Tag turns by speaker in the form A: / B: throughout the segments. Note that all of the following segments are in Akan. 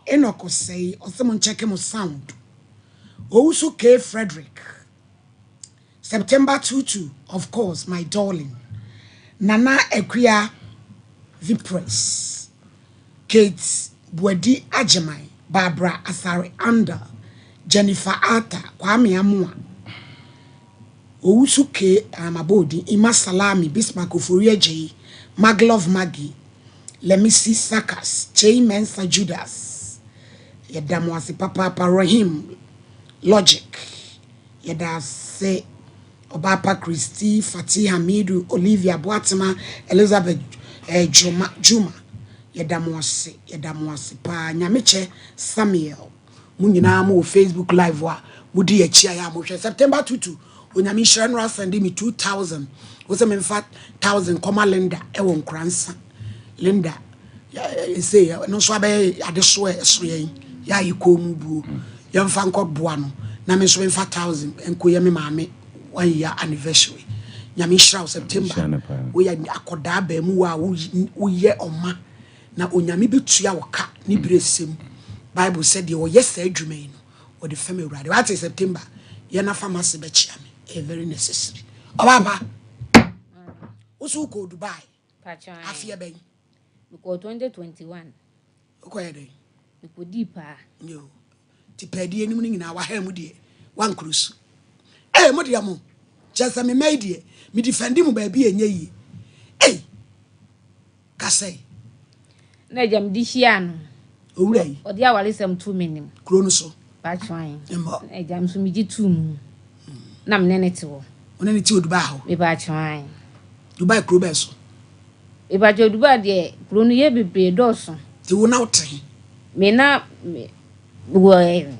A: Enoch Osei, ɔse mo nkyɛke mo sound. Owusu K Frederick, September 22, of course, my darling. Nana Akua Vipress, Kate Buadi Agyeman, Barbara Asare Andal, Jennifer Arthur, Kwame Amoah, Owusu K ah mabɔ wo din, Emma Salami, Bismarck Ofori Adjei, Maglove Maggie, Lemisi Sakas, Kyei Mensah Judas, yɛda mo ase papaapa, Rahim Logic, yɛda ase, Ɔbaapa Christy, Fatih Hamidu, Olivia Boatema, Elizabeth eh, Juma, Juma, yɛda mo ase, yɛda mo ase paa, Nyamekyɛ Samuel. Mo nyinaa mo wɔ Facebook live a mo di akyi a yɛ a mo hwɛ September tutu onyame nhyira no asɛnde me 2000 wo sɛ memfa 1000 kɔma Linda ɛwɔ nkoransa Linda ɛsɛ ɛno nso abɛyɛ adesoa ɛso yɛn yɛ a yɛkɔɔ mu buo yɛmfa nkɔ boa no na me nso memfa 1000 nkɔ yɛ me maame one year anniversary nyame nhyira wo September woyɛ akɔdaa baamu a woyɛ ɔma Na Onyame bɛtua wo ka ne berɛ sɛ mu. Bible sɛ deɛ ɔyɛ saa adwuma yi no, ɔde fɛm Awurade. Wate September, yɛ na fa m'ase bɛkyea me. Ɛyɛ very necessary. Ɔbaapa, wo so wokɔɔ Dubai afeɛ bɛn?
B: Mekɔɔ 2021.
A: Wokɔyɛ dɛn?
B: Mekɔdii paa.
A: Yo, ti pɛɛdi anim no nyinaa waha mu deɛ, wankoro su. Ee, mo deɛ mo, kyerɛ sɛ me mma yi deɛ, me defendi mo baabi a ɛnyɛ yie. Ei! Kasɛe.
B: Na agya mede hyiaa no.
A: Owura yi.
B: Ɔde awaresɛm too m'anim.
A: Kuro no so.
B: Paatwan.
A: Mmɔ.
B: Na agya nso megye too mu. Na me ne no te hɔ.
A: Wo ne no te wɔ Dubai hɔ?
B: Me paatwan.
A: Dubai kuro bɛn so?
B: Me paatwan Dubai deɛ kuro no yɛ bebree dɔɔso.
A: Nti wo na wote he?
B: Me na me wɔ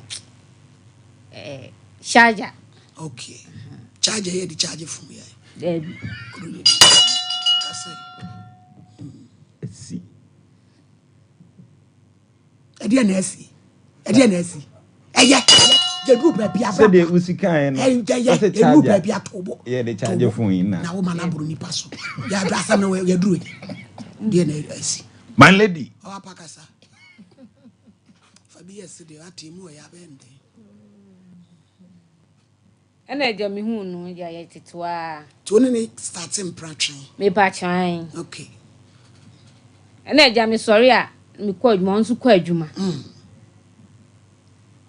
B: ɛɛ Sharjah.
A: Okay. Charger yɛ de charge phone yɛ.
B: Daabi.
A: Kuro no di. Kasɛ.
C: Asi.
A: Ɛdeɛ na asi. Ɛdeɛ na asi. Ɛyɛ ɛyɛ yɛduru baabi abra.
C: Sɛdeɛ wosi kaeɛ no.
A: Ɛyɛ yɛduru baabi ato bo.
C: Yɛ de charge phone yi na.
A: Na wo ma no aboro nipa so. Yɛaduru asɛm no yɛduru yi. Deɛ na asi.
C: My lady.
A: Ɔwɔ apa kasa. Fa bi yɛ se deɛ ate mu ɔyɛ abɛn den.
B: Ɛna agya me huu no agya yɛ tetewaa.
A: Nti wo ne ne starte mpra twe?
B: Me pa kyan.
A: Okay.
B: Ɛna agya me sɔre a me kɔ adwuma ɔno nso kɔ adwuma. Mm.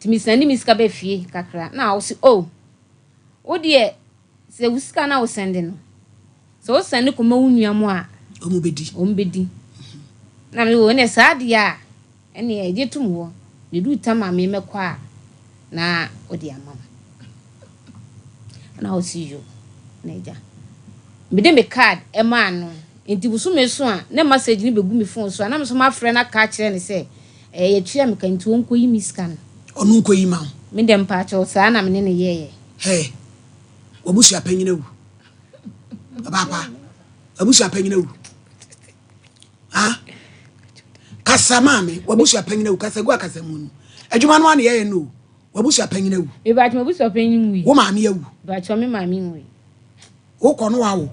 B: Nti me sɛnde me sika bɛ fie kakra na ɔsi oh wo deɛ sɛ wo sika na wo sɛnde no sɛ wo sɛnde kɔma wo nua mu a.
A: Ɔmo bɛdi.
B: Ɔmo bɛdi. Na me wɔ ne saa deɛ a. Ɛnneɛ gye tom hɔ, na ɛduru tam a meremɛkɔ a, na wode ama me. Ɛna ɔse yo, na agya. Mede me card maa no, nti bosome so a, na message no bɛgu me phone so a, na me nso mafrɛ no aka akyerɛ no sɛ, ɛɛ yɛtua me ka nti ɔnkɔyi me sika no.
A: Ɔno nkɔyi ma wo?
B: Me deɛ mpaakyɛw, saa na me ne no yɛeɛ.
A: Hey, w'abusua panyin awu. Ɔbaapa, w'abusua panyin awu. Ah, kasa maame, w'abusua panyin awu, kasa gu akasa mu no. Adwuma no ano yɛyɛ no o. W'abusua panyin awu.
B: Mebakyɛ m'abusua panyin wui.
A: Wo maame awu.
B: Mebakyɛ me maame wui.
A: Wokɔ no wawo.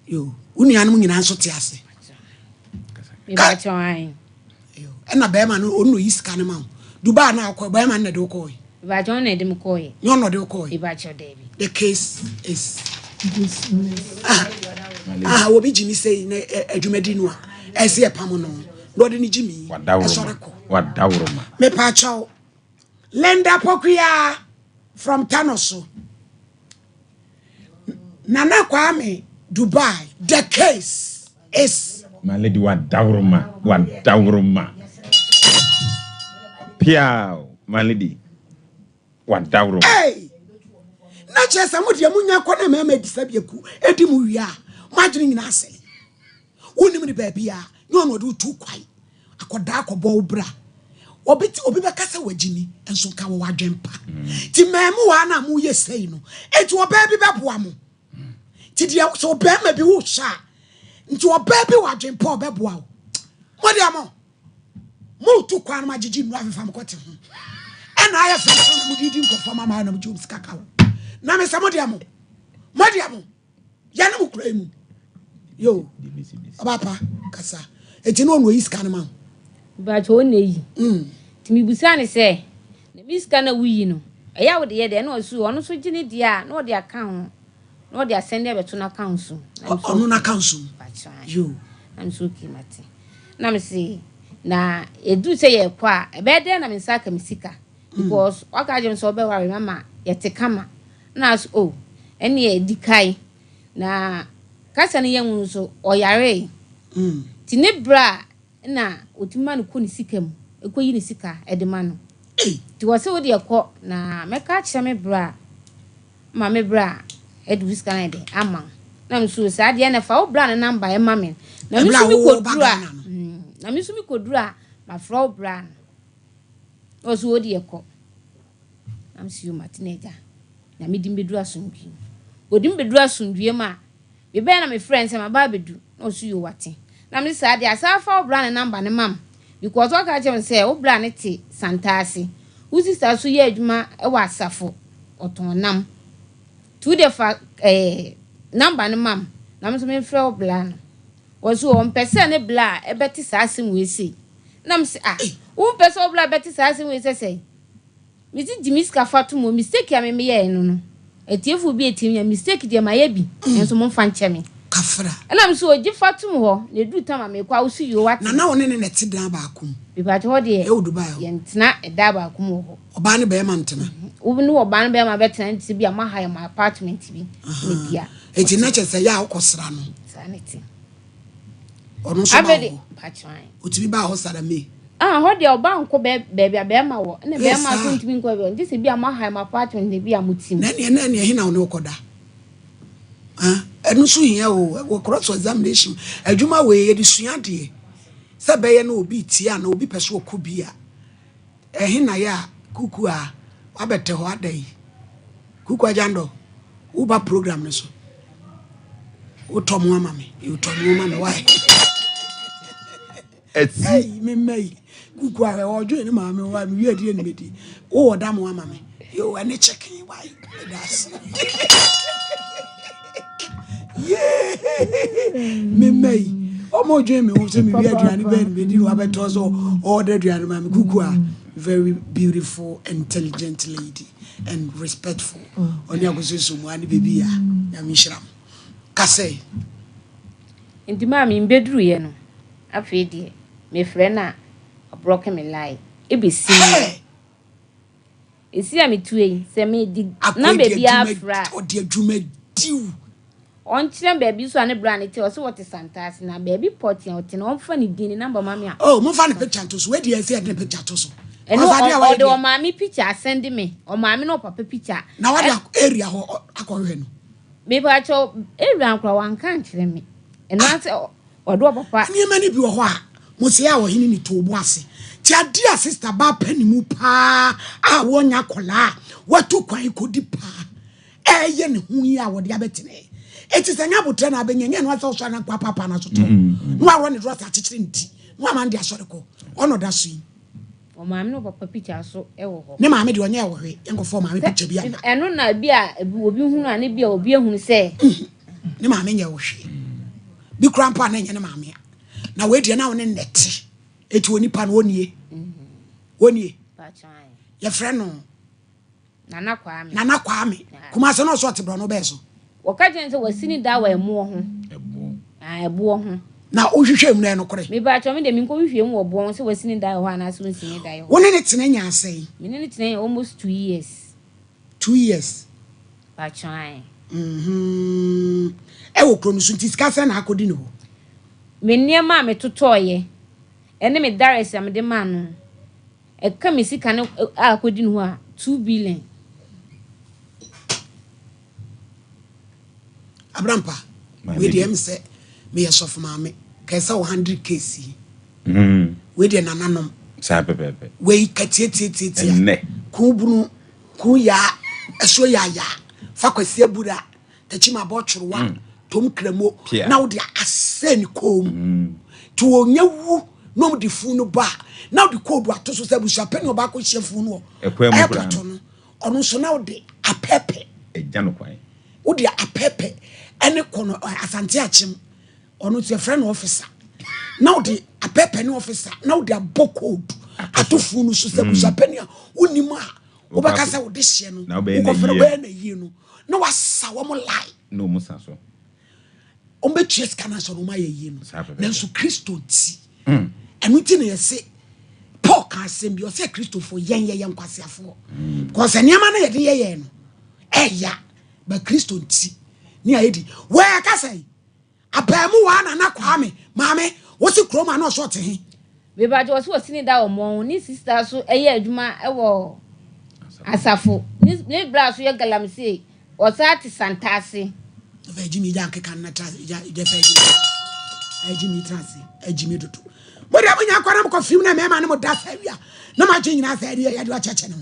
A: Yo, wo nuanom nyinaa nso te ase.
B: Mebakyɛ an.
A: Ɛna bɛrima no ɔno na oyi sika no ma wo. Dubai na akɔ bɛrima no na ɛde wo kɔɔ.
B: Mebakyɛ ɔno na ɛde me kɔɔ.
A: Nyɛ ɔno na ɔde wo kɔɔ.
B: Mebakyɛ daabi.
A: The case is ah ah obi gyimi sɛ na adwumadi no a ɛsɛ yɛ pam no na ɔde ne gyimi ɛsɔre kɔ.
C: Wadaworoma.
A: Mepakyɛw Linda Pokuya from Tanoso. Nana Kwame Dubai the case is.
C: My lady wadaworoma wadaworoma. Piaw my lady wadaworoma.
A: Hey! Na kyerɛ sɛ mo deɛ monya kɔ na mmarima adi sɛ biaku edi mo wie a mo adwene nyinaa asɛe. Wonim ne baabi a ne ɔno ɔde wotu kwae akɔdaa akɔbɔ wo bra. Obi te obi bɛka sɛ wagyimi nso nka wɔ wadwen pa. Ti mmaamua na moyɛ sei no enti ɔbaa bi bɛboa mo. Nti deɛ sɛ ɔbarima bi wo hyɛ a nti ɔbaa bi wɔ adwen pa ɔbɛboa wo. Mo deɛ mo motu kwan no magyegye nnuro afefa mo kɔte ho ɛna ayɛ fɛfɛ na mode di nkurɔfoɔ ma maa na mogye wɔn sika ka ho na me sɛ mo deɛ mo mo deɛ mo yɛne mo kura yi mu yo ɔba pa kasa eti ne ɔno oyi sika no ma wo.
B: Mepakyɛw ɔno na eyi. Nti mebisaa no sɛ, na me sika no a woyi no, ɛyɛ a wode yɛ dɛn? Ɛna ɔse ɔno nso gye ne deɛ a na ɔde aka ho, na ɔde asɛnde abɛto n'account mu. Na me so
A: Ɔno n'account mu?
B: Mepakyɛw ae.
A: Yoo.
B: Na me so okay mate. Na me se, na ɛduru sɛ yɛrekɔ a, ɛbɛyɛ dɛn na me nsa aka me sika? Because waka akyerɛ me sɛ ɔbɛware me ama yɛte kama. Na ɔse oh, ɛnneɛ di kan. Na kasa no yɛ nwunu nso, ɔyaree. Nti ne berɛ a na ɔtumi ma no kɔ ne sika mu, kɔyi ne sika de ma no. Nti ɔse wo deɛ kɔ na mɛka akyerɛ me bra ma me bra de wo sika no ayɛ dɛn ama wo. Na me nso saa deɛ na fa wo bra no number ma me. Na me nso mekɔduru a, na me nso mekɔduru a mafrɛ wo bra no. Na ɔse wo deɛ kɔ. Na me nso yo mate na agya. Nyame de me bɛduru asomdwie mu. Ɔde me bɛduru asomdwie mu a, mebɛɛ na mefrɛ no sɛ maba abɛdu. Na ɔse yoo wate. Na mese saa deɛ a san fa wo bra no number no ma me because ɔka kyerɛ me sɛ wo bra no te Santase. Wo sister nso yɛ adwuma wɔ asafo ɔtɔn nam. Nti wo deɛ fa eh, number no ma me na me nso memfrɛ wo bra no. Ɔse ɔmpɛ sɛ ne bra bɛte saa asɛm wei sei. Na mese ah, wompɛ sɛ wo bra bɛte saa asɛm wei sɛ sɛn? Me dze gye me sika fa to mu o, mistake a me meyɛe no no, atiefo bi etie me a, mistake deɛ mayɛ bi, nanso momfa nkyɛ me.
A: Kafra.
B: Ɛna me so ogye fa tom hɔ, na eduru tam a mekɔ a, wo so yoo wate.
A: Na na wo ne no na ɛte dan baako mu?
B: Mepakyɛ hɔ deɛ,
A: Ɛwɔ Dubai hɔ?
B: yɛntena dan baako mu wɔ hɔ.
A: Ɔbaa ne bɛɛma ntena?
B: Wo ne ɔbaa ne bɛɛma bɛtena nti sɛ bi a mo ahire mo apartment bi, na bi a.
A: Enti na kyerɛ sɛ ɛyɛ a wokɔ sra no?
B: Saa na ɛte.
A: Ɔno nso ba wɔ hɔ? Ɔtumi baa hɔ Sarah May?
B: Ah, hɔ deɛ ɔba nkɔ baabi a bɛrima wɔ, ɛna bɛrima nso ntumi nkɔ baabi a, gye sɛ bi a mo aha mo apartment na bi a mo te mu.
A: Na ɛneɛ na ɛneɛ hena wo ne wokɔ da? Ah, ɛno nso hia o, wɔ cross examination, adwuma wei yɛde sua adeɛ, sɛ bɛyɛ na obi tie anaa obi pɛ so ɔkɔ bi a. Ɛhe na yɛ a Kuku a wabɛtɛ hɔ ada yi? Kuku Agyandɔ, wo ba program no so. Wotɔ mo ama me. Wotɔ mo ama me why?
C: Ɛti.
A: Hey, me mma yi. Kuku ahwɛ ɔdwen ne maame why me wie adie ne medi. Wo wɔ da mo ama me. Yo, ɛne chicken why? Meda ase. Me mma yi. Ɔmo dwen me ho sɛ me wie aduane bɛn ne medi na wabɛtɔ so ɔɔda aduane ma me. Kuku a very beautiful, intelligent lady and respectful. Ɔne akososo mu ane baby a Nyame nhyira mo. Kasɛe.
B: Nti maa me mbɛduruiɛ no afei deɛ mefrɛ no a ɔbrɔke me line ɛbɛsi nnɛ. Esi a metue yi, sɛ mede number biara frɛ a.
A: Ɔde adwuma diw.
B: Ɔnkyerɛ me baabi nso a ne bra no te, ɔse ɔte Santase na baabi pɔtee a ɔte no ɔmfa ne din ne number ma me a.
A: Oh, momfa ne picture nto so, wei deɛ ɛsɛ yɛde ne picture to so.
B: Ɛno ɔde ɔmaame picture asɛnde me, ɔmaame ne ɔpapa picture.
A: Na wade area hɔ akɔhwehwɛ no?
B: Mepakyɛw, area no koraa wanka ankyerɛ me, ɛno ara sɛ Ɔde ɔpapa.
A: Nneɛma no bi wɔ hɔ a, mo se a ɔhene ne too bo ase. Nti adeɛ a sister baa pɛ ne mu paa a wɔnyɛ akwadaa a watu kwan kɔdi paa ɛyɛ ne ho yi a wɔde abɛtene. Eti sɛ nyɛ abotrɛ na abɛnya nyɛ no asɛ ɔsɔre na nkɔ apaapaa no aso to na warɔ ne drɔsa akyekyere ne ti na wama no de asɔre kɔ ɔna ɔda so yi.
B: Ɔmaame ne ɔpapa picture so wɔ hɔ.
A: Ne maame deɛ ɔnyɛ wɔ hwee yɛnkɔfa ɔmaame picture bi ama.
B: Ɛno na bi a obi hunu a ne bi a obi ahunu sɛ.
A: Ne maame nyɛ wɔ hwee. Bi kura mpo a na ɛnyɛ ne maame a. Na wei deɛ na wo ne nnɛte. Eti onipa no onie. Onie. Yɛfrɛ no.
B: Nana Kwame.
A: Nana Kwame. Kumase na ɔsɔ ɔte borɔno bɛɛ so.
B: Wɔka kyerɛ no sɛ wasi ne da wɔ ɛmoɔ ho.
C: Ɛboɔ.
B: Ah, ɛboɔ ho.
A: Na wohwehwɛ mu no ɛyɛ nokorɛ?
B: Mepakyɛw, me deɛ menkɔ hwehwɛ mu wɔ boɔ ho sɛ wasi ne da wɔ hɔ anaasɛ ɔnsi ne da wɔ hɔ.
A: Wo ne no tena nyaa sɛn?
B: Me ne no tena nya almost 2 years.
A: 2 years?
B: Pakyɛw, ae.
A: Mm-hmm. Ɛwɔ kuro no so nti sika sɛn na akɔdi ne hɔ?
B: Me nneɛma a metotɔeɛ ɛne me dares a mede maa no, ɛka me sika no a akɔdi ne hɔ a, 2 billion.
A: Abrampa, wei deɛ ɛm sɛ meyɛ sɔfo maame kɛɛ sɛ wo handle case yi. Wei deɛ nananom.
C: Saa pɛpɛɛpɛ.
A: Wei ka tiatiatiatia.
C: Ɛnnɛ.
A: Kun bunu, kun yaa, ɛso yaayaa, fa kwasi abura, takyima abɔ tworowa, tom kramo, na wode asɛ ne kɔn mu. Nti wɔnya wu na wɔde funu no ba a, na wode koodu ato so sɛ abusuapɛni ɔbaako hyia funu no wɔ airport no. Ɔno nso na wode apɛpɛ.
C: Ɛgya no kwan.
A: Wode apɛpɛ ɛne kɔ no Asante Akyem. Ɔno nso yɛfrɛ no officer. Na wode apɛpɛ ne officer na wode abɔ code ato funu no so sɛ abusuapɛni a wonim a wobɛka sɛ wode hyeɛ no
C: Na wobɛyɛ no
A: wokɔfrɛ
C: yie.
A: wobɛyɛ no yie no na wasa wɔn lie.
C: Na ɔmo sa so.
A: Wɔbɛtua sika no ansa na wɔayɛ yie no.
C: Saa pɛpɛɛpɛ.
A: Nanso Kristo nti, ɛno nti na yɛse Paul ka asɛm bi, ɔsɛ Kristofoɔ yɛn yɛyɛ nkwaseafoɔ. Because nneɛma no yɛde yɛyɛ no ɛya, but Kristo nti ne ayɛ di. Wɛɛ kasa yi, abaamuwaa Nana Kwame, maame, wosi kurom a na ɔsɛ ɔte he?
B: Mepakyɛ ɔse ɔsini da wɔ mɔn ne sister so ɛyɛ adwuma ɛwɔ asafo ne ne bra so yɛ galamsey ɔsaa te santase.
A: Ɔfɛ gyimi gya nkeka no na tra gya gya fɛ gyimi ɛgyimi tra ase ɛgyimi dodo mo deɛ mo nya nkɔ na mo kɔ fim na mɛɛma ne mo da sɛ wia na mo agye nyinaa sɛ ɛdeɛ yɛde ɔkyɛkyɛ ne ho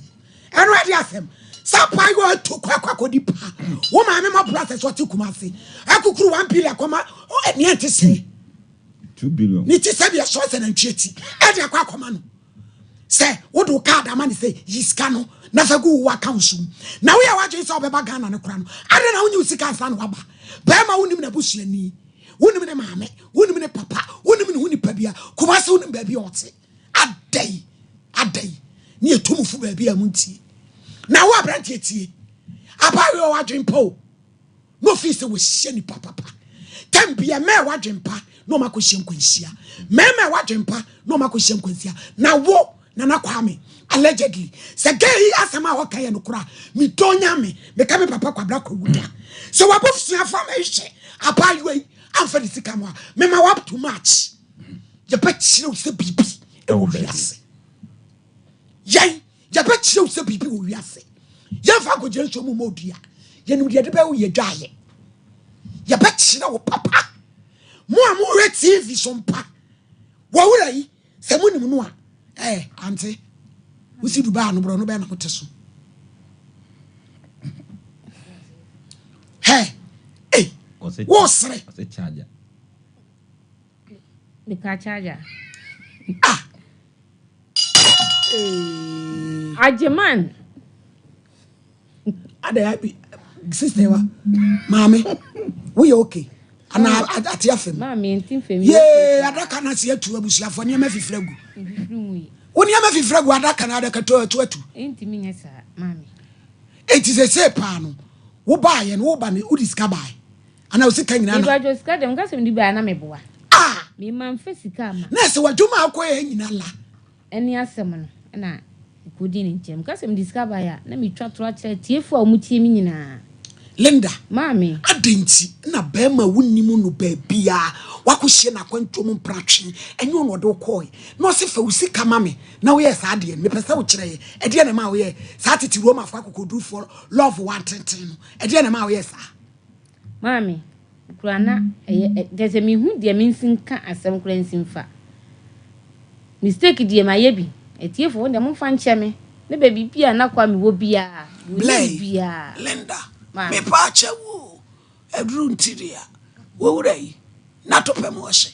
A: ɛno ɛde asɛm sɛ paa yɛ ɔto kɔ akɔ akɔdi paa wo maame ma bra sɛ sɛ ɔte kuma ase akukuru one billion kɔma ɛneɛ nte sɛ
C: 2 billion.
A: Ne ti sɛdeɛ ɛsɔ sɛ nantwie ti ɛde akɔ akɔma no sɛ wode wo card ama ne sɛ yi sika no na fa gu wo account so mu na woyɛ w'adwene sɛ wobɛba Ghana no kora no adɛn na wonyi wo sika ansa na waba bɛrima wonim n'abusuani wonim ne maame wonim ne papa wonim ne ho nipa bia Kumasi wonim baabi a ɔte adɛn adɛn ne yɛtu mo fo baabi a montie na wo aberanteɛ tie abaayewa w'adwene pa o na ofii sɛ wɔahyia nipa papa. Tam bia mmaa ɛwɔ adwempa na wɔn akɔhyia nkwanhyia. Mmarima ɛwɔ adwempa na wɔn akɔhyia nkwanhyia. Na wo Nana Kwame allegedly sɛ girl yi asɛm a ɔka yɛ nokora a medɔ nyame meka me papa Kwabena Kwawu da sɛ wabusua fa mɛhwɛ abaayewa yi amfa ne sika mu a mema wo up to match yɛbɛkyerɛ wo sɛ biribi ɛwɔ wiase yɛn Yɛbɛkyerɛ wo sɛ biribi wɔ wiase. Yɛmfa nkɔgyina nsuo mu mmɔ dua. Yɛnim deɛ yɛde bɛyɛ wo yɛ dwaeɛ. Yɛbɛkyerɛ wo papa. Mo a mohwɛ TV so mpa, wɔwura yi, sɛ monim no a, ɛɛ, ante, wosi Dubai no borɔ no bɛn na mote so. Hɛ, ei, wosere.
B: Meka charger.
A: Ah.
B: Agyeman.
A: Ada bi sister wa maame woyɛ okay ana ate afam.
B: Maame nti fam.
A: Yee adaka na se atu abusuafo nneɛma fifiri agu. Wo nneɛma fifiri agu adaka na adaka to atu atu.
B: Ntimi nyɛ saa maame.
A: Enti sɛ sɛ paa no wo baayɛ no wo ba no wode sika baayɛ. Ana wo sika nyinaa na.
B: Mebadwo sika deɛ nka sɛ mede baeɛ na meboa.
A: Ah!
B: Mema mfa sika ama.
A: Na sɛ w'adwuma a wokɔyɛ nyina la.
B: Ɛne asɛm no na mekɔdii ne nkyɛn. Meka sɛ mede sika baeɛ a, na metwa torɔ akyerɛ atiefoɔ a wɔtie me nyinaa.
A: Linda,
B: Maame.
A: adɛn nti na barima a wonnim no baabiara, woakɔhyia no akwantuo mu mpratwe, ɛnyɛ ɔno na ɔde wo kɔɔe, na ɔse fa wo sika ma me na woyɛɛ saa adeɛ no? Mepɛ sɛ wokyerɛ yɛ, ɛdeɛn na ɛmaa woyɛɛ saa? Tete Romafoɔ akokoɔdurufoɔ love wantenten no, ɛdeɛn na ɛmaa woyɛɛ saa?
B: Maame, koraa na ɛyɛ ɛ kyerɛ sɛ menhu deɛ mensi nka asɛm koraa nsi mfa. Mistake deɛ mayɛ bi. Atiefo wo deɛ momfa nkyɛ me. Ne baabi bi a na kwa mewɔ biara, deɛ ɔnim
A: Blay,
B: biara.
A: Linda,
B: Maame.
A: mepa akyɛ wo o, aduru ntiri a, wo wura yi, n'atopɛ mu ɔhye,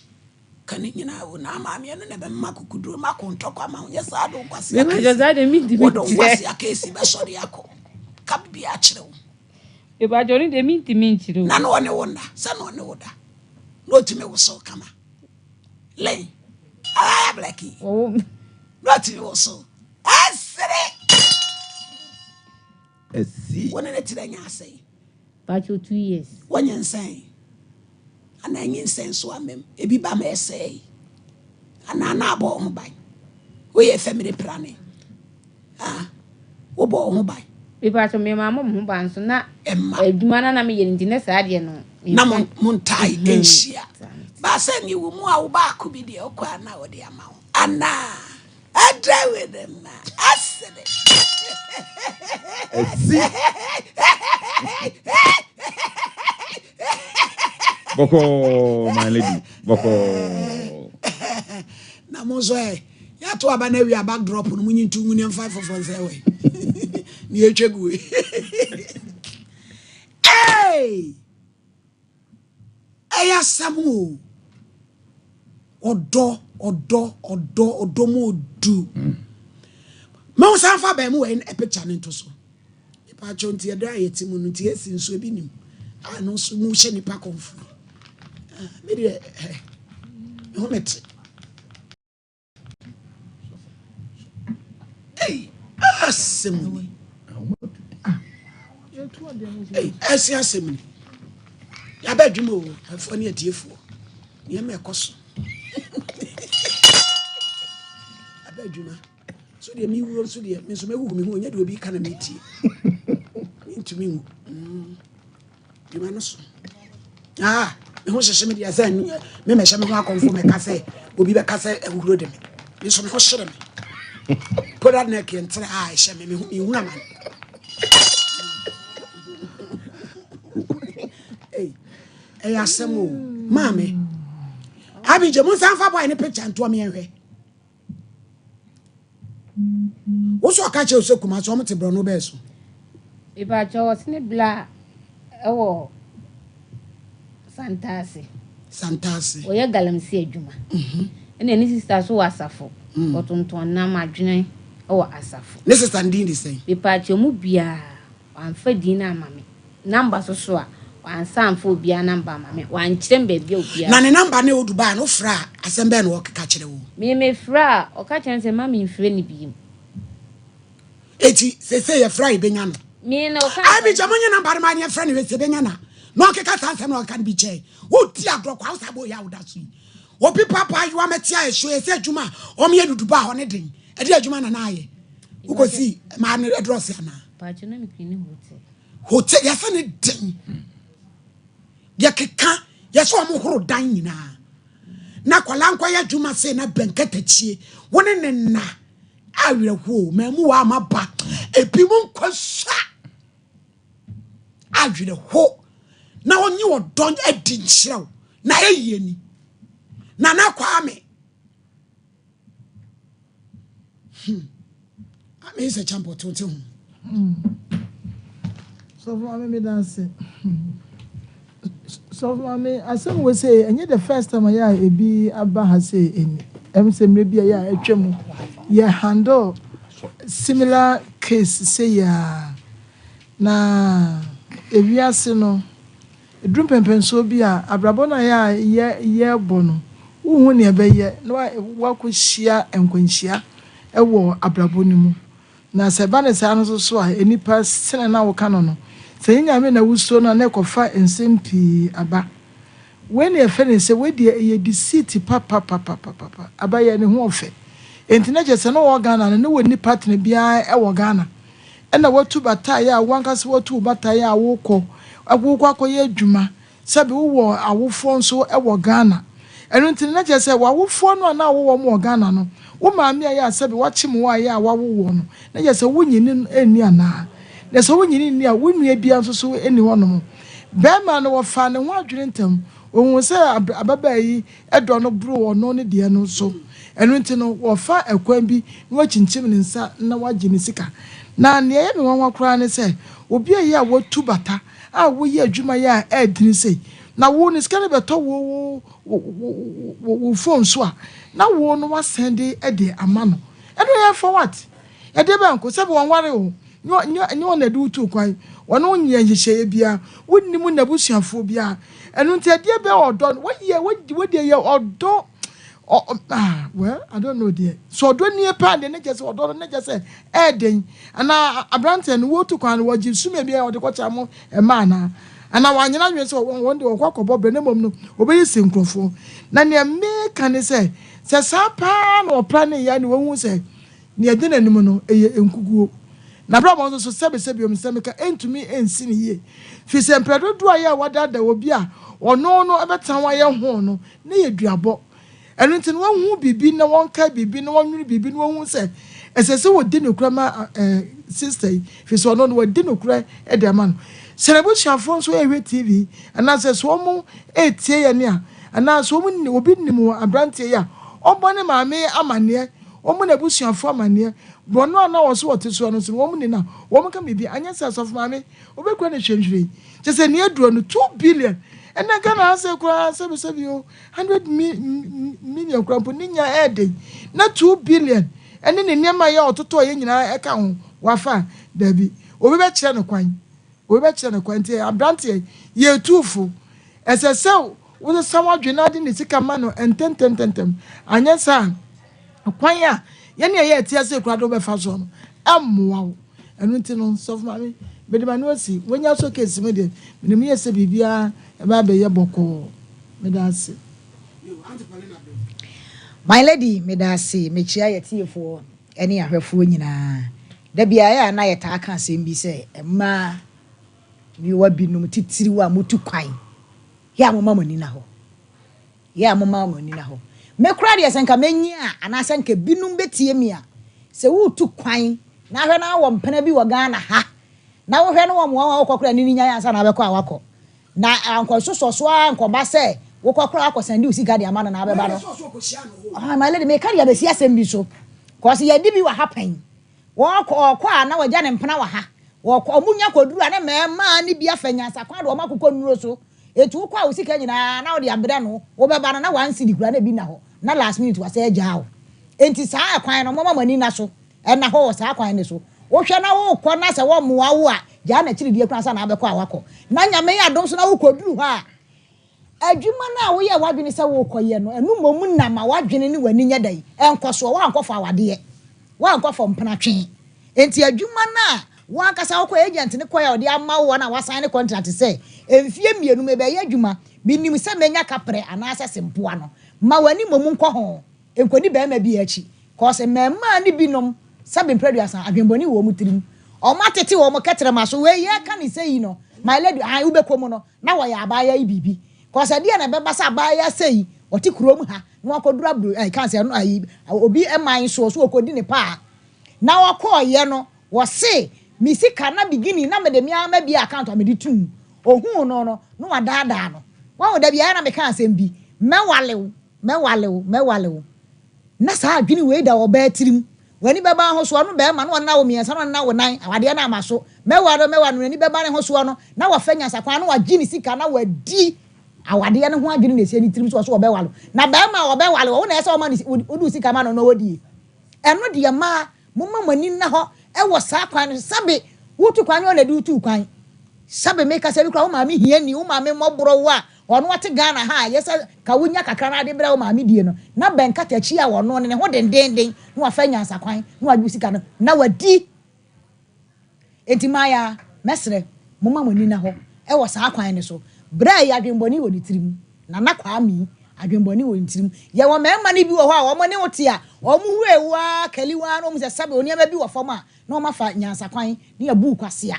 A: ka ne nyinaa o, na maame ɛno na ɛbɛma m'akokoduro, mako ntɔkwa ma wo, nyɛ saa de wo nkwasea
B: Mepa kyɛ
A: keesi,
B: saa deɛ mentumi
A: wode wo
B: nkyerɛ.
A: nkwasea keesi bɛsɔre akɔ, ka biribiara kyerɛ wo.
B: Mepakyɛw no deɛ mentumi nkyerɛ o.
A: Na na ɔne wo nna sɛ na ɔne wo da na ɔtumi wosow kama lɛn ayaya blɛki na ɔtumi wosow ɛsere
C: Ɛsi.
A: Wo ne ne tiri anya asɛe.
B: Pakyɛw 2 years.
A: Wɔnyinsɛn anaa nyinsɛn so amam ebi ba ma ɛsɛe anaa na abɔ wo ho ban woyɛ family planning. Ah, wobɔ wo ho ban.
B: Mepakyɛw me maa mɔ me ho ban nso na
A: Ɛmma.
B: adwuma no a na meyɛ no nti na saa deɛ no
A: Na mo
B: memfa.
A: montae
B: Mhm.
A: nhyia.
B: Saa na ɛte.
A: Baa sɛ neɛ wɔ mu a wo baako bi deɛ ɔkɔ a na ɔde ama wo anaa? Ɛdɛ wede ma asene.
C: Asi. Bɔkɔɔ my lady bɔkɔɔ.
A: Na mo nso ɛ yɛato aba no awie a back drop no monyi nto ngu ne mfa foforɔ nsɛ wɛ ne yɛtwa gu Hey! Ɛyɛ asɛm o. Ɔdɔ, ɔdɔ, ɔdɔ, ɔdɔ mu odu. Mo nsa nfa bɛn mu wɔ picture no nto so. Mepaakyɛw nti ɛdɔ a yɛte mu no nti esi nso ebi nim. A no nso mu hyɛ nipa kɔnfu. Ah, me deɛ eh, me ho mete. Ei, asɛm ni. Ei, ɛsi asɛm ni. Yɛaba adwuma o, afoɔ ne atiefoɔ. Nneɛma ɛkɔ so. Aba adwuma. So deɛ mewuo nso deɛ, me nso mɛhuhu me ho, ɛnyɛ deɛ obi ka na metie. Mentumi nwu. Dwuma no so. Ah, me ho hyehye me deɛ sɛ me mɛhyɛ me ho akɔmfo mɛka sɛ obi bɛka sɛ ahuhuro de me. Me nso me ho hyere me. Polar neck yɛ ntere a ɛhyɛ me, me ho mehunu amane. Ɛyɛ asɛm o. Maame. Abigye, mo nsa mfa boy ne picture ntoɔ me yɛnhwɛ. Wo so ɔka kyerɛ wo sɛ Kumasi wɔn te borɔno bɛɛ so.
B: Mepakyɛw ɔse ne bla ɛwɔ Santase.
A: Santase.
B: Ɔyɛ galamsey adwuma. Ɛna ne sister so wɔ asafo. Ɔtontɔn nam adwene ɛwɔ asafo.
A: Ne sister no din de sɛn?
B: Mepakyɛw mu biara wamfa din no ama me. Number so so a, wansan amfa obiara number amma me. Wankyerɛ me baabi a obiara.
A: Na ne number no a ɛwɔ Dubai no, wofrɛ a, asɛm bɛn na ɔkeka kyerɛ wo?
B: Me, mefrɛ a, ɔka kyerɛ me sɛ mma memfrɛ no bio.
A: Enti seesei yɛfrɛ a yɛbɛnya no?
B: Me na ɔka asɛm.
A: Abigya, monye number no ma ne yɛmfrɛ no hwɛ sɛ yɛbɛnya no a. Na ɔkeka saa nsɛm na ɔkeka no bi kyɛe. Wodi agorɔ kwa, wo saa bɔ yi a woda so yi. Obi papa ayewa mɛte ayɛ so, ɛsɛ adwuma a wɔyɛ no Dubai hɔ ne den. Ɛde adwuma na na ayɛ. Wokɔsi maa no ɛdrɔse anaa?
B: Pakyɛ na me clean hotel.
A: Hotel yɛsɛ ne den. Yɛkeka yɛsɛ wɔn horo dan nyinaa. Na akwadaa nkɔyɛ adwuma sei na bɛn katakyie. Wo ne ne nna awerɛhoɔ maamu wa ama ba. Ebi mu nkɔsua awerɛho na ɔnye ɔdɔ adi nkyerɛ wo na ɛyɛ ni. Nana Kwame. Hmm. Ame sɛ champo te te ho.
D: Hmm. Sɔfo maame me danse. Hmm. Sɔfo maame asɛm wɔ sɛ ɛnyɛ the first time ayɛ a ebi aba ha sɛ ɛni. Ɛm sɛ mmerɛ bi a yɛ a atwa mu yɛ handle similar case sɛ yɛ a na ewiase no Ɛduru mpɛnpɛnsoɔ bi a, abrabɔ no a yɛ a yɛ yɛrebɔ no, wonhu nea ɛbɛyɛ na woakɔhyia nkwanhyia wɔ abrabɔ no mu. Na sɛ ɛba no saa no nso so a, nnipa sɛnea na woka no no, sɛ ɛnyɛ Nyame na wosuro no a, na ɛkɔfa nsɛm pii aba. Wei na yɛfrɛ no sɛ wei deɛ ɛyɛ deceit papapapapapa. Aba yɛ ne ho ɔfɛ. Enti na kyerɛ sɛ na ɔwɔ Ghana no, na ɔnni partner biara wɔ Ghana. Ɛna watu bataeɛ a wankasa watu wo bataeɛ a wokɔ wokɔ akɔyɛ adwuma sɛbe wowɔ awofoɔ nso wɔ Ghana ɛno nti no na kyerɛ sɛ wawofoɔ no a na wowɔ wɔn wɔ Ghana no wo maame a ɛyɛ a sɛbe wakyem wo a ɛyɛ a wawo woɔ no na kyerɛ sɛ wonyini no nni anaa na sɛ wonyini nni a wo nua biara nso so nni hɔ nom bɛrima no wɔfaa ne ho adwene ntɛm ohuu sɛ ababaa yi dɔ no boro ɔno ne deɛ no so. Ɛno nti no, wɔfa ɛkwan bi na wɔakyinkyim ne nsa na wɔagye ne sika. Na nea ɛyɛ me nwanwa koraa ne sɛ, obi a ɛyɛ a watu bata a woyɛ adwuma yɛ a ɛredene sei, na wo ne sika no bɛtɔ wo wo wo wo phone so a, na wo no woasɛnde de ama no. Ɛno yɛ for what? Ɛdeɛ bɛn nko? Sɛbi wɔnware wo, nyɛ nyɛ wɔn na ɛde wo tuu kwan, wɔne wo nyɛɛ nhyehyɛeɛ biara, wonnim n'abusuafoɔ biara. Ɛno nti ɛdeɛ bɛn ɔdɔ no, woyɛ wo deɛ yɛ ɔdɔ ɔ ah well I don't know deɛ. Sɛ ɔdɔ nie paa deɛ ne kyɛ sɛ ɔdɔ no ne kyɛ sɛ ɛɛden anaa aberanteɛ no wotu kwan no wɔgye sumɛ bi a ɔde kɔkyɛ mo mma anaa anaa wanyɛ n'adwene sɛ wɔn deɛ wɔkɔ akɔbɔ brɛ na mmom no wɔbɛyi si nkurɔfoɔ. Na nea meka ne sɛ sɛ saa paa na ɔpra ne yɛ na wahu sɛ Nea ɛda n'anim no, ɛyɛ nkuguo. N'abrabɔ nso so, sɛbesɛbe o, sɛ meka, ɛntumi nsi no yie. Firi sɛ mprɛ dodoɔ a ɛyɛ a wadaadaa obi a ɔno no bɛtena ho ayɛ ho no, na ɛyɛ duabɔ. Ɛno nti no, wɔhu biribi na wɔkae biribi na wɔnwene biribi na wɔhu sɛ ɛsɛ sɛ wɔdi nokorɛ ma sista yi, firi sɛ ɔno no wadi nokorɛ de ama no. Sɛ n'abusuafoɔ nso rehwɛ TV anaasɛ sɛ wɔretie yɛn a, anaa sɛ wɔn obi nim aberanteɛ yi a, ɔmmɔ ne maame amanneɛ Wɔmmɔ n'abusuafo amanneɛ. Borɔno a na wɔso wɔte soɔ no nso no, wɔn nni no a, wɔnka biribi. Anyɛ sɛ Asɔfo Maame, wobɛkura no hwiremhwirem. Kyerɛ sɛ nea aduro no, 2 billion. Ɛnnɛ Ghana ha sei koraa, sɛbesɛbe o, 100 million koraa mpo, ne nya ɛyɛ den. Na 2 billion ɛne ne nneɛma a ɛyɛ a ɔtotɔeɛ nyinaa ɛka ho, wafa a? Dabi. Obi bɛkyerɛ no kwan. Obi bɛkyerɛ no kwan. Nti aberanteɛ, yɛ tu fo. Ɛsɛ sɛ wosesa w'adwene na wode ne sika ma no ntɛmntɛmntɛm. Anyɛ saa a, kwan a Yɛne a yɛte ase koraa de wobɛfa soɔ no, ɛmmoa wo. Ɛno nti no, Sɔfo Maame, mede m'ano asi w'anya so case mu deɛ, menim yie sɛ biribiara ɛbɛ abɛyɛ bɔkɔɔ. Meda ase.
E: My lady, meda ase. Mekyia yɛ tiefoɔ ne ahwɛfoɔ nyinaa. Da biara yɛ a na yɛtaa ka asɛm bi sɛ mmaa mmeawa binom titiriw a motu kwan yɛ a moma mo ani na hɔ. Yɛ a moma mo ani na hɔ. Me koraa deɛ sɛ nka mɛnyi a anaasɛ nka binom bɛtie me a sɛ woretu kwan na ahwɛ na wɔ mpena bi wɔ Ghana ha na wohwɛ no wɔ mmoa a wokɔ koraa ne ne nyae ansa na wabɛkɔ a wakɔ. Na ankɔsosɔ so ara ankɔba sɛ wokɔ koraa akɔsɛnde wo sika de ama no na abɛba no. Ah, my lady, meka de abɛsi asɛm bi so. Kɔse yɛde bi wɔ ha pɛn. Wɔkɔ ɔkɔ a na wɔagya ne mpena wɔ ha. Wɔkɔ ɔmo nya kɔduru a na mmarima ne bi afa nyansakwan de wɔn akokɔ nnuro so. Eti wokɔ a wo sika nyinaa na wode abrɛ no, wobɛba no na one cedi koraa na ebi nna hɔ. Na last minute wasɛ agyaa wo. Enti saa ɛkwan no momma mo ani nna so. Ɛnna hɔ wɔ saa kwan no so. Wohwɛ na wokɔ na sɛ wɔmmoa wo a, gyaa n'akyiridie koraa ansa na abɛkɔ a wakɔ. Na Nyame adom so na wokɔduru hɔ a, adwuma no a woyɛɛ w'adwene sɛ worekɔyɛ no, ɛno mmom na ma w'adwene ne w'ani nyɛ dɛn? Ɛnkɔ soɔ. Woankɔfa awadeɛ. Woankɔfa mpenatwe. Enti adwuma no a wo ankasa wokɔɛ, agent no kɔɛ a ɔde ama wo na wasign contract sɛ mfeɛ 2 mebɛyɛ adwuma, menim sɛ mɛnya kaprɛ anaasɛ sempoa no, ma w'ani mmom nkɔ ho. Nkɔdi barima bi akyi. Cause mmarimaa no bi nom sɛbe mprɛ 30 adwenbɔne wɔ wɔn tirim. Wɔn atete wɔn kɛtrɛma so. Wei yɛka ne sei no my lady ae wobɛkɔ mu no na wɔyɛ abaayewa yi biribi. Cause ɛdeɛn na ɛbɛba sɛ abaayewa sei ɔte kurom ha na wakɔduru abro ɛɛ ka sɛ ɛno ayi obi man soɔ so ɔkɔdi ne paa na ɔkɔɔyɛ no wɔse me sika na beginning na mede me ara mabie account a mede tum. Ohuu no no na wadaadaa no. Wahu da biara na meka asɛm bi mɛwale wo. Mɛwale wo, mɛwale wo. Na saa adwene wei da ɔbaa tirim. W'ani bɛba ho soɔ no barima na ɔnena wo mmiɛnsa na ɔnena wo nan, awadeɛ no ama so. Mɛware wo, mɛware no, n'ani bɛba ne ho soɔ no, na wafa nyansakwan na wagye ne sika na wadi awadeɛ no ho adwene na ɛsi ne tirim soɔ so ɔbɛware wo. Na barima a ɔbɛware wo, wo na ɛsɛ sɛ ɔma no, wode wo sika ma no na ɔdie. Ɛno deɛ mmaa, momma mo ani nna hɔ wɔ saa kwan no so. Sɛbe wotu kwan, nyɛ wo na ɛde wo tuu kwan. Sɛbe mekasa bi koraa, wo maame hiani, wo maame mmɔborɔ wo a, Ɔno ɔte Ghana ha a, ɛyɛ sɛ ka wonya kakra na ade brɛ wo maame die no, na bɛn katakyi a ɔno ne ne ho dendeenden na wafa nyansakwan na wagye wo sika no na wadi. Enti mmayaa, mɛsrɛ, momma mo ani nna hɔ wɔ saa kwan no so. Berɛ yi adwenbɔne wɔ ne tirim. Nana Kwame yi, adwenbɔne wɔ ne tirim. Yɛwɔ mmarima no bi wɔ hɔ a wɔn ne wo te a, wɔn hue wo ara, kali wo ara na wɔhu sɛ sɛbe wo nneɛma bi wɔ fam a, na wɔafa nyansakwan ne abu wo kwasea.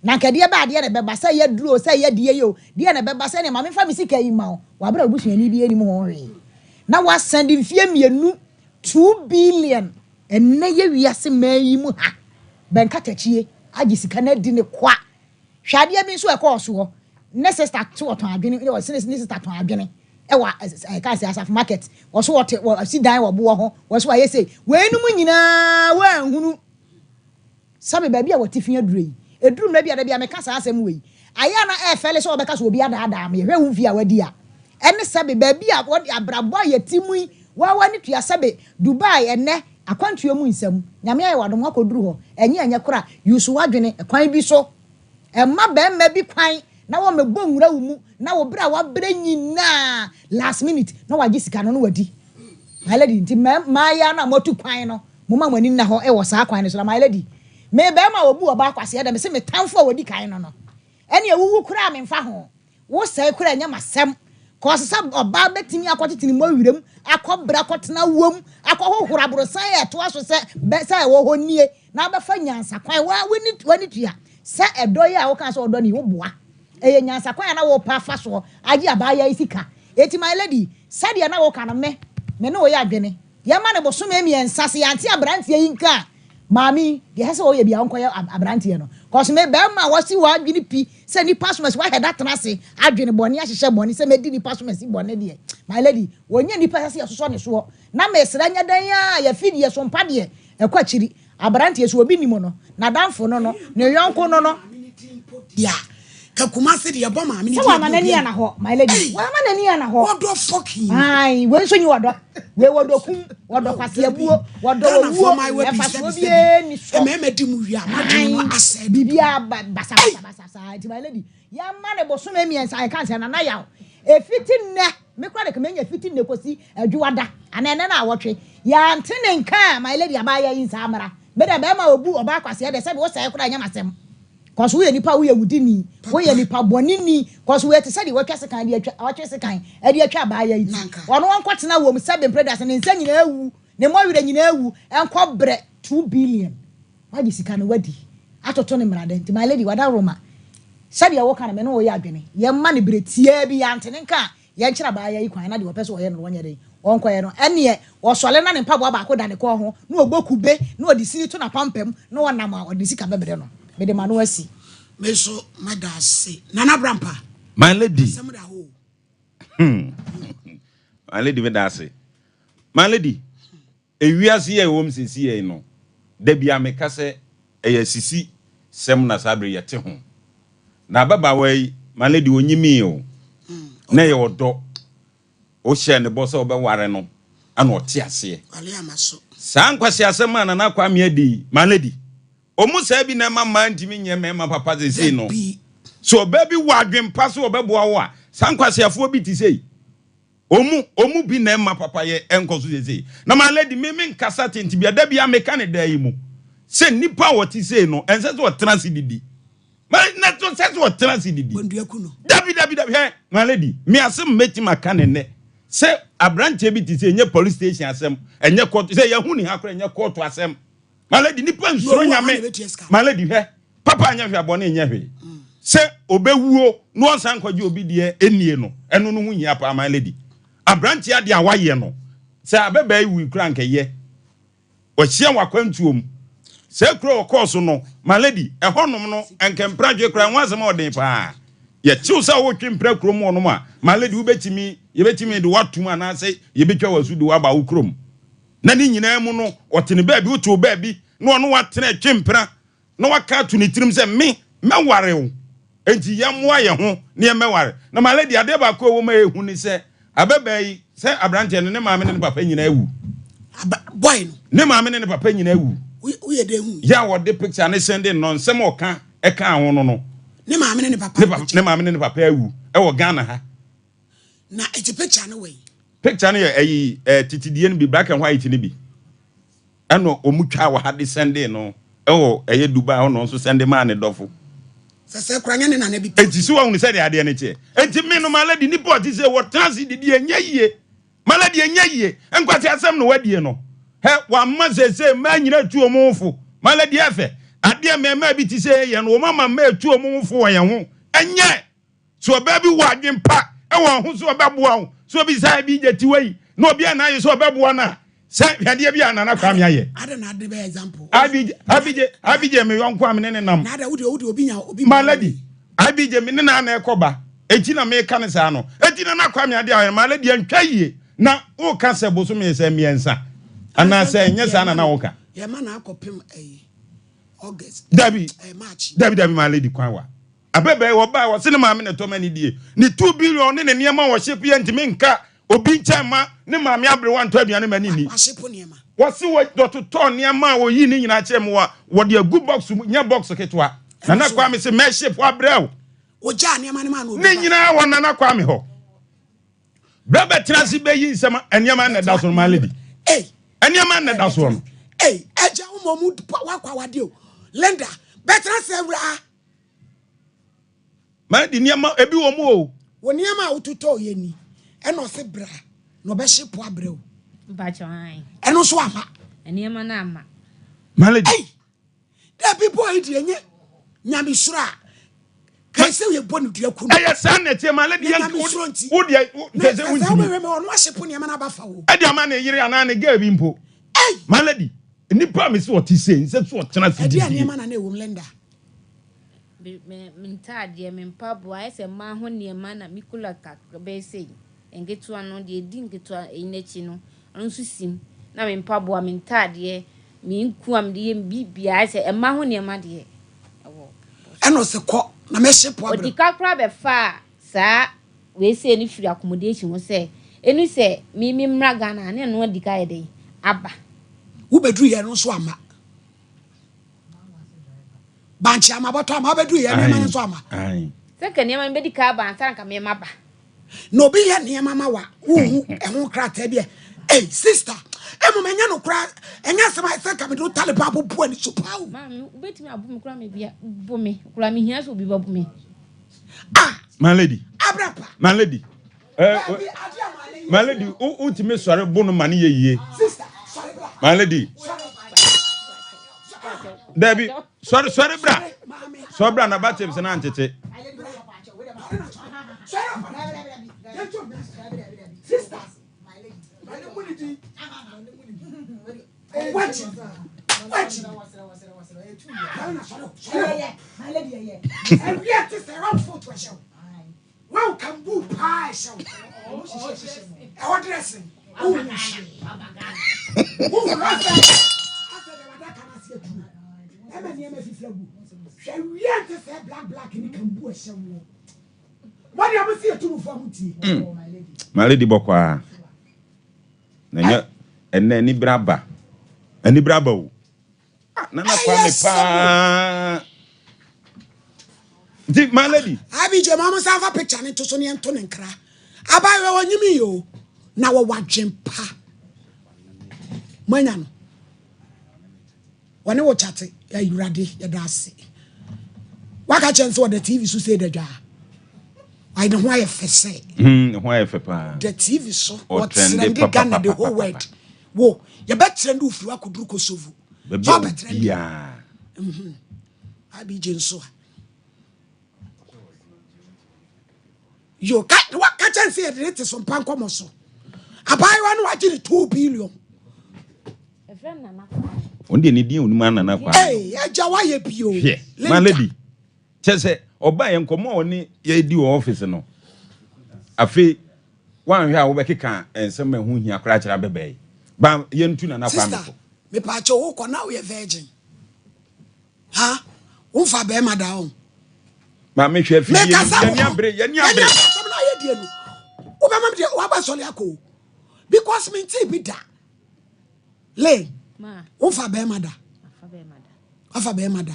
E: Na anka ɛdeɛ bɛn adeɛ na ɛbɛba, sɛ ɛyɛ aduro o, sɛ ɛyɛ deɛ yi o, deɛ na ɛbɛba sɛ ɛneɛ ma memfa me sika yi mma wo, wɔ aberɛ a w'abusuani biara nnim ho hwee, na woasan de mfeɛ 2, 2 billion, ɛnnɛ yɛ wiase man yi mu ha, bɛn katakyie agye sika no adi ne kwa. Hwɛ adeɛ bi nso a ɛkɔɔ soɔ, ne sister te ɔtɔn adwene, ɔse ne sister tɔn adwene ɛwɔ ɛka sɛ asafo market, wɔso wɔte wɔsi dan wɔ boɔ ho, wɔso ayɛ sei, weinom nyinaa wɔanhunu. Sɛbe baabi a w'atifi aduru yi, ɛduru mmerɛ bi a, da bi a meka saa asɛm wei, ayɛ a na ɛɛfɛle sɛ wɔbɛka sɛ obi adaadaa me, hwɛ wo mfie a wadi a, ɛne sɛbe baabi a wɔde abrabɔ a yɛte mu yi, waa w'ani tua sɛbe Dubai ɛnnɛ, akwantuo mu nsɛm, Nyame ayɛ w'adom woakɔduru hɔ, ɛnyɛ ɛnyɛ kora, use w'adwene kwan bi so, ɛmma barima bi kwan na wɔmmɛbɔ nwura wo mu na wo berɛ a wabrɛ nyinaa last minute na wagye sika no na wadi. My lady, nti mmaayewa no a moatu kwan no, Momma mo ani nna hɔ wɔ saa kwan no so. Na my lady, me barima a obu ɔbaa kwasea dɛ, mese me tamfo a odi kan no no, ɛnneɛ wuwu koraa a memfa ho, wo sɛe koraa ɛnyɛ m'asɛm, cause sɛ ɔbaa bɛtumi akɔtete ne mmɔwerɛm, akɔbrɛ akɔtena wuom, akɔhohoro aborosan a ɛtoa so sɛ bɛ sɛ ɛwɔ hɔ nie, na wabɛfa nyansakwan, wa w'ani w'ani tua sɛ ɛdɔ yi a wokaa sɛ ɔdɔ no yi, woboa. Ɛyɛ nyansakwan a na worepɛ afa soɔ agye abaayewa yi sika. Enti my lady, sɛdeɛ na woka no, me, me ne wo yɛ adwene. Yɛma no bosome 3, sɛ yɛante abranteɛ yi nka a, maame yi, deɛ ɛsɛ sɛ ɔyɛ biara ɔnkɔyɛ abranteɛ no. Cause me barima a wasi w'adwene pi sɛ nipa asomasi, wahɛ da tena ase adwene bɔne ahyehyɛ bɔne sɛ mɛdi nipa asomasi bɔne deɛ, my lady, ɔnyɛ nipa ɛsɛ sɛ yɛsosɔ ne soɔ. Na mesrɛ nyɛ dɛn ara yɛafi deɛ so mpa deɛ ɛkɔ akyiri. Abranteɛ so obi nim no, n'adamfo no no, ne yɔnko no no.
A: Deɛ ka Kumasi deɛ ɛbɔ maame ne
E: Sɛ
A: di
E: wama
A: ɛbi
E: n'ani
A: obi
E: ana hɔ, my lady.
A: Ei!
E: Wama n'ani ana hɔ.
A: Wɔdɔ fucking.
E: Ae, wei nso nyi wɔdɔ. Wei wɔdɔ kum, wɔdɔ
A: Oh,
E: kwaseabuo,
A: dabi.
E: wɔdɔ
A: Ghanafoɔ
E: owuo,
A: mmaayewa pii
E: mfasoɔ
A: sɛbi sɛbi.
E: biara nni so.
A: Mmarima di mu wie a, moadwene no
E: Ae,
A: asɛe dodo.
E: biribiara ba basa
A: Ei!
E: basa basa saa. Nti my lady, yɛmma no bosome 3, yɛka sɛ Nana Yaw, ɛfiti nnɛ. Me koraa de ka manya fiti nnɛ kɔsi Adwoada anaa ɛnnɛ naawɔtwe. Yɛante ne nka a my lady abaayewa yi nsa mmra. Me deɛ bɛrima a ɔbu ɔbaa kwasea deɛ sɛbe wosɛe koraa ɛnyɛ m'asɛm. Cos woyɛ nipa a woyɛ wudini, woyɛ
A: Papa.
E: nipa bɔneni cos woyɛ te sɛ deɛ watwa sekan de atwa watwe sekan de atwa abaayewa yi ti.
A: Nanka.
E: Ɔno ɔnkɔtena wom sɛbe mprɛduasa ne nsa nyinaa awu, ne mmɔwerɛ nyinaa awu, ɛnkɔ brɛ 2 billion. Wagye sika no wadi atoto ne mmara dɛn nti my lady wadaworoma sɛdeɛ woka no me ne wo yɛ adwene yɛmma no berɛ tiaa bi yɛante ne nka a yɛnkyerɛ abaayewa yi kwan na deɛ ɔpɛ sɛ ɔyɛ no no ɔnyɛ dɛn ɔnkɔyɛ no ɛneɛ ɔsɔre na ne mpaboa baako da ne kɔn ho na ɔbɔ kube na ɔde sini to n'apampam na ɔnam a ɔde ne sika bɛbrɛ no mede ma no asi.
A: Me nso mada ase. Nana Brampa.
C: My lady.
A: Asɛm da hɔ o.
C: My lady meda ase. My lady. Ewiase yi a yɛwɔ mu seesei yi no, da biara meka sɛ ɛyɛ asisi sɛm na saa bere yi yɛte ho. Na ababaawa yi, my lady, onyimii o, na ɛyɛ ɔdɔ. Wohyɛɛ ne bɔ sɛ wobɛware no, ɛna ɔte aseɛ. Saa nkwaseasɛm a Nana Kwame adi yi, my lady, wɔn saa bi na ɛma mmaa ntumi nyɛ mmarima papa seesei no. Sɛ ɔbaa bi wɔ adwempa sɛ ɔbɛboa wo a, saa nkwaseafoɔ bi te sei. Ɔmu ɔmu bi na ɛmma papayɛ ɛnkɔ so seesei. Na my lady me me nkasa tenten bia da biara meka no daa yi mu sɛ nipa a ɔte sei no ɛnsɛ sɛ ɔtena ase didi. Ma na to sɛ sɛ ɔtena ase didi. Dabi dabi dabi hwɛ my lady me asɛm mɛtumi aka ne nnɛ sɛ aberanteɛ bi te sei ɛnyɛ police station asɛm ɛnyɛ court sɛ yɛhu ne ha koraa ɛnyɛ court asɛm. My lady, nipa nsuro nyame. My lady, hwɛ, papa nyɛ hwee, abɔne nyɛ hwee. Sɛ obɛwuo na ɔnsan nkɔgye obi deɛ ɛnie no, ɛno no ho hia paa, my lady. Aberanteɛ adeɛ a wayɛ no, sɛ abɛbaa yi wui koraa nkɛyɛ. Wahyia wɔ akwantuo mu. Sɛ kuro a ɔkɔɔ so no, my lady, ɛhɔnom no, nkɛ mpradwe koraa, ɛho asɛm a ɔden paa. Yɛkyew sɛ wotwe mpra kurom hɔnom a, my lady, wobɛtumi, yɛbɛtumi de woatom anaasɛ yɛbɛtwa w'asu de woaba wo kurom. Na ne nyinaa mu no, ɔte ne baabi, wote wo baabi, na ɔne wo atena atwe mpena, na waka ato ne tirim sɛ, Me, mɛware wo. Enti yɛmmoa yɛn ho na yɛmmɛware. Na my lady, adeɛ baako a ɛwɔ mu a ɛyɛ hu ne sɛ, ababaa yi, sɛ aberanteɛ no, ne maame ne ne papa nyinaa awu.
A: Aba, boy no.
C: Ne maame ne ne papa nyinaa awu.
A: Woyɛ dɛn hu?
C: Yɛ a wɔde picture no sɛnde no, nsɛm a ɔka kaa ho no no.
A: Ne maame ne ne papa.
C: Ne maame ne ne papa awu wɔ Ghana ha.
A: Na eti picture no wɔ yi.
C: Picture no yɛ ɛyi ɛɛ titidie no bi black and white no bi ɛna wɔn twa wɔ ha de sɛnde no ɛwɔ ɛyɛ Dubai hɔ na ɔnso sɛnde maa ne dɔfo.
A: Sɛsɛ kora nyɛ ne nana bi.
C: Eti so wɔn sɛ de adeɛ no teɛ. Eti mi no my lady nipa ɔte sɛ wɔtena ase didi ɛnyɛ yie my lady ɛnyɛ yie nkwasi asɛm na wadie no hɛ wama sese mmaa nyina tu wɔn ho fo my lady ɛfɛ adeɛ mmarima bi te sɛ yɛ no wɔn ama mmaa etu wɔn ho fo wɔ yɛn ho ɛnyɛ. So ɔbaa bi wɔ adwen pa wɔ ho sɛ ɔbɛboa wo? Sɛ obi sɛ bi gye tiwa yi na obi a n'ayɛ sɛ ɔbɛboa no a, sɛ hwɛdeɛ bi a Nana Kwame ayɛ.
A: Ada na ade bɛyɛ example.
C: IBJ, IBJ, IBJ me yɔnko a me ne ne nam.
A: Na ada wode wode obi nya obi.
C: My lady, IBJ me ne na na ɛkɔ ba. Eti na meka ne saa no. Eti Nana Kwame ade a ɔyɛ my lady antwa yie. Na woka sɛ bosome sɛ mmiɛnsa. Anaasɛ ɛnyɛ saa na na woka.
A: Yɛma na akɔpem ɛyi August.
C: Dabi.
A: March.
C: Dabi dabi my lady kwan wa. Abɛbɛɛ wɔbae wɔse ne maame na ɛtɔ ma ne die. Ne 2 billion ne ne nneɛma a wɔship yɛ ntumi nka obi nkyɛn mma ne maame aberewa ntɔ aduane ma ne nni.
A: Wahyepo nneɛma.
C: Wɔse wɔtotɔɔ nneɛma a wɔyii ne nyinaa kyerɛɛ me wɔ wɔde agu box mu nyɛ box ketewa. Nana Kwame se mɛship abrɛ wo.
A: Wɔgyaa nneɛma no maa no obi
C: Ne nyinaa wɔ Nana Kwame hɔ. Berɛ bɛtena ase bɛyi nsɛm nneɛma na ɛda so no my lady. Nneɛma na ɛda soɔ no.
A: Ei, agya wo mmɔ mu wakɔ awadeɛ o. Linda, bɛtena ase awuraa.
C: Ma di nneɛma ebi wɔ mu o.
A: Wɔ nneɛma a wototɔɔ yɛ ni ɛna ɔse bra na ɔbɛhye po abrɛ o.
B: Mpakyɛ ae.
A: Ɛno nso ama.
B: Nneɛma no ama.
C: My lady.
A: Ei, dabi boy yi deɛ nye nyamesuro a kae sɛ yɛbɔ no dua ku no.
C: Ɛyɛ saa na ɛteɛ my lady.
A: Na nyamesuro nti.
C: Wo deɛ
A: Na
C: sɛ sɛ
A: sɛ
C: wontumi.
A: wobɛhwɛ me ɔno ahye po nneɛma no aba fa o.
C: Ɛde ama ne yere anaa ne girl bi mpo.
A: Ei.
C: My lady, nipa a mese ɔte sei nsɛ sɛ ɔtena ase
A: Ɛdeɛ
C: didie.
A: nneɛma na na ɛwom Linda.
B: Me me me ntaadeɛ, me mpaboa, ayɛ sɛ mmaa ho nneɛma na me kula kakra bɛyɛ sei. Nketewa no, deɛ ɛdi nketewa ɛyi n'akyi no, ɔno nso sim. Na me mpaboa, me ntaadeɛ, me nku a mede yɛ me biribiara, ayɛ sɛ mmaa ho nneɛma deɛ ɛwɔ.
A: Ɛna ɔse kɔ na mɛhye po abrɛ.
B: Ɔdi ka koraa bɛfaa saa wei sei no firi accommodation hɔ sɛ ɛnu sɛ me me mmra Ghana a, na ɛno adi ka ayɛ dɛn aba.
A: Wobɛduru yɛ no nso amma. Bankye ama bɔtɔ ama wobɛduru yɛ nneɛma no nso ama.
B: Sɛ nka nneɛma no bɛdi ka aba ansa na nka me maba.
A: Na obi yɛ nneɛma ma wa wohu ɛho krataa bi ɛ. Ei sister, mmom ɛnyɛ no koraa, ɛnyɛ asɛm a ɛsɛ nka mede wo tale ba abɔbu ani so paa o.
B: Maame, wobɛtumi abo me koraa ma bi bo me koraa mehia sɛ obi bɛbo me.
A: Ah!
C: My lady.
A: Abrapa.
C: My lady. Eh,
A: Dabi, ade a maame yɛ.
C: My lady, wotumi sɔre bo no ma no yɛ yie.
A: Sister, sɔre bra.
C: My lady.
A: Sɔre.
C: Dabi, sɔre sɔre bra. Sɔre bra na ba tips na antete.
A: Wow kambu paa ɛhyɛ wo ɛhɔ dressing wohu hwee wohu asɛ asɛ deɛ wadaka no ase aduro ɛma nneɛma fifiri agu hwɛ wia nte sɛ black black ne kambu ɛhyɛ woɔ mɔde ɔmo si yɛ mu fo ɔmo tie.
C: My lady bɔkɔ a na nyɛ ɛnɛ anibere aba anibere aba o. Ah, Nana Kwame paa. Nti, my lady.
A: Abj ma mo san fa picture ne to so ne yɛnto ne nkra. Abaayewa wɔnyimi yi o na wɔwɔ adwen pa. Moanya no. Wɔne wo kyate awurade yɛda ase. Waka kyɛn sɛ ɔda TV so sɛ da dwaa. Ayɛ ne ho ayɛ fɛ sɛ.
C: Ne ho ayɛ fɛ paa.
A: Da TV so. Ɔtrende Ghana the whole world. Wo yɛbɛtrende wo firi akɔduru Kosovo.
C: Baabi a obiara.
A: Abj nso a. Yo, ka waka kyɛn sɛ yɛde ne te so mpa nkɔmmɔ so. Abaayewa no wagye ne 2 billion.
C: Wɔn deɛ ne din onim anana kwa.
A: Ee, agya wayɛ bio.
C: Hwɛ, my lady. Kyɛ sɛ ɔbaa yɛn nkɔmmɔ a ɔne yɛdi wɔ office no. Afei, wanhwɛ a wobɛkeka nsɛm a ɛho hia koraa kyerɛ abɛbɛɛ yi. Ba yɛntu Nana Kwame
A: Sister,
C: so.
A: mepaakyɛ wo kɔ na woyɛ virgin. Ha? Womfa bɛrima da o.
C: Maame hwɛ afidie no.
A: Mekasa
C: Yɛni abere, yɛni abere.
A: Yɛni asɛm na ayɛ die no. Wobɛma me deɛ waba sɔre akɔ o. Because mente bi da. Lane, womfa bɛrima da. Wafa bɛrima da.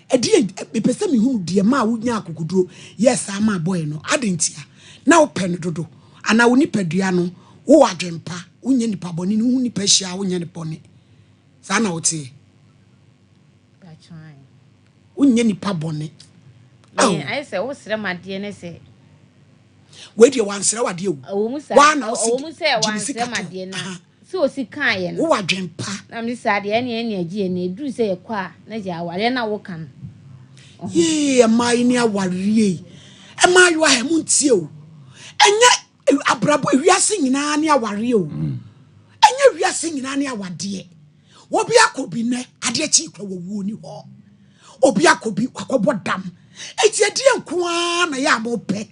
A: Ɛdeɛ mepɛ sɛ mehunu deɛ maa wonya akokoduro yɛ saa maa bɔɛ no. Ade ntia. Na wopɛ no dodo. Anaa wo nipadua no, wowɔ adwempa. Wonyɛ nipa bɔne ne wohu nipa hyia a wonyɛ ne bɔne. Saa na woteɛ. Wonyɛ nipa bɔne.
B: Ayɛ sɛ wosrɛ m adeɛ ne sɛ.
A: Wei deɛ wansrɛ wadeɛ o. Waa na wosi
B: gye ne sika to. Sɛ osi kaeɛ no.
A: Wowɔ adwen pa.
B: Na mese saa deɛ ɛne ɛne agye yɛn na ɛduru sɛ yɛkɔ a na gye awareɛ na woka no.
A: Yee ɛmaa yi ne awareɛ yi. Ɛmaa yi wɔ ha mu ntie o. Ɛnyɛ abrabɔ wiase nyinaa ne awareɛ o. Ɛnyɛ wiase nyinaa ne awadeɛ. Obi akɔ bi nɛ adeɛ kyi kura wɔ wuo ni hɔ. Obi akɔ bi wakɔbɔ dam. Eti ɛdeɛ nko ara na yɛ a mopɛ.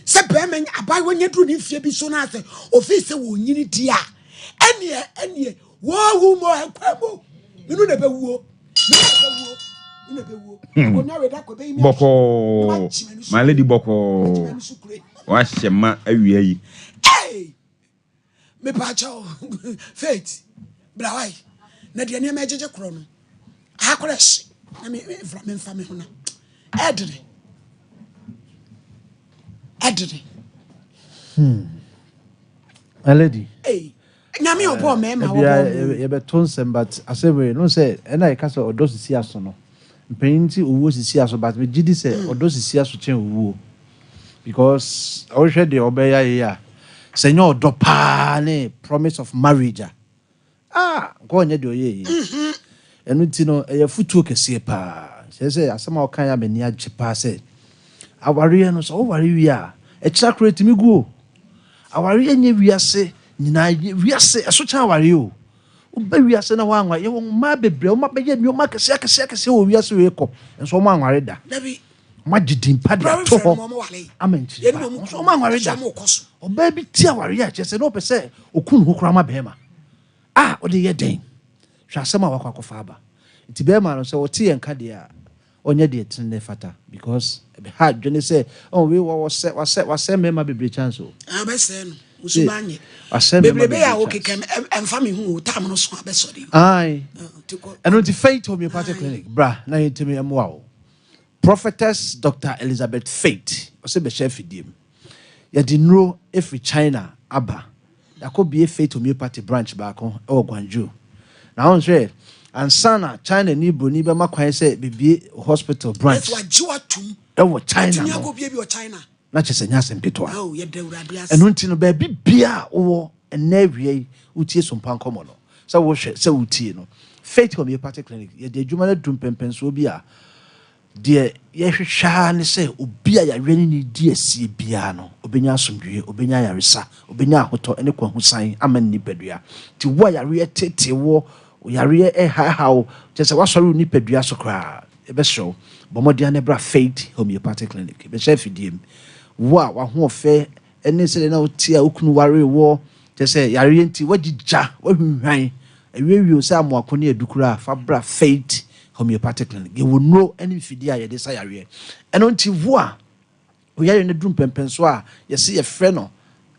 A: Sɛ bɛrima abaayewa nya duru ne mfie bi so na sɛ ofii sɛ wɔnyini di a ɛneɛ ɛneɛ wɔwu mo ɛkwa mu menu na ɛbɛwuo menu na ɛbɛwuo menu na ɛbɛwuo akonnwa wei da kɔ ɛbɛyi mi
C: Bɔkɔɔ, my lady bɔkɔɔ. Wahyɛ ma awia yi.
A: Hey! Mepaakyɛw Faith bra wae na deɛ nneɛma ɛgyegye korɔ no aha korɔ ɛhye na me mfra memfa me ho na ɛdene ɛdene.
F: My lady.
A: Hey, nyame ɔbɔ mmarima wɔbɔ mu.
F: Yɛbɛto nsɛm but asɛm wei no sɛ ɛna yɛka sɛ ɔdɔ sisi aso no mpanyin nti owuo sisi aso but megye di sɛ ɔdɔ sisi aso kyɛn owuo because ɔhwɛ deɛ ɔbɛyɛ ayɛ a sɛ nyɛ ɔdɔ paa ne promise of marriage a ah nka ɔnyɛ deɛ ɔyɛ yi ɛno nti no ɛyɛ fotuo kɛseɛ paa kyerɛ sɛ asɛm a ɔka yɛ a m'ani agye paa sɛ awareɛ no sɛ woware wie a ɛkyerɛ korɔ ɛtumi gu o. Awareɛ nyɛ wiase nyinaa wiase ɛso kyɛn awareɛ o. Woba wiase na woanware yɛwɔ mmaa bebree a wɔn abɛyɛ nneɛma akɛseɛ akɛseɛ akɛseɛ wɔ wiase wei kɔ nso wɔn anware da.
A: Dabi.
F: Wɔn agye din pa de ato hɔ ama nkyiri ba nso wɔn anware da. Ɔbaa bi ti awareɛ a kyerɛ sɛ na ɔpɛ sɛ oku ne ho koraa ma bɛrima a ɔde yɛ den. Hwɛ asɛm a wakɔ akɔfa aba. Nti bɛrima no sɛ ɔte yɛn ka deɛ a ɔnyɛ deɛ tene ne fata because ɛbɛha adwene sɛ ɔn wei wɔ wɔsɛ wasɛ wasɛ mmarima bebree chance o.
A: Abɛsɛɛ no musu ba nyɛ.
F: Wasɛ mmarima
A: bebree a
F: bebree
A: wokeka
F: chance.
A: ɛmfa me ho o time no so abɛsɔre.
F: Aye.
A: Nti kɔ.
F: Ɛno nti Faith Homeopathic Clinic bra na yɛntumi mmoa wo. Prophetess Dr. Elizabeth Faith ɔsɛ bɛhyɛ afidie mu. Yɛde nnuro firi China aba. Yɛakɔbue Faith Homeopathy branch baako wɔ Guangzhou. Na wohu sɛ ansa na China ni broni bɛma kwan sɛ bebue hospital branch
A: Yesu agye wo atom.
F: wɔ China
A: Watumi
F: no,
A: akɔbue bi wɔ China.
F: na kyerɛ sɛ ɛnyɛ asɛm ketewa.
A: Oh, yɛda Awurade ase.
F: Ɛno nti no, baabi biara a wowɔ ɛnnɛ awia yi, wotie Sompa Nkɔmmɔ no, sɛ wohwɛ, sɛ wotie no, Faith Homeopathy Clinic, yɛde adwuma no adu mpɛnpɛnsoɔ bi a, Deɛ yɛhwehwɛ ara ne sɛ obi a yareɛ ne no redi asie biara no, ɔbɛnya asomdwoeɛ, ɔbɛnya ayaresa, ɔbɛnya ahotɔ ne kwahusan ama ne nipadua. Nti wo a yareɛ tetee woɔ, yareɛ rehaehae wo, kyerɛ sɛ woasɔre wo nipadua so koraa, yɛbɛsrɛ wo, bɔ mmɔden ara na bra Faith Homeopathic Clinic. Yɛbɛhyɛ afidie mu. Wo a w'ahoɔfɛ ne sɛdeɛ na wote a wo kunu waree woɔ, kyerɛ sɛ yareɛ nti woagyigya, woahwinhwan, awiewie wo sɛ amoako ne adukuro a, fa bra Faith Homeopathic Clinic. Yɛwɔ nnuro ne mfidie a yɛde sa yareɛ. Ɛno nti wo a wo yareɛ no aduru mpɛnpɛnsoɔ a yɛse yɛfrɛ no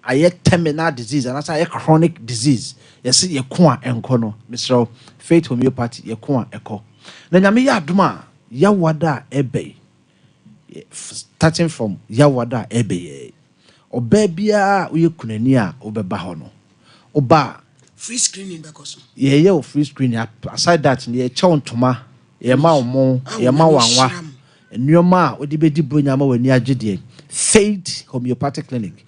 F: ayɛ terminal disease anaasɛ ayɛ chronic disease, yɛse yɛko a ɛnkɔ no, mesrɛ wo, Faith Homeopathy yɛko a ɛkɔ. Na Nyame yɛ adom a, Yawada a ɛreba yi, starting from Yawada a ɛrebɛyɛ yi, ɔbaa biara a woyɛ kunani a wobɛba hɔ no, woba a.
A: Free screening bɛkɔ so.
F: Yɛyɛ wo free screening, aside that no, yɛkyɛ wo ntoma, yɛma wo mo, yɛma wo anwa, nneɛma a wode bɛdi Buronya ama w'ani agye deɛ, Faith Homeopathic Clinic,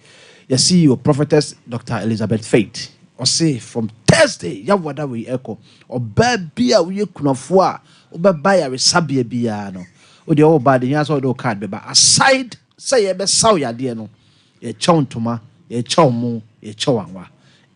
F: yɛ CEO Prophetess Doctor Elizabeth Faith, ɔse from Thursday, Yawada wei ɛkɔ, ɔbaa bi a woyɛ kunafoɔ a wobɛba ayaresabea biara no, Wo deɛ wo ba a, deɛ hia sɛ wode wo card bɛba. Aside sɛ yɛbɛsa wo yadeɛ no, yɛkyɛ wo ntoma, yɛkyɛ wo mo, yɛkyɛ wo anwa.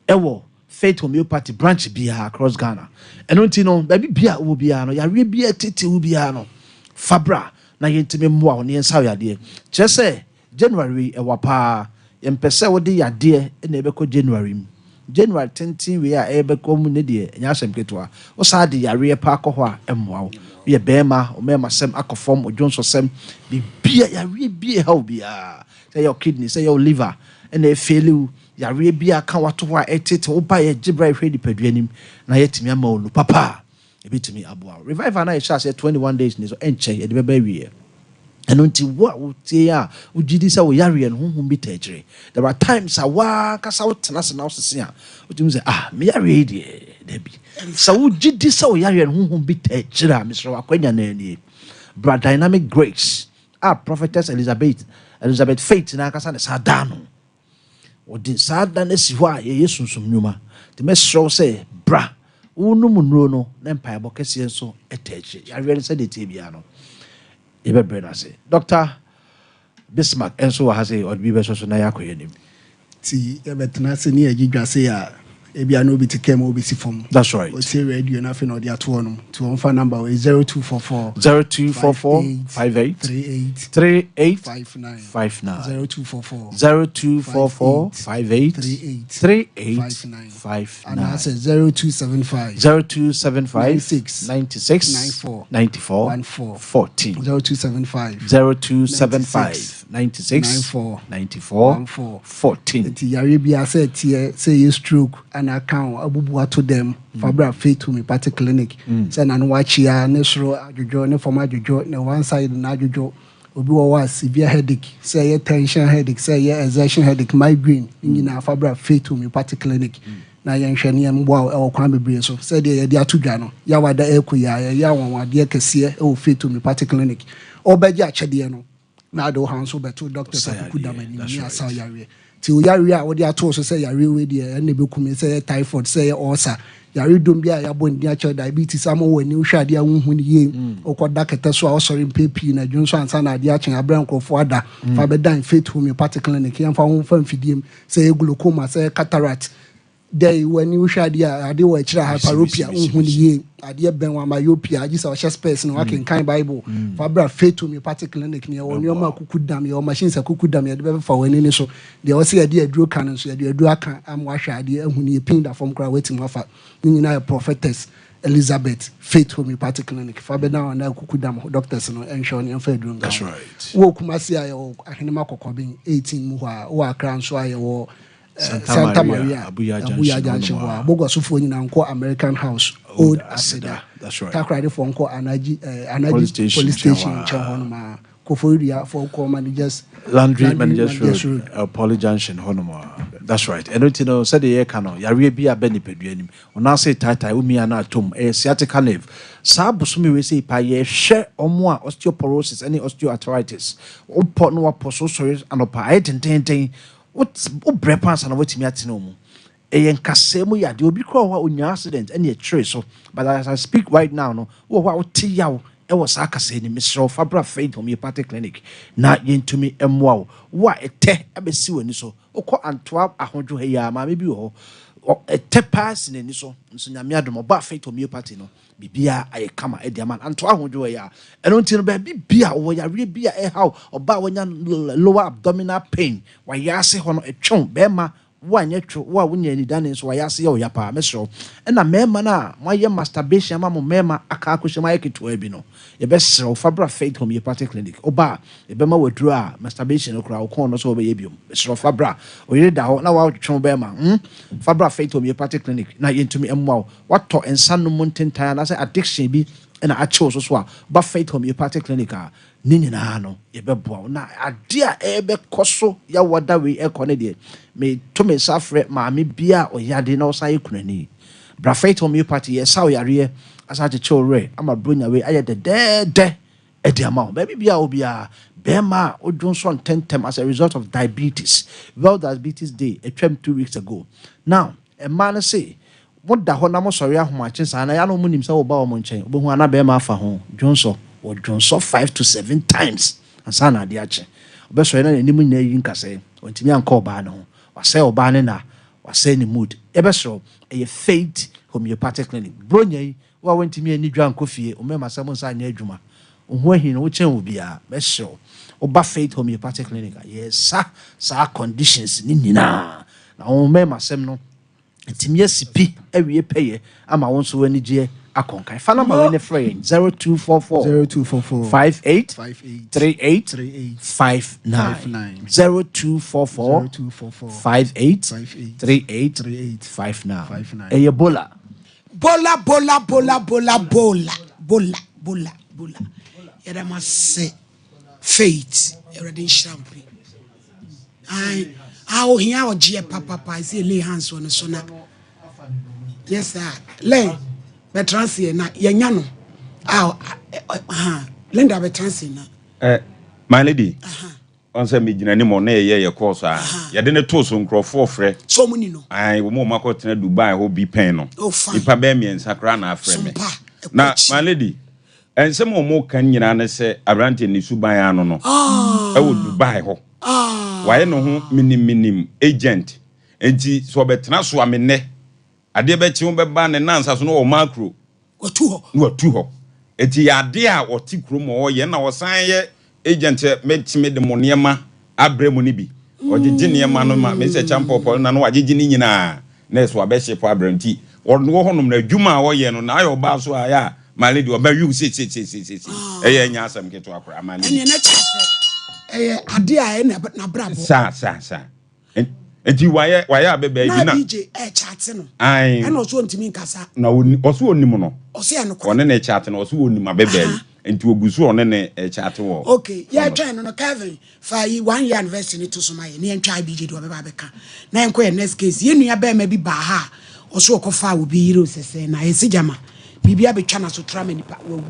F: Ɛwɔ Faith Homeopathy branch biara across Ghana. Ɛno nti no, baabi biara a wowɔ biara no, yareɛ biara ɛtete wo biara no, fa bra na yɛntumi mmoa wo na yɛnsa wo yadeɛ. Kyerɛ sɛ, January wei ɛwa paa. Yɛmpɛ sɛ wode yadeɛ na ɛbɛkɔ January mu. January tenten wei a ɛrebɛkɔ mu no deɛ, ɛnyɛ asɛm ketewa. Wo saa de yareɛ paa kɔ hɔ a, ɛmmoa wo. Woyɛ barima, wo mmarimasɛm akɔ fam, wo dwonsɔsɛm, biribiara, yareɛ biara ɛha wo biara, sɛ ɛyɛ wo kidney, sɛ ɛyɛ wo liver na ɛfeeli wo, yareɛ biara ka wo ato hɔ a ɛretete wo, woba yɛgye berɛ a yɛhwɛ nipadua anim na yɛatumi ama wo nnuro papa a Ɛbɛtumi aboa wo. Revival no a yɛhyɛɛ aseɛ 21 days ni so ɛnkyɛ yɛde bɛba awieɛ. Ɛno nti wo a wotie a wogye di sɛ wo yareɛ no honhom bi taa akyire. There are times a woankasa wotena ase na wosese a wotumi sɛ ah me yareɛ yi deɛ dabi. Sɛ wogye di sɛ wo yareɛ no honhom bi taa akyire a mesrɛ wo akwanya no nie. Bra Dynamic Grace a Prophetess Elizabeth Elizabeth Faith no ankasa ne saa daa no. Wɔde saa da no asi hɔ a yɛyɛ sunsum nnwuma. Nti mɛsrɛ wo sɛ bra, wonom nnuro no na mpaebɔ kɛseɛ nso taa akyire. Yareɛ no sɛdeɛ ɛteɛ biara no, yɛbɛbrɛ no ase. Dɔkta Bismarck nso wɔ ha sei, ɔde bi bɛsɔ so na yɛakɔ yɛn anim.
G: Nti yɛbɛtena ase ne yɛgye dwa sei a, ebia na obi te kaa mu a obesi fam.
F: That's right.
G: Otie radio no afei na ɔde ato hɔnom. Nti wɔmfa number wei 0244
F: 0244
G: 58
F: 58
G: 38
F: 38
G: 59
F: 59
G: 0244
F: 0244
G: 58
F: 58
G: 38
F: 38
G: 59
F: 59
G: anaasɛ 0275
F: 0275
G: 96
F: 96
G: 94
F: 94
G: 14
F: 14
G: 0275
F: 0275 96
G: 94
F: 94
G: 14
F: 14.
G: Nti yareɛ biara sɛ ɛteɛ sɛ ɛyɛ stroke ana aka wo abubu ato dɛm fa bra Faith Homeopathic Clinic sɛ nano wakyea ne soro adwodwo ne fam adwodwo ne one side no adwodwo obi wɔ hɔ a severe headache sɛ ɛyɛ tension headache sɛ ɛyɛ exertion headache migraine ne nyinaa fa bra Faith Homeopathic Clinic na yɛnhwɛ ne yɛmmoa wo ɛwɔ kwan bebree so sɛdeɛ yɛde ato dwa no Yawada ɛrekɔ yi a yɛyɛ anwanwadeɛ kɛseɛ ɛwɔ Faith Homeopathic Clinic wobɛgye akyɛdeɛ no na ade wo haw nso bɛto doctors akuku dam anim ne asaw yareɛ. Nti wo yareɛ a wode ato wo so sɛ yareɛ wei deɛ ɛno na ɛbɛku me, sɛ ɛyɛ typhoid, sɛ ɛyɛ ulcer, yare dom biara a yɛabɔ ne din akyerɛ, diabetes ama wo ani wohwɛ adeɛ a wonhu no yie, wokɔda kɛtɛ so a wosɔre mpɛ pii na dwo nso ansa na adeɛ akye aberɛ a nkurɔfoɔ ada, fa bɛdan Faith Homeopathic Clinic, yɛmfa wo mfa mfidie mu, sɛ ɛyɛ glaucoma, sɛ ɛyɛ cataract, Dɛn, w'ani wohwɛ adeɛ a, adeɛ wɔ akyire a, hyperopia, wonhu no yie, adeɛ bɛn wo a, myopia, agye sɛ ɔhyɛ spɛs na wakenkan Bible. Fa bra Faith Homeopathic Clinic no, yɛwɔ nneɛma akuku dam, yɛwɔ machines akuku dam yɛde bɛfefa w'ani no so. Deɛ ɛwɔ sɛ yɛde aduro ka no nso, yɛde aduro aka ama wahwɛ adeɛ ahu no yie, pin da fam koraa woatumi afa. Ne nyinaa yɛ Prophetess Elizabeth Faith Homeopathic Clinic. Fa bɛdan wɔn a akuku dam doctors no nhwɛ wo na yɛmfa aduro nka ho. Wowɔ Kumasi a, yɛwɔ Ahenema Kɔkɔben 18 mu hɔ a, wowɔ Accra nso a, yɛwɔ Santa Maria, Abuya Junction hɔ a, Bogosofoɔ nyinaa nkɔ American House, Old Aseda. Takoradifoɔ nkɔ Anaji, eh, Anaji Police Station nkyɛn hɔ nom a. Koforidua for kɔ managers
F: Landry Managers Road, Poly Junction hɔnom a. That's right. Ɛno nti no, sɛdeɛ yɛreka no, yareɛ bi aba nipadua no mu. Wo nan ase retaetae, wo mia no atom. Ɛyɛ sciatica nerve. Saa bosome wei sei paa, yɛrehwɛ wɔn a osteoporosis ne osteoarthritis. Wopɔ na wapɔ so, wosɔre anɔpa, ayɛ dendenden. Wobrɛ paa ansa na woatumi atena wo mu. Ɛyɛ nkasɛɛ mu yadeɛ. Obi koraa wɔ hɔ a ɔnyaa accident ɛna ɛkyeree so. But as I speak right now no, wowɔ hɔ a wote yaw ɛwɔ saa kasɛɛ no mu. Mesrɛ wo fa bra Faith Homeopathic Clinic na yɛntumi mmoa wo. Wo a ɛtɛ abɛsi w'ani so, wokɔ Antoa Ahodwo ha yi ara, maame bi wɔ hɔ, ɛtɛ paa si n'ani so, nso Nyame adom ɔbaa Faith Homeopathy no, biribiara ayɛ kama de ama no. Antoa Ahodwo ha yi ara. Ɛno nti no, baabi bi a wowɔ yareɛ bi a ɛhaw, ɔbaa a wanya lower abdominal pain, w'ayaase hɔ no ɛtwe wo, bɛrima Wo a nyɛ two, wo a wonya anidane nso w'ayase yɛ wo ya paa, mɛsrɛ wo. Ɛna mmarima no a moayɛ masturbation ama mo mmarima aka akɔhyɛ mu ayɛ ketewaa bi no, yɛbɛsrɛ wo fa bra Faith Homeopathic Clinic. Woba a, yɛbɛma wo aduro a masturbation no koraa wo kɔn nnɔ sɛ wobɛyɛ biom. Mesrɛ wo fa bra. Wo yere da hɔ na woatwetwe wo bɛrima, hmm? Fa bra Faith Homeopathic Clinic na yɛntumi mmoa wo. Woatɔ nsa nom mu ntentan anaasɛ addiction bi na akye wo so so a, ba Faith Homeopathic Clinic a, Ne nyinaa no, yɛbɛboa wo. Na adeɛ a ɛrebɛkɔ so Yawada wei ɛrekɔ no deɛ, meto me nsa frɛ maame biara a ɔyɛ ade na ɔsan yɛ kunani. Bra Faith Homeopathy, yɛresa wo yareɛ, asan akyekye wo werɛ ama Buronya wei ayɛ dɛdɛɛdɛ de ama wo. Baabi biara a wɔ biara, barima a wodwonsɔ ntɛntɛm as a result of diabetes, World Diabetes Day atwam 2 weeks ago. Now, mmaa no se Moda hɔ na mosɔre ahomakye saa na ɛyɛ a na wɔn nim sɛ woba wɔn nkyɛn. Wobɛhu a na bɛrima afa ho dwonsɔ. Wɔdwonsɔ 5 to 7 times ansa na adeɛ akye. Ɔbɛsɔre na n'anim nyinaa ayi nkasɛɛ. Wantumi ankɔ ɔbaa no ho. Wasɛe ɔbaa no nna. Wasɛe ne mood. Yɛbɛsrɛ wo, ɛyɛ Faith Homeopathic Clinic. Buronya yi, wo a woantumi anni dwa ankɔ fie, wo mmarimasɛm nsa anyɛ adwuma, wo ho ahi no, wokyɛn obiara, mɛsrɛ wo, woba Faith Homeopathic Clinic a, yɛresa saa conditions no nyinaa. Na wo mmarimasɛm no, Ɛtumi asi pi awie pɛyɛ ama wo nso w'anigyeɛ akɔ nkan. Fa nɔmba wei ne frɛ yɛn 0244
G: 0244
F: 58
G: 58
F: 38
G: 38
F: 59
G: 59
F: 0244
G: 0244
F: 58
G: 58
F: 38
G: 38
F: 59.
G: 59.
F: Ɛyɛ bola.
A: Bola bola bola bola bola bola bola bola. Yɛda mo ase Faith. Awurade nhyira wo. Ae, ah, ohia ɔgyeɛ papapa ɛsɛ yɛ lay hands wɔ ne so na yes sir Len bɛtena aseɛ na yɛnya no ah, ah, Linda bɛtena aseɛ na
C: My lady, ɔn sɛ megyina anim ɔno yɛyɛ yɛ kɔɔ so a yɛde ne too so nkurɔfoɔ frɛ.
A: So ɔmo ni no.
C: Ae, wɔn a wɔn akɔtena Dubai hɔ bi pɛn no.
A: Oh, fine.
C: Nipa bɛyɛ mmiɛnsa koraa na afrɛ me.
A: Sompa, ɛkɔ
C: Na
A: akyi.
C: my lady, nsɛm a wɔn ka nyinaa ne sɛ aberanteɛ ne suban ano no ɛwɔ Dubai hɔ. Wayɛ ne ho miniminim agent. Nti sɛ ɔbɛtena so a me nnɛ, adeɛ bɛkye wo bɛba ne nansa so na ɔwɔ macro.
A: Watu hɔ.
C: Na watu hɔ. Nti yɛ adeɛ a ɔte kurom a ɔyɛ na ɔsan yɛ agent sɛ mɛtumi de mo nneɛma abrɛ mu no bi. Ɔgyegye nneɛma no ma mesɛ kyampɔpɔ na no wagyegye ne nyinaa na ɛso abɛhye po abrɛ nti ɔno wɔ hɔnom na adwuma a ɔyɛ no na ayɛ ɔbaa so a ɛyɛ a my lady ɔbɛwiw sesesesese ɛyɛ ɛnyɛ asɛm ketewa koraa my lady.
A: Ɛneɛ na kyerɛ sɛ ɛyɛ adeɛ a ɛyɛ n'abrabɔ.
C: Saa saa saa nti wayɛ wayɛ abɛbɛɛ bi
A: Na
C: na
A: BJ ɛɛkyate no.
C: Ae.
A: Ɛna ɔso ɔntumi nkasa.
C: Na ɔso onim no.
A: Ɔso yɛ nokorɛ.
C: Ɔne ne kyate no ɔso onim abɛbɛɛ yi nti ogu so ɔne ne kyate wɔ.
A: Okay, yɛtwɛn no no Kevin fa yi 1 year anniversary ne to so ma yɛ ne yɛntwa IBJ deɛ ɔbɛba abɛka na yɛnkɔ yɛ next case. Yɛn nua bɛrima bi baa ha a ɔso ɔkɔfaa obi yere osɛsɛ na yɛsi gyama biribi abɛtwa na so tra ma nipa wawu.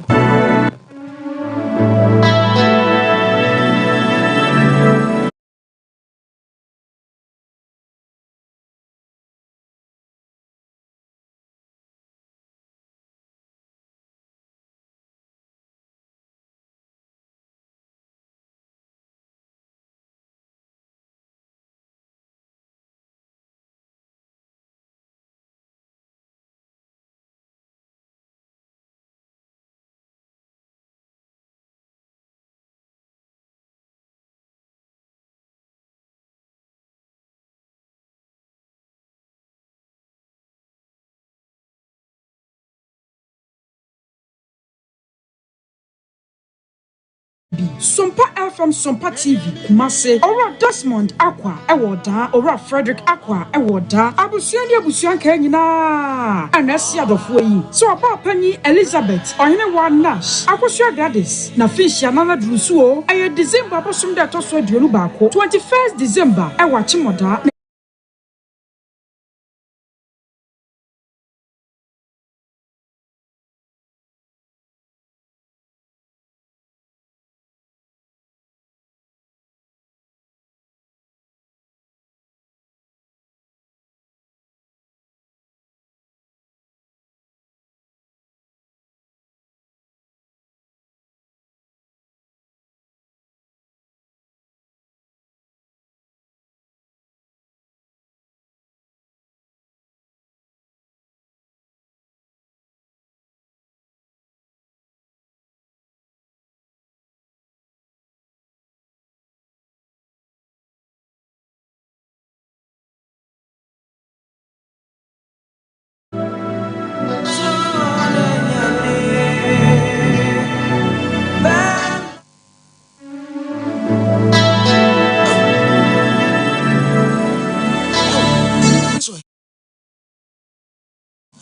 H: Sompa FM Sompa TV, Kumase, Owura Desmond Akwa wɔ Ɔdaa, Owura Frederick Akwa wɔ Ɔdaa. Abusua ne abusua nkae nyinaa na ɛse adɔfoɔ yi sɛ ɔbaa panyin Elizabeth Ɔhenewaa Nash, Akosua Gladys, N'afenhyia nana duru so o, ɛyɛ December bosom da ɛtɔ so 21, 21st December, wɔ Akyem Ɔdaa.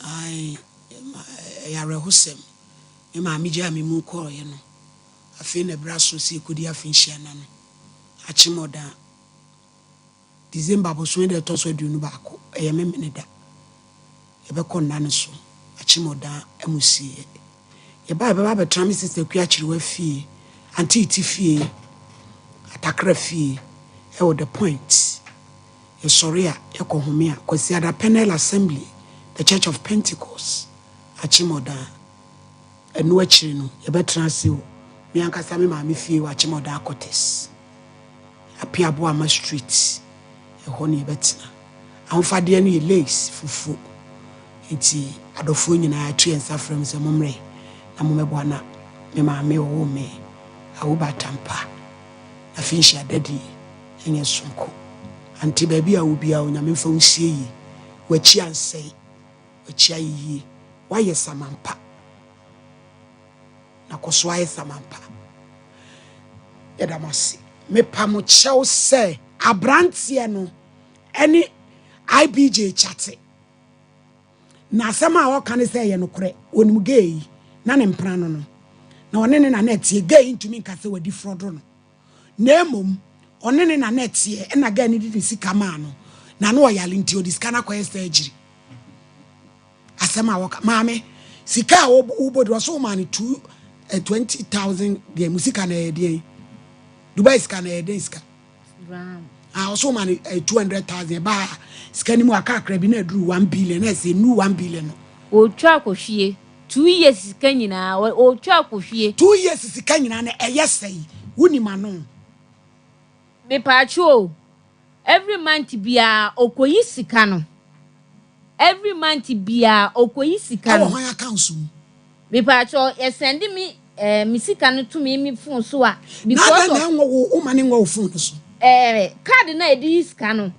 A: Ae, ɛyɛ awerɛhosɛm. Me maame gyaa me mu kɔeɛ no, afei na ɛberɛ aso sɛ yɛkɔdi afenhyia nna no. Akyem ɔda December bosome da ɛtɔ so 21, ɛyɛ Memeneda. Yɛbɛkɔ nna no so, Akyem ɔda amusieɛ. Yɛba a yɛbɛba abɛtena me sista Akua Kyerewaa fie, Auntie Iti fie, Atakra fie, ɛwɔ The Point. Yɛsɔre a, yɛkɔ home a, Kwasiada Peniel Assembly, The Church of Pentecost, Akyem-Odaa. Ɛno akyiri no, yɛbɛtena ase wɔ me ankasa me maame fie wɔ Akyem-Odaa Quarters, Apia Boama Street, ɛhɔ na yɛbɛtena. Ahofadeɛ no yɛ lace fufuo, nti adɔfoɔ nyinaa yɛato yɛn nsa frɛ mo sɛ mommrɛ na mommɛboa na me maame ɔwoo me, Awoba Atampa, n'afenhyia dadi. Ɛnyɛ soronko. Ante baabi a wɔ biara Onyame mfa wo nsie yie. W'akyi ansɛe. W'akyi ayɛ yie. W'ayɛ samampa. Na kɔ so ayɛ samampa. Yɛda mo ase. Mepa mo kyɛw sɛ abranteɛ no ɛne IBJ kyate. Na asɛm a ɔka ne sɛ ɛyɛ nokorɛ. Onim gay yi na ne mpena no no. Na ɔne ne na na ɛteɛ. Gay yi ntumi nka sɛ wadi frɔdo no. Na mmom ɔne ne na na ɛteɛ ɛna girl no de ne sika maa no na na ɔyare nti ɔde sika no akɔyɛ surgery. Asɛm a wɔka maame sika a wobɔ di ɔso maa no two eh, 20,000 deɛ mu sika na ɛyɛ deɛn Dubai sika na ɛyɛ dɛn sika ah ɔso maa no eh, 200,000 ɛbaa sika no mu akakra bi na aduru 1 billion na ɛsɛ nu 1 billion no.
B: Ɔretwa akɔhwie. 2 years sika nyinaa ɔretwa akɔhwie.
A: 2 years sika nyinaa no ɛyɛ sɛe wonim ano.
B: Mepaakyɛw o, every month biara ɔkɔyi sika no. Every month biara ɔkɔyi sika
A: ɛwɔ
B: no.
A: Hwan account mu?
B: Mepaakyɛw, yɛsɛnde me me sika no to me me phone so a.
A: Na
B: Because
A: adɛn na
B: of
A: ɛnwɔ wo woma ne nwɔ wo phone no so?
B: Card na yɛde yi sika no.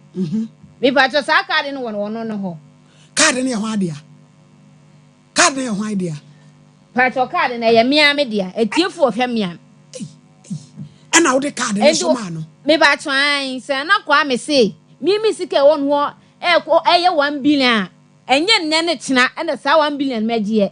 B: Mepaakyɛw, saa card no wɔ no ɔno no hɔ.
A: Card no yɛ hwan dea? Card no yɛ hwan dea?
B: Paakyɛw, card no ɛyɛ mea me dea. Etiefo ɔhwɛ mea.
A: Ɛna wode card no so maa no?
B: Mepaakyɛw ae, sɛ na Kwame se me me sika ɛwɔ no hɔ ɛkɔ ɛyɛ 1 billion a, ɛnyɛ nnɛ ne kyena ɛna saa 1 billion mɛgyeɛ.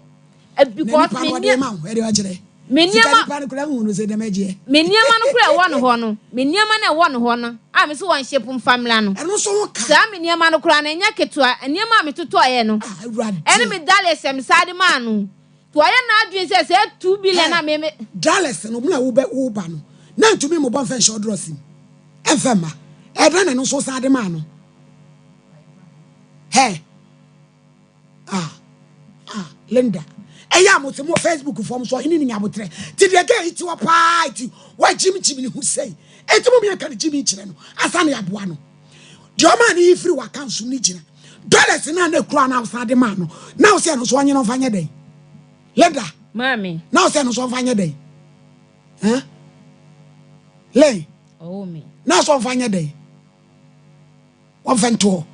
A: Na
B: Because
A: nipa
B: me
A: no ɔde
B: nneɛ
A: ma wo ɛde ɔkyerɛ
B: me
A: sika
B: nneɛma
A: nipa no kura hu no sɛ dɛm agyeɛ.
B: Me nneɛma no kora ɛwɔ no hɔ no, me nneɛma no ɛwɔ no hɔ no a me so wɔn hyɛ mfa mmra no.
A: Ɛno nso ho ka.
B: Saa me nneɛma no kora no ɛnyɛ ketewa, nneɛma a metotɔeɛ no.
A: Ah, Awurade.
B: Ɛne me dollars a me saa de maa no. Nti wɔayɛ n'adwene sɛ sɛ 2 billion a me me.
A: Dollars no na wobɛ woba no na ntumi mmobɔ mfa nhyɛ ɔdrɔs mu ɛmfa mma ɛdɛn na ɛno nso san de maa no hɛ ah ah Linda ɛyɛ a mo se mo Facebook fam so ɔhene ne nyabotrɛ ti deɛ gɛ yi ti wɔ paa ti wagyimgyim ne ho sei eti mo miɛnka ne gyimi kyerɛ no asa ne aboa no deɛ ɔmaa ne yi firi waka nso ne gyina dollars na na ekura na ɔsan de maa no na ɔsɛ ɛno so ɔnye no ɔmfa nyɛ dɛn Linda?
B: Maame.
A: Na ɔsɛ ɛno so ɔmfa nyɛ dɛn ɛn lɛn?
B: Ɔwɔ me.
A: Na ɔsɛ ɔmfa nyɛ dɛn? Wɔmfa ntoɔ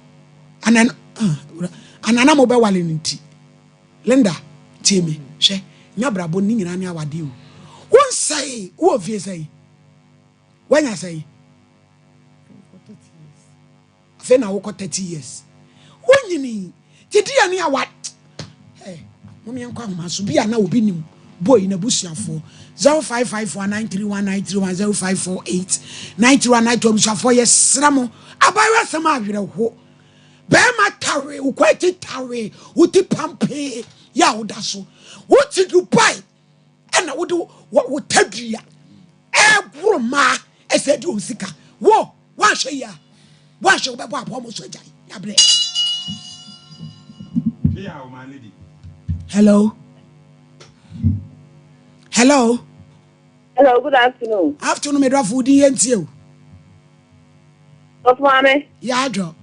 A: anan anana mo bɛwale no nti Linda tie me hwɛ nya brabɔ ne nyinaa ne awadeɛ o. Wonsɛe, wowɔ fie sɛn? Woanya sɛn? Afei na wokɔ 30 years. Wonyini. Ti di ani a wa Hey, mom yɛnkɔ ahoma so. Bi a na obi nim boy na busuafoɔ. 0554931931 0548 93192 abusuafoɔ yɛsrɛ mo. Abayewa asɛm awerɛho. Bɛrima tare, wokɔ akyi tare, woti pampee yɛ a woda so. Wote Dubai ɛna wode wo tadua ɛgoro mmaa ɛsɛ di wɔn sika. Wo woanhwɛ yi a woanhwɛ wobɛbɔ aboa mo so agyae yabrɛ. Hello. Hello.
I: Hello, good afternoon.
A: Afternoon, me dɔfo wo din yɛ ntie o.
I: Sɔfo maame.
A: Yɛ adwo.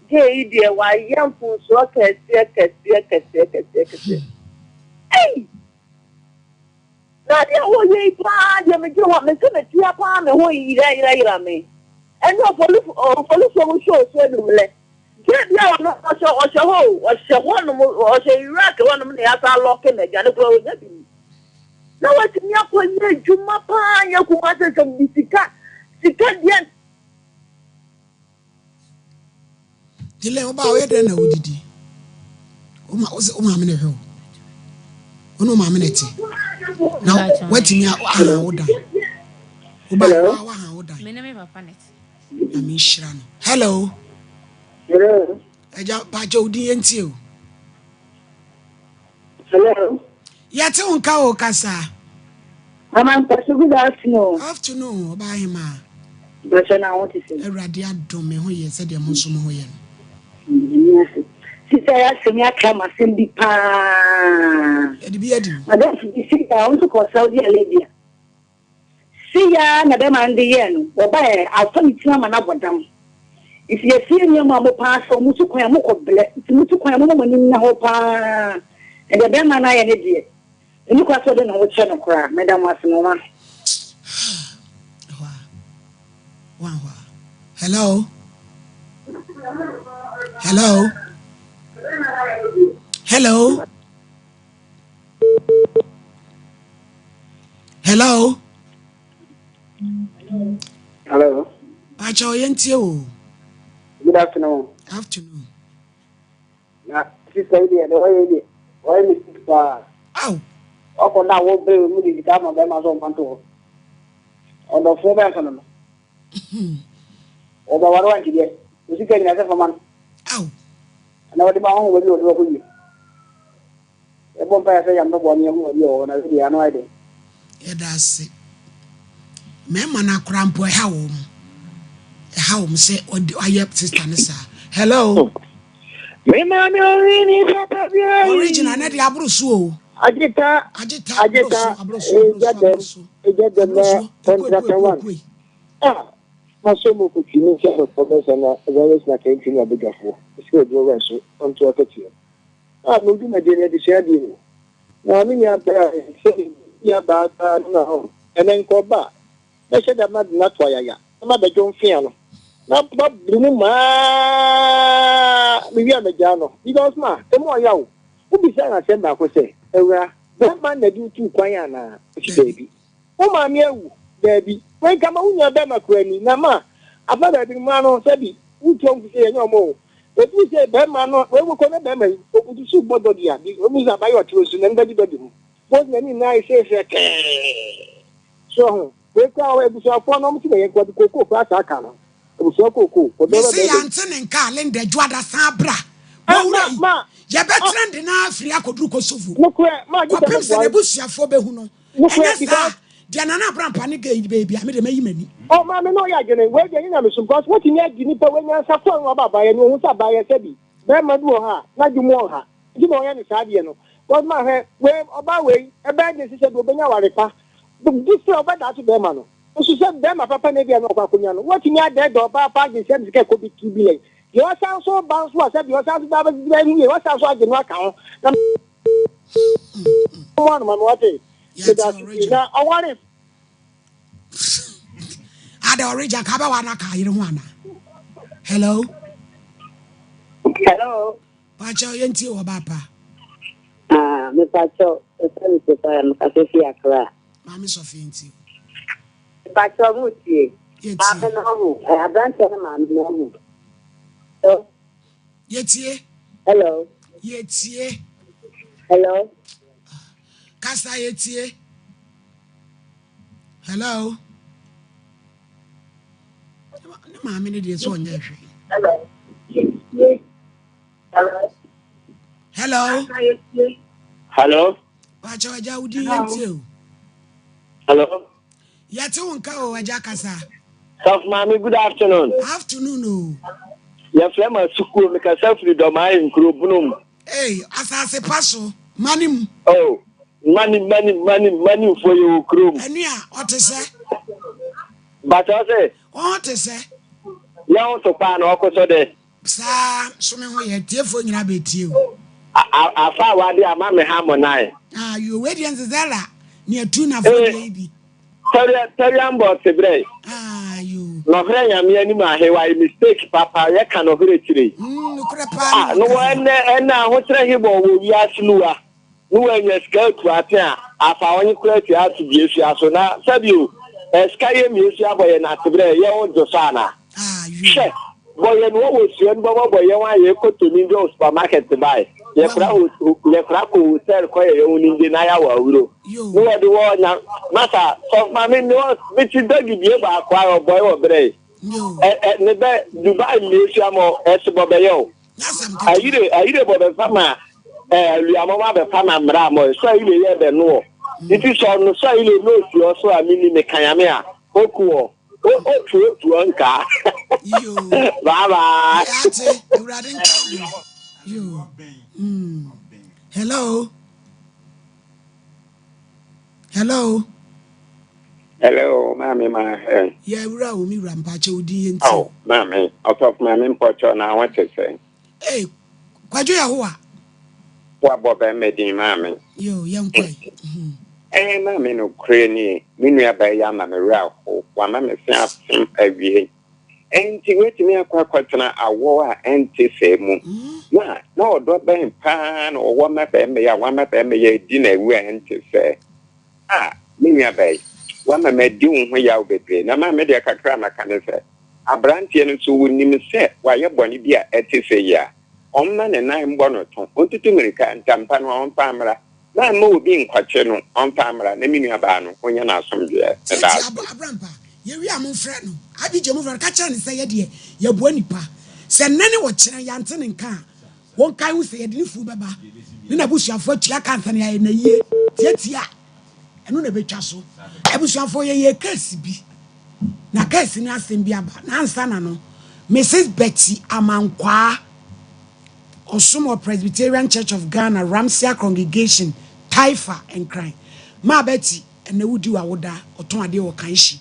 I: Gay yi deɛ wayɛ mfomsoɔ kɛseɛ kɛseɛ kɛseɛ kɛseɛ kɛseɛ. Ei! Na adeɛ a wɔyɛ yi paa deɛ medwene ho a mese metea paa me ho yera yera yera me. Ɛne ɔpolifoɔ mu show so anumlɛ. Gay bi a ɔno ɔhyɛ ɔhyɛ hɔ o ɔhyɛ hɔnom ɔhyɛ Iraq hɔnom na yɛasa alɔke no aduane koraa ɔnya bi ni. Na watumi akɔyɛ adwuma paa nyɛ Kumasi sɛ de sika sika deɛ.
A: Dylan, wo ba woyɛ dɛn na wodidi? Wo ma wo maame na ɛhwɛ wo. Wo ne wo maame na ɛte. Na watumi aha wo dan. Wo ba wa waha wo dan.
B: Me ne me papa na ɛte.
A: Na me nhyira no. Hello.
J: Hello.
A: Ɛgya paakyɛ wo din yɛntie o.
J: Hello.
A: Yɛte wo nka o kasa.
J: Mama mpacho good afternoon.
A: Afternoon ɔbaa hemaa.
J: Mpacho na ho te sɛn.
A: Awurade adom me ho yɛ sɛdeɛ mo nso mo ho yɛ no.
J: Nyame ase. Sista yi asɛm yi aka m'asɛm bi paa.
A: Yɛde bi adi.
J: Madamfo bi sei a ɔno nso kɔɔ Saudi Arabia. Sei ara na bɛrima no de yɛɛ no, wɔbaeɛ afa ne tiri ama no abɔ dam. Nti yɛfie nneɛma mo paa sɛ wɔn tu kwan a mokɔ brɛ, nti motu kwan a momma mo ani nna hɔ paa. Na deɛ bɛrima no ayɛ no deɛ, ɛnni kwan sɛ ɔde ne ho kyɛ no koraa. Meda mo ase moma.
A: Ɛhɔ a, wanhɔ a. Hello? Hello? Hello? Hello.
J: Hello.
A: Pacha oye ntie o.
J: Good afternoon.
A: Afternoon.
J: Na sister yi deɛ deɛ ɔyɛ deɛ ɔyɛ mistake paa.
A: Aw.
J: Ɔkɔ na wo bere mu de sika ama bɛrima sɛ ɔmfa nto hɔ. Ɔdɔfoɔ bɛn so no no. Ɔbɛware wa nti deɛ osika nyina sɛ fama no.
A: Aw.
J: Na ɔde ma ho baabi a ɔde bɛkɔ wie. Yɛbɔ mpaeɛ sɛ Nyame bɛboa no yɛhu baabi a ɔwɔ na afei deɛ ano ayɛ den.
A: Yɛda ase. Mmarima no akora mpo ɛha wɔn. Ɛha wɔn sɛ ɔde ayɛ sister no saa. Hello.
J: Me maame ɔhene papa biara yi.
A: Original ne de aboro so o.
J: Agye ta.
A: Agye ta aboro so aboro so aboro so aboro so.
J: Eja dɛm na kɔntrata one. Ah, masɔ mu kotwi ne nkyɛn bɛfɔ bɛsa na virus na kɛntwi ne abadwafoɔ. Ɛsɛ aduro wɛn so ɔnto akatua. A mo dwumadie no adesua deɛ o. Na me nua baa sɛ me nua baa paa no na ɔ ɛnɛ nka ɔba a mɛhyɛ da made no ato ayaya na mabɛdwo mfea no na maboro mu maa mewie a magyaa no because ma ɛmu ɔya o. Wobisaa no asɛm baako sɛ, Awuraa, bɛrima na de wo tuu kwan anaa? Ɔse daabi. Wo maame awu? Daabi. Wei nka ma wo nua bɛrima koraa ni. Na ma afa baabi no mmaa no sɛbi wotu wɔn fo sɛ yɛnyɛ wɔn o. Ɛfiri sɛ bɛrima no wei wokɔ na bɛrima yi ɔbutu so bɔ dɔdi a bi ɔbu sɛ abayɛ ɔte osu n'ani bɛgye dɔdi ho. Bɔs n'ani nyinaa ayɛ sɛ kɛɛ. So ho. Wei koraa abusuafoɔ no wɔn ti na yɛ nka ɔde kookoo koraa saa ka no. Abusua kookoo. Ɔdɔ
A: Mese
J: bɛbɛn bɛ.
A: yɛante ne nka a Linda Dwoada san bra.
J: Ah,
A: Wɔwura
J: ma,
A: yi,
J: ma, ah.
A: yɛbɛtena de no ara afiri akɔduru Kosovo
J: Nokorɛ, ma, gye sɛ
A: kɔpem sɛ
J: moboa.
A: n'abusuafoɔ bɛhu no.
J: Nokorɛ,
A: Ɛnyɛ saa
J: because.
A: a, deɛ Nana Abrampah ne gay yi bɛyɛ biara, me deɛ mɛyi m'ani.
J: Oh, maame na ɔyɛ adwene. Wei deɛ ɛnyɛ nyamesom because wotumi agye nipa wei nyansafoɔ a na waba abayɛ no ohu sɛ abayɛ sɛbi bɛrima bi wɔ hɔ a n'adwene mu ɔnha nti na ɔyɛ no saa adeɛ no because ma hwɛ wei ɔbaa wei ɛbɛyɛ den sɛ sɛbi obenya aware pa gye sɛ ɔbɛdaakye bɛrima no nso sɛ bɛrima papa na ebia na ɔkɔ akonya no watumi adɛɛdɛ ɔbaa pa agye sɛbi sika ɛkɔ bi 2 billion deɛ ɔsan so ba nso a sɛbi ɔsan so ba abɛdidi bɛyɛ yie ɔsan so agye no aka ho na mo anoma no wate
A: Yɛate
J: meda ase pii
A: original.
J: na ɔware.
A: Ada original ka bɛwa no aka ayere ho anaa? Hello.
K: Hello.
A: Pakyɛ yɛntie wɔ ba pa.
K: Ah, mepakyɛ. Yɛfrɛ me Sophia, mekasa fi Accra.
A: Maame Sophia nti o.
K: Mpakyɛw mo tie.
A: Yɛtie.
K: Maame no ahu, eh, aberanteɛ no maame no ahu. Hello.
A: Yɛtie.
K: Hello.
A: Yɛtie.
K: Hello.
A: Kasa yɛtie. Hello. Ne maame no deɛ sɛ ɔnyɛ hwee.
K: Hello. Hello.
A: Hello.
L: Hello.
A: Pàṣẹ ọjà wudi yẹn ti o.
L: Hello.
A: Yɛte wo nka o agya kasa.
L: Sɔfo maame good afternoon.
A: Afternoon o.
L: Yɛfrɛ ma sukuo mekasa firi Dɔmaa nkuro bunu mu.
A: Ei asase pa so mane mu.
L: Oh mane mane mane mane mfoɔ yɛ wɔ kurom.
A: Ɛne a ɔte sɛ.
L: Bata ɔsɛ.
A: Ɔho te sɛ.
L: Yɛn ho so paa na ɔkɔ so dɛ.
A: Saa so me ho yɛ tiefoɔ nyinaa bɛ tie o.
L: Afa a wade ama me ha mo nan.
A: Ah yo wei deɛ nsesɛ la ne atu na fo deɛ yi bi.
L: Tɛria tɛria mbɔ sebrɛ.
A: Ah yo.
L: Nɔhorɛ nyame anim ahe wayɛ mistake papa yɛ ka nɔhorɛ kyire.
A: Mm nokorɛ paa
L: Ah
A: ne
L: no
A: wɔka
L: wɔ
A: sɛ.
L: ɛnɛ ɛnɛ ahokyerɛ he bɔ wɔ wiase luwa ne wɔ anya sika atu ate a afa ɔnye kora atua ato bie sua so na sɛbi o ɛsika yɛ mie sua bɔ yɛ nasebrɛ yɛ wo dwo so ana.
A: Ah yo.
L: Hwɛ, bɔ yɛn wɔ wɔ sua no bɔbɔ bɔ yɛn a yɛ kɔ tɔ ninja wɔ supermarket bae, yɛ kora
A: Wahu.
L: ho yɛ kora kɔ hotel kɔ yɛ yɛn ho ninja na ya wɔ awuro.
A: Yo.
L: Ne wɔ de wɔ nya masa sɔ ma me me wɔ me ti dɔgi bie baako a ɔbɔe wɔ brɛ yi.
A: Yo.
L: Ɛ ɛ ne bɛ Dubai mmie sua mɔ ɛsi bɔ bɛ yɛ o.
A: Nyasɛm ketewa.
L: Ayire ayire bɔ bɛ fa ma ɛ aluamɔ ma bɛ fa ma mmra mɔ sɔ ayire yɛ bɛ noɔ. Nti sɔ no sɔ ayire no osi ɔ so a mini me kanyame a oku ɔ. Otuotuo nkaa. Bye bye.
A: Yate, Awurade nka wo. Yo. Mm. Hello. Hello.
M: Hello, maame ma hɛ.
A: Ya wura o mi wura mpakyɛ wo din yɛ nti.
M: Aw, maame, ɔsɔfo maame mpɔkyɛ na ho te sɛn?
A: Ee, Kwadwo Yehowa.
M: Wabɔ bɛrima din maame.
A: Yo, yɛnkɔ ɛ.
M: Ɛɛ maame nokorɛ nie, me nuabaa yi ama me werɛ ahow, wama me se afem awie. Enti watumi akɔ akɔtena awɔw a ɛnte sɛɛ mu. Na na ɔdɔ bɛn paa na ɔwɔ ma barima yi a wama barima yi adi no awu a ɛnte sɛɛ? Ah, me nuabaa yi, woama madi wo ho yaw bebree. Na maame deɛ kakra a maka ne sɛ, aberanteɛ no nso wonim sɛ wayɛ bɔne bi a ɛte sɛ yi a, ɔmma ne nan mmɔ no to, ɔntutu mmirika ntampa no ɔmfa mmra. Na mma obi nkwakye no, ɔmfa mmra na me nuabaa no, ɔnya n'asomdwoeɛ. Meda
A: Tiatia
M: ase.
A: Abrampa, yɛwie a momfrɛ no. Abigye momfrɛ no, ka kyerɛ no sɛ yɛdeɛ yɛboa nnipa. Sɛ nnɛ ne ɔkyena yɛante ne nka a, wɔnkae ho sɛ yɛde ne funu bɛba ne n'abusuafoɔ atua ka ansa na yɛayɛ no ayie. Tiatia, ɛno na ɛbɛtwa so. Abusuafoɔ yɛyɛɛ case bi, na case no asɛm bi aba. Na ansa na no, Mrs. Betty Amankwaa, Ɔsom wɔ Presbyterian Church of Ghana, Ramseyer Congregation, Taifa, Nkran. Maa Betty, ɛnnɛ wodi w'awoda, ɔtɔn adeɛ wɔ Kanshi.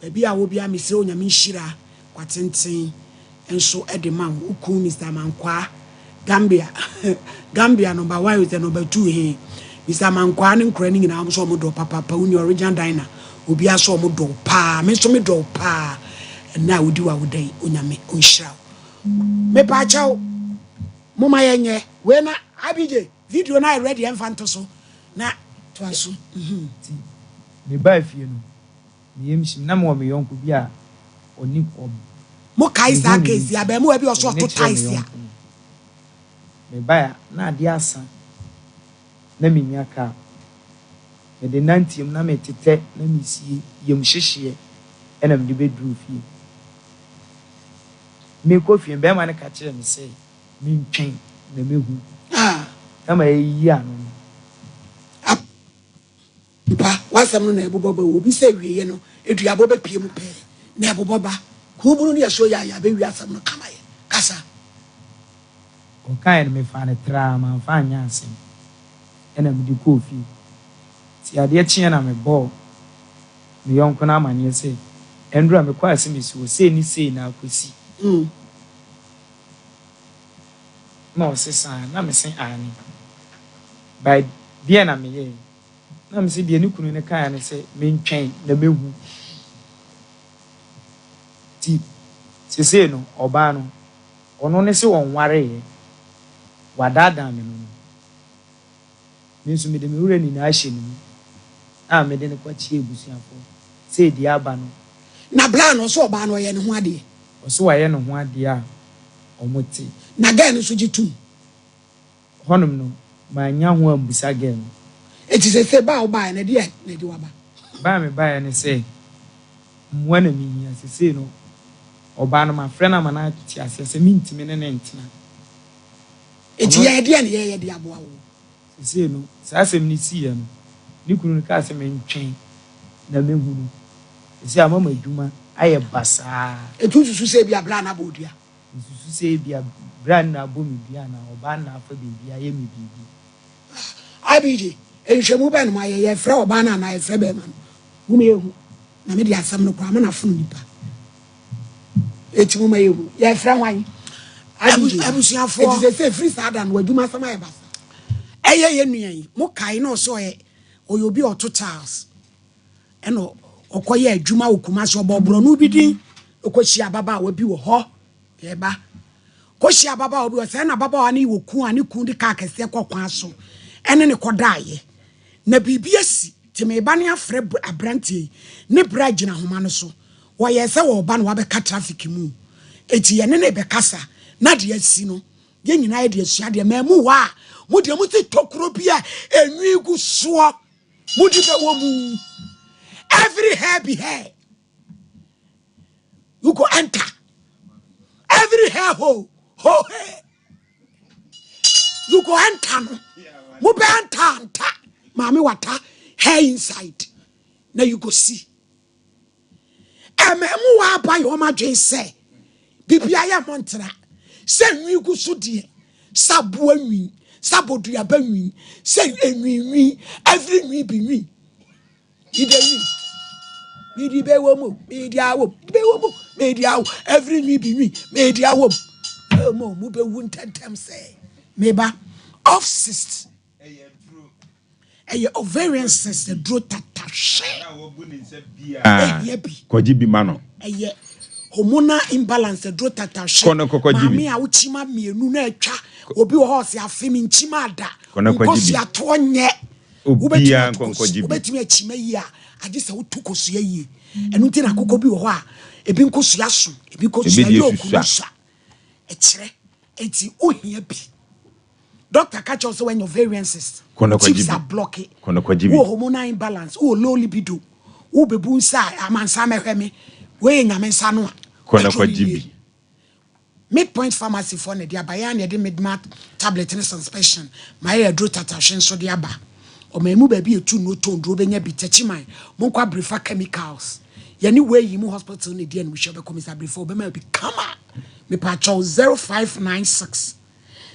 A: Baabi a wɔ biara mesrɛ Onyame nhyira kwatenten nso de ma wo. Wo kun Mister Amankwaa, Gambia, Gambia number one with number two he. Mister Amankwaa ne nkora no nyinaa wɔn nso wɔn dɔ wo papaapa. Wo nua Original Diner, obiara nso wɔn dɔ wo paa. Me nso me dɔ wo paa. Ɛnnɛ a wodi w'awoda yi, Onyame ɔnhyira wo. Mepaakyɛw, momma yɛnyɛ wei na IBJ video no ayɛ ready ɛmfa nto so na toa so.
N: Nti mebaa fie no, me yam hye me. Na mewɔ me yɔnko bi a ɔne ɔb
A: Mokae saa
N: mehuu no no
A: case yi?
N: nti,
A: Abarimaa bi a ɔso
N: mede no
A: ɔto
N: kyerɛɛ me
A: tiles a.
N: yɔnko no. Mebae a, na adeɛ asa, na mennya kaa. Mede nanteam na metetɛ na mesie yam hyehyeɛ na mede bɛduruu fie. Merekɔ fie no, barima no ka kyerɛɛ me sɛ mentwɛn na mɛhu. Na mayiyi ano no.
A: Ampa, w'asɛm no na ɛbobɔ ba o. Obi sɛ awieɛ no, aduabɔ bɛpue mu pɛɛ na ɛbobɔ ba. Kuo bunu ne asuo yaayaa bɛwie asɛm no kama yɛ. Kasa.
N: Ɔkaeɛ no, mefaa no traa, mamfa anyɛ asɛm, ɛna mede kɔɔ fie. Nti adeɛ kyeeɛ na mebɔɔ me yɔnko no amaneɛ sɛ, Ɛndora mekɔɔ Asemesi hɔ, sei ne sei na akɔsi. Na ɔse saa? Na mese aane. By deɛn na meyɛeɛ? Na mese deɛ ne kunu no kaeɛ ne sɛ mentwɛn na mɛhu. Nti sesei no ɔbaa no, ɔno ne se ɔnwareeɛ, wadaadaa me no no. Me nso mede me werɛ nyinaa hyɛ ne mu a mede no kɔkyea abusuafoɔ sɛ deɛ aba no.
A: Na bra no ɔse ɔbaa no ɔyɛ ne ho adeɛ.
N: Ɔse wayɛ ne ho adeɛ a ɔmo te.
A: Na girl no nso gye tom.
N: Hɔnom no mannya ho ambusa girl no.
A: Enti seesei ba a wobaeɛ no ɛdeɛn na ɛde wo aba?
N: Ba a mebaeɛ ne sɛ mmoa na mehia. Seesei no ɔbaa no mafrɛ no ama no ate aseɛ sɛ mentumi ne no ntena.
A: Enti yɛn ɛdeɛn na yɛyɛ de aboa wo?
N: Seesei no, saa asɛm no siiɛ no, ne kunu no kaa sɛ mentwɛn na mɛhu no. Seesei ama m'adwuma ayɛ basaa.
A: Enti wosusu sɛ ebia berɛ a na abɔ wo dua?
N: Mesusu sɛ ebia berɛ a na abɔ me dua anaa ɔbaa no na afa baabi ayɛ me biribi.
A: IBG, Nhwehwɛmu bɛn na moayɛ? Yɛfrɛ ɔbaa no anaa yɛfrɛ barima no? Momma yɛnhu. Na me deɛ asɛm no koraa, ama no afono nnipa. Enti momma yɛnhu. Yɛfrɛ hwan? IBG.
E: Abusuafoɔ.
A: Enti seesei firi saa da no, w'adwuma asɛm ayɛ basa. Ɛyɛ yɛn nua yi, mokae na ɔsɛ ɔyɛ ɔyɛ obi a ɔto tiles. Ɛna ɔkɔyɛ adwuma wɔ Kumasi, ɔbɔɔ borɔno bi din, ɔkɔhyia ababaawa bi wɔ hɔ. Yɛba. Kɔhyia ababaawa bi wɔ sɛ ɛna ababaawa no wɔ kun a ne kun de kaa kɛseɛ kɔ kwan so ɛne ne kɔdaeɛ. Na biribi asi, nti meba ne afrɛ aberanteɛ yi, ne bra gyina ahoma no so. Wɔyɛɛ sɛ wɔreba na wabɛka traffic mu. Enti yɛne no rebɛkasa na deɛ asi no, yɛn nyinaa yɛde asua adeɛ. Mmamuwa a, mo deɛ mosi tokuro bi a enwi gu soɔ, mode bɛwɔ mu. Every hair be hair. You go enter. Every hair hole, hole hair. You go enter no. Mo bɛ enter anta. Maame wata hair inside. Na you go see. Ɛmɛ mu wa aba yɛ wɔn adwene sɛ bibi ayɛ mo ntena sɛ nwi gu so deɛ sɛ aboa nwi sɛ aboduaba nwi sɛ enwi nwi every nwi bi nwi. Ide nwi mede bɛwɔ mu mede awɔ mu bɛwɔ mu mede awɔ every nwi bi nwi mede awɔ mu mo mo bɛwu ntɛntɛm sɛ meba off cyst ɛyɛ ovarian cyst aduro tatahwɛ ɛhia bi
C: kɔgye bi ma no
A: ɛyɛ hormonal imbalance aduro tatahwɛ
C: Kɔ na kɔkɔgye bi.
A: maame a wokyima mmienu na atwa obi wɔ hɔ ɔsɛ afe me nkyima ada
C: Kɔ na kɔgye bi.
A: nkosua toɔ nyɛ
C: Obiara nkɔ nkɔgye bi.
A: Wobɛtumi akyima yie a, agye sɛ woto kosua yie. Ɛno nti na akokɔ bi wɔ hɔ a, ebi nkosua so, ebi kosua
C: Ebi deɛ
A: yolk
C: susua.
A: no sua. Ɛkyerɛ. Enti wohia bi. Doctor ka kyerɛ wo sɛ woanya ovarian cyst,
C: Kɔ na kɔgye
A: tubes
C: bi.
A: ablɔke,
C: Kɔ na kɔgye bi.
A: wowɔ hormonal imbalance, wowɔ low libido, wobɛbu nsa a, amansan mɛhwɛ me, wei yɛ Nyame nsa ano a,
C: Kɔ na
A: aduro no
C: kɔgye
A: nie.
C: bi.
A: Midpoint Pharmacy foɔ na ɛde aba. Yɛn ara na yɛde Midmat tablet ne suspension ma yɛyɛ aduro tatahwe nso de aba. Ɔman mu baabi a ɛtu nnuro tɔn duro wobɛnya bi. Techiman, monkɔ Abrefa Chemicals. Yɛne Weyi mu hospital na ɛdi animhwɛ. Wobɛkɔ Mister Abrefa ɔbɛma bi kama. Mepaakyɛw 0596.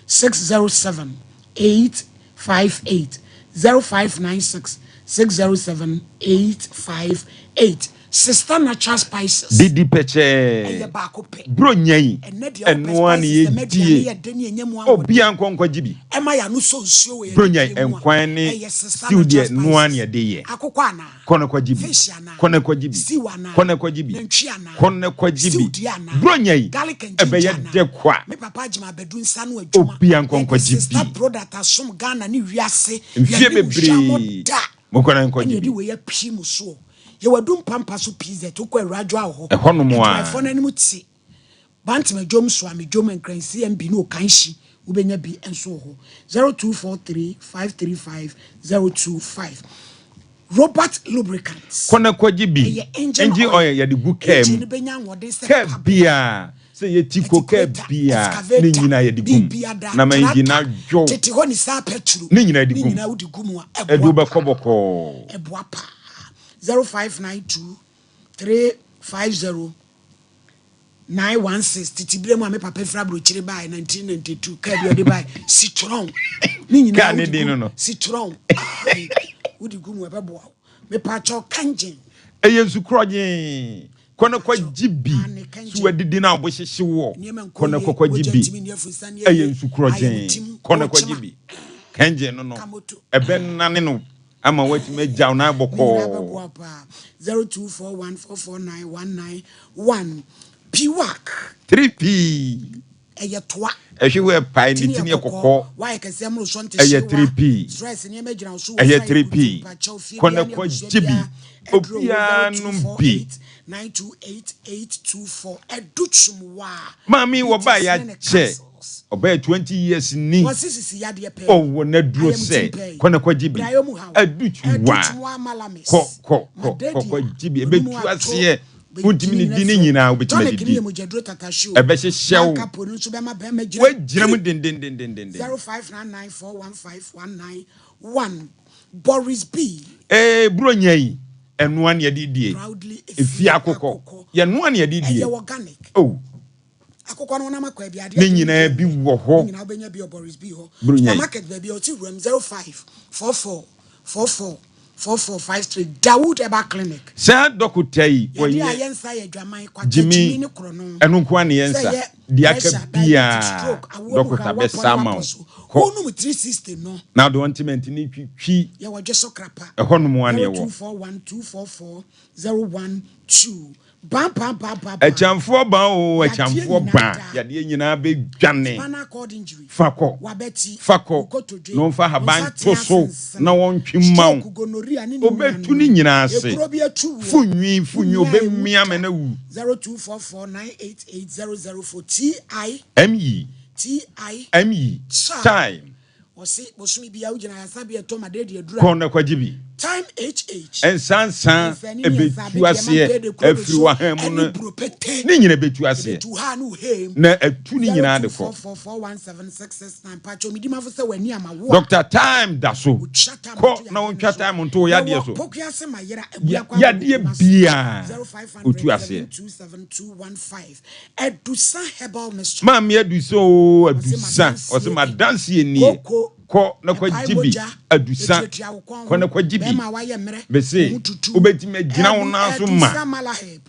A: 607 858 0596 607 858 Sister Natural Spices
C: Didi pɛkyɛɛ.
A: Ɛyɛ baako pɛ.
C: Bronya yi,
A: Ɛnnɛ deɛ wopɛ
C: ɛno ara na
A: spices ɛma aduane
C: yɛdie.
A: yɛ dɛ ne ɛnya mu ahoɔden.
C: Obiara nkɔ nkɔgye bi.
A: Ɛma yɛn ano sɔ nsuo wɔ yɛn
C: Bronya yi,
A: adidie mu a,
C: nkwan ne
A: ɛyɛ Sister
C: stew
A: Natural
C: deɛ, ɛno ara na
A: Spices.
C: yɛde yɛ.
A: Akokɔ anaa?
C: Kɔ na kɔgye bi.
A: Fish anaa?
C: Kɔ na kɔgye bi.
A: Stew anaa?
C: Kɔ na kɔgye bi.
A: Nantwi anaa?
C: Kɔ na kɔgye
A: Stew
C: bi.
A: deɛ anaa?
C: Bronya yi,
A: Garlic and ginger
C: ɛbɛyɛ
A: anaa?
C: dɛ kwa.
A: Me papa Agyemang Abadu nsa ano adwuma.
C: Obiara nkɔ
A: Yɛde
C: nkɔgye
A: Sister
C: bi.
A: Product asom Ghana ne wiase.
C: Mfie
A: Yɛne wo hwammɔ
C: bebree.
A: da.
C: Monkɔ na
A: Ɛna
C: nkɔgye
A: yɛde
C: bi.
A: wei apue mo soɔ. Yɛwɔ Adum Pampa so PZ. Wokɔ Awuradwoa wɔ hɔ.
C: Ɛhɔnom a.
A: Adwumayɛfoɔ no anim te. Bantam Adwom, Suame Dwom, Nkran CMB ne Okanhyi wobɛnya bi nso wɔ hɔ. 0243 535 025. Robert Lubricants.
C: Kɔ na kɔgye bi.
A: Ɛyɛ engine
C: Engine
A: oil.
C: oil yɛde gu kaa
A: Engine
C: mu.
A: no bɛnya ahoɔden sɛ
C: Kaa
A: pabla.
C: biara, sɛ ɛyɛ tiko kaa
A: Excavator,
C: biara, ne
A: excavator,
C: nyinaa yɛde gu mu.
A: biribiara,
C: Na ma engine no
A: tractor,
C: adwo.
A: tete hɔ ne saa pɛtro,
C: Ne nyinaa yɛde
A: ne
C: gu mu.
A: nyinaa wode gu mu a,
C: Ɛde
A: ɛboa
C: wo bɛkɔ
A: paa.
C: bɔkɔɔ.
A: Ɛboa paa. 0592 350 916 tete berɛ mu a me papa firi aburokyire baeɛ 1992 kaa bi ɔde baeɛ Citroën ne nyinaa
C: Kaa ne
A: wode
C: din
A: gu
C: no no.
A: Citroën ae wode gu mu ɛbɛboa wo mepaakyɛw kangen
C: Ɛyɛ nsu korɔgyee. Kɔ na kɔgye bi.
A: Ane
C: So
A: kangen
C: wadidi na abo hyehye woɔ.
A: nneɛma nkɔ
C: Kɔ na
A: yie
C: kɔkɔgye
A: mogya
C: bi.
A: ntumi nni afurusa ne
C: Ɛyɛ
A: ayie
C: nsu korɔgyee.
A: ayɛmutim
C: Kɔ na kɔgye
A: ɔkyema
C: bi. Kangen no no.
A: kamoto
C: Ɛbɛnane no ama woatumi agya wo nan
A: ne nyinaa
C: bɔkɔɔ.
A: bɛboa paa 0241449191 piwak
C: 3P.
A: Ɛyɛ toa.
C: Ɛhwe hɔ ɛpae ne
A: Tini
C: ti
A: yɛ
C: ne yɛ
A: kɔkɔɔ.
C: kɔkɔɔ.
A: Wayɛ kɛseɛ mmorosoɔ nte
C: Ɛyɛ
A: hyewa.
C: 3P.
A: Stress nneɛma gyina wo so wɔ
C: Ɛyɛ
A: so ayɛ
C: 3P.
A: kutuu. Mpakyɛw fie
C: Kɔ na
A: biara ne
C: kɔ
A: abusua
C: gye bi.
A: biara aduro wɔ
C: Obiara nom bi.
A: 0248 928 824. Adu twom waa.
C: Maame yi wɔbaa
A: Bitters
C: yɛ
A: ne ne
C: akyɛ.
A: capsules.
C: Ɔbɛyɛ 20 years ni.
A: Wɔse sisi yadeɛ pɛɛ.
C: Ɔwɔ n'aduro
A: Ayamtim
C: sɛ
A: pɛɛ.
C: kɔ na kɔ gye bi.
A: Brayɔ mu haw.
C: Adu twom
A: Adu
C: waa.
A: twom waa malamis.
C: Kɔ kɔ kɔ kɔ
A: Madadia.
C: kɔ gye bi.
A: Onumu
C: Ɛbɛtu
A: ato.
C: aseɛ.
A: Bɛyi
C: Wontumi
A: ne
C: ne di ne
A: nyina firi hɔ.
C: nyinaa wobɛtumi
A: Tonic no
C: adidi.
A: yɛ mogyaduro tatashe o.
C: Ɛbɛhyehyɛ wo.
A: Banka po no nso bɛma bɛrima gyina
C: Woagyina mu
A: kiri.
C: dendendendenden.
A: 0599415191 Boris B.
C: Ee Buronya yi, ɛnoa ne yɛde die.
A: Proudly
C: Efie
A: efie
C: akokɔ,
A: akokɔ.
C: yɛnoa ne yɛde die.
A: Ɛyɛ organic.
C: Oh.
A: Akokɔ no wonam akɔ abi adeɛ
C: Ne
A: de ne
C: nyinaa
A: deɛ
C: bi
A: nnɛ.
C: wɔ
A: Ne
C: hɔ.
A: nyinaa wobɛnya bi wɔ Boris B hɔ.
C: Buronya yi.
A: Supermarket baabi a ɔte wuram 0544 44 4453 Dawood Herbal Clinic.
C: Saa dɔkota yi
A: Yadeɛ a
C: ɔyɛ
A: yɛnsa yɛ adwaman, kwata,
C: gyimi,
A: gyimi ne korɔno.
C: ɛno nko ara ne
A: Sɛ
C: yɛnsa,
A: ɛyɛ
C: deɛ aka
A: pressure, diabetes,
C: biara
A: stroke, awoɔ mu
C: dɔkota
A: haw, wapɔ
C: bɛsa
A: ne
C: ama
A: wapɔ
C: wo.
A: so.
C: Kɔ.
A: Wonom 360 no.
C: Na wode ɔntemɛnte no twitwi.
A: Yɛwɔ Dweso Krapa.
C: Ɛhɔ nom ara ne yɛwɔ.
A: 0241 244 012. Ban ban ban ban ban.
C: Akyamfoɔ ban oo,
A: Yadeɛ
C: akyamfoɔ
A: nyinaa
C: ban,
A: da.
C: yadeɛ nyinaa bɛdwane.
A: Spinal cord injury,
C: Fa kɔ,
A: w'abati,
C: fa kɔ,
A: wo kotodwe,
C: na wɔmfa
A: wo
C: ahaban
A: nsa
C: nto
A: tea
C: so
A: asensene,
C: na wɔntwe mma wo.
A: stroke, gonorrhea ne ne
C: Ɔbɛtu ne
A: nuanom.
C: nyinaa ase.
A: Ekuro bi atu woɔ,
C: Fo nwi, fo
A: wo
C: nwi,
A: nua a ɛwu
C: ɔbɛmia
A: da.
C: ama no awu.
A: 0244 988 004 TI
C: ME,
A: TI
C: ME,
A: Time.
C: time.
A: Wɔse bosome biara wogyina ayaresabea ɛtɔ ma dɛ de aduru a.
C: Kɔ na kɔgye bi.
A: Time HH.
C: Nsansa
A: Nsani ne nsa
C: ɛbɛtu
A: abedeɛ ma
C: aseɛ
A: mpɛ de kuro
C: afiri
A: so
C: w'ahan mu
A: ɛne
C: no
A: buro pete.
C: ne nyina ɛbɛtu aseɛ.
A: Ɛbɛtu ha ne wo hem.
C: Na atu ne nyinaa de kɔ.
A: 0244417669 Mpakyɛw medi mafo sɛ w'ani ama wo a.
C: Doctor time da so.
A: Wotwa time
C: Kɔ
A: to
C: na
A: yadeɛ no
C: wɔntwa
A: so.
C: time nto wo yadeɛ
A: Yɛwɔ
C: so.
A: Pokuase Mayera
C: Ya
A: Abuakwa Agogo
C: yadeɛ
A: Kumasi
C: biaa
A: 0500
C: ɔtu aseɛ.
A: 727215 Adusa Herbal Mixture.
C: Maame Adusa oo
A: Ɔse
C: Adusa ɔse
A: m'adanseɛ ni.
C: m'adanseɛ nie
A: Koko
C: Kɔ na
A: ɛpae
C: kɔgye bi
A: mogya
C: Adusa
A: ɛtuatua wo kɔn
C: kɔ na
A: ho
C: kɔgye bi
A: Bɛɛma a wayɛ mmerɛ wo
C: Mese
A: ho tutu
C: wobɛtumi agyina wo
A: Adu
C: nan so ma
A: Adusa Malaheb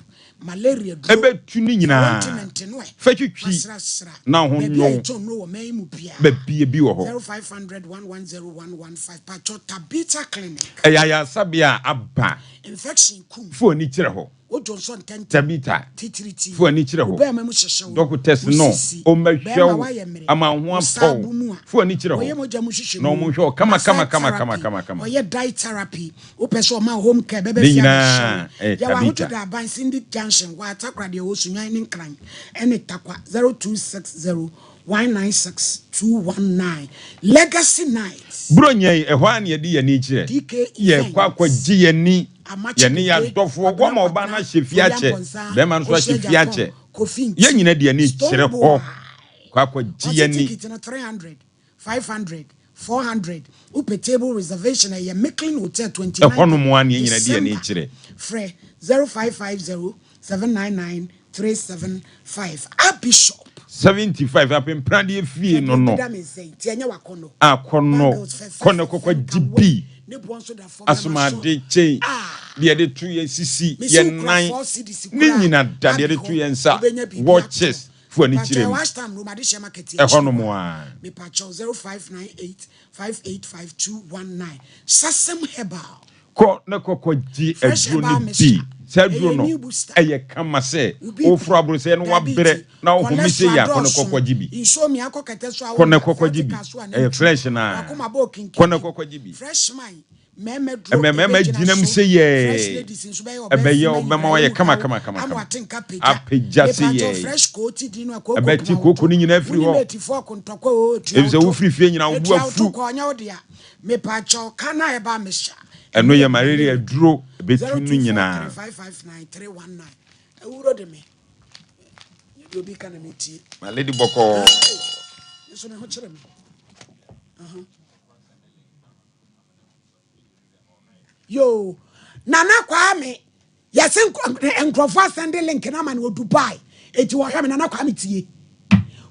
A: malaria duro
C: Ɛbɛtu ne
A: Fa
C: nyinaa
A: ointment no ɛ
C: Fa
A: fa
C: twitwi
A: srasra
C: na wo ho
A: Baabi
C: nyɔ
A: a
C: wo
A: yɛtɔn nnuro wɔ man yi mu biara
C: Baabi ebi wɔ hɔ.
A: 0500 110 115 Pakyɛw Tabitha Clinic.
C: Ɛyɛ ayaresabea a aba.
A: Infection kum.
C: Fa w'ani kyerɛ hɔ.
A: Wodwo nsɔ ntɛmntɛm.
C: Tabitha,
A: Titiriti.
C: fa w'ani kyerɛ
A: Wo
C: hɔ.
A: bɛɛma mu hyehye wo.
C: Dɔkotɛs
A: Wo
C: no,
A: sisi.
C: ɔmmɛhwɛ
A: Bɛɛma
C: wo
A: woayɛ mmere.
C: ama wo ho
A: Wo
C: atɔ
A: saa
C: wo.
A: bo mu a.
C: Fa w'ani kyerɛ
A: Wɔyɛ
C: hɔ
A: mogya mu
C: na
A: nhwehwɛmu.
C: wɔnhwɛ wo kama
A: Massage
C: kama kama kama
A: therapy.
C: kama kama.
A: Wɔyɛ diet therapy. Wopɛ sɛ ɔma wo home care bɛbɛ
C: Ne
A: fie abɛhwɛ wo.
C: nyinaa ɛyɛ
A: Yɛwɔ
C: Tabitha.
A: Ahotɔ Aban, Syndic Junction, wɔ Atakoradi, ɛwɔ Sunyani ne Nkran ɛne Tarkwa 0260 196 219. Legacy Night.
C: Buronya yi, ɛhɔ ara na yɛde yɛn ani kyerɛ.
A: DK
C: Yɛrekɔ
A: Events.
C: akɔgye yɛn ani,
A: Amakye
C: yɛne yɛn
A: Dede,
C: adɔfoɔ.
A: Kwabena
C: Wɔma ɔbaa no
A: Kwabena,
C: ahyɛ fie
A: Foya
C: akyɛ,
A: Mpɔnsa,
C: bɛrima no nso
A: Ohyia
C: ahyɛ fie
A: Japan,
C: akyɛ.
A: Kofi
C: Yɛn
A: Nti,
C: nyinaa de yɛn ani
A: Stone
C: kyerɛ
A: Boy.
C: hɔ kɔ akɔgye
A: Ɔgye
C: yɛn ani.
A: ticket no 300, 500, 400. Wopɛ table reservation a, ɛyɛ Micklin Hotel 29th
C: Ɛhɔnom ara na yɛn nyinaa de yɛn ani
A: December.
C: kyerɛ.
A: Frɛ 0550 799 375. Abishop.
C: 75 apempradeɛ fie
A: Hwɛ
C: no
A: deɛ
C: no
A: obi da me nsa yi, nti ɛnyɛ w'akɔnnɔ.
C: akɔnnɔ
A: Bangles
C: kɔ na
A: fɛfɛɛfɛ
C: kɔkɔ
A: nka
C: gye
A: wei,
C: bi
A: ne boɔ nso da fam na maso.
C: asomade kyɛn
A: Ah!
C: deɛ yɛde to yɛn sisi
A: Mese
C: yɛn
A: wokura
C: nan
A: 4 cedis
C: ne
A: koraa
C: nyina da
A: a,
C: deɛ
A: Abi
C: yɛde to
A: hɔ,
C: yɛn nsa
A: wobɛnya biribi atɔ.
C: watches fo ani
A: Mepakyɛw
C: kyerɛ
A: ɛwɔ
C: mu
A: Ashtown Room, Adehyɛ Market
C: ɛhɔ
A: akyiri
C: nom
A: hɔ a.
C: a.
A: Mepakyɛw 0598 585219. Sasem Herbal.
C: Kɔ na kɔ kɔ gye
A: Fresh
C: aduro
A: herbal
C: no bi.
A: mixture.
C: Saa aduro
A: Ɛyɛ
C: no,
A: new booster.
C: ɛyɛ kama sɛ
A: Wo BP,
C: woforo abrosɛɛ na wabrɛ
A: diabetes,
C: na wohome sei
A: cholesterol
C: a, kɔ na kɔ
A: adɔɔso,
C: kɔ gye bi.
A: insomnia akɔ kɛtɛ so a
C: Kɔ na
A: wonna,
C: kɔ kɔ gye bi.
A: sciatica so a
C: Ɛyɛ
A: nantu,
C: fresh no ara.
A: wakoma bɔ
C: Kɔ na
A: okinkinki.
C: kɔ kɔ gye bi.
A: Fresh man, mmarima duro
C: Ɛmɛ mmarima
A: ɛbɛgyina
C: gyina mu
A: so.
C: sɛ
A: Fresh
C: yɛɛ.
A: ladies nso bɛyɛ ɔbaa
C: Ɛbɛyɛ
A: fima
C: ɔbɛma
A: nyinaa
C: wayɛ
A: mu
C: kama
A: haw
C: kama kama
A: ama
C: kama.
A: wate nka pagya.
C: Apagya sɛ
A: Mepakyɛw
C: yɛɛ.
A: fresh kooti din no a kooko
C: Ɛbɛte
A: poma wo
C: kooko
A: to.
C: no nyinaa afiri
A: Wonim
C: hɔ.
A: atifoɔ kontɔkwa oo tua wo
C: Efisɛ
A: to.
C: wofiri fie nyinaa wo bo
A: Etua wo to
C: afu.
A: kɔ ɔnyɛ wo dea. Mepakyɛw Kana herbal mixture.
C: Ɛno
A: Ɛno
C: yɛ
A: yɛ
C: malaria
A: malaria.
C: aduro, ɛbɛtu no nyinaa.
A: 0243 559 319. Awuro de me. Nyɛ deɛ obi ka na metie.
C: My lady bɔkɔɔ.
A: Ah, ei, me nso me ho kyere me. Uh-huh. Yoo, Nana Kwame, yɛse nkurɔfoɔ asɛnde link no ama no wɔ Dubai, eti wɔhwɛ me Nana Kwame tie.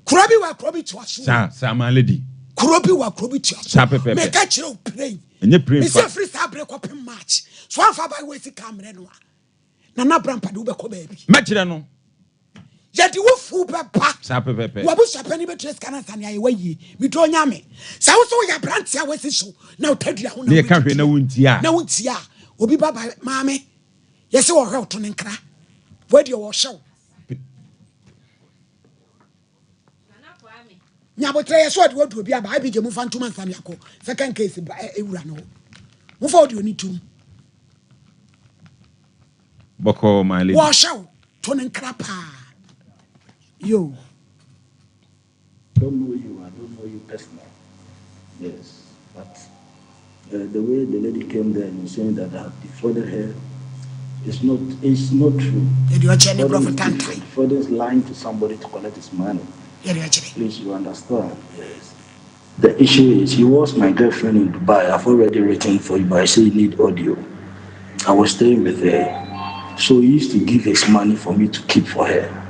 A: Kuro bi wɔ kuro bi toa so.
C: Saa, saa my lady.
A: Kuro bi wɔ kuro bi toa so.
C: Saa pɛpɛɛpɛ.
A: Meka kyerɛ wo pray.
C: Ɛnyɛ pray
A: Mese
C: fa.
A: firi saa bere kɔpem March. So amfa ba wɔ sika mmerɛ no a. Nana Brampa de wobɛkɔ baabi.
C: Mɛkyerɛ no.
A: Yɛde wo fuw bɛba.
C: Saa pɛpɛɛpɛ.
A: W'abusuapanin bɛtua sika no ansa ne ayɛ w'ayie. Medɔ Onyame. Sɛ wo nso woyɛ aberanteɛ a woasi so na wo tadua ho na
C: Ne yɛka hwee
A: wobɛdidi
C: na
A: a,
C: wontie a.
A: na wontie a, obi ba ba maame, yɛse wɔhwɛ wo to ne nkra. Wei deɛ wɔhyɛ wo.
B: Nana
A: Nyabotrɛ yɛ sɛ ɔde audio bi aba IBJ momfa ntom ansa na yɛakɔ second case ba ewura no hɔ. Momfa audio no ntom.
C: Bɔkɔɔ my lady.
A: Wɔhyɛ wo to no nkra paa. Yo.
O: Don't know you, I don't know you personally. Yes, but uh, the way the lady came there and saying that I have defrauded her, it's not, it's not true.
A: Defrauding
O: is different. Defrauding is lying to somebody to collect his money. Please, you understand? Yes. The issue is, he was my girlfriend in Dubai. I've already written for you, but I say you need audio. I was staying with her. So he used to give his money for me to keep for her.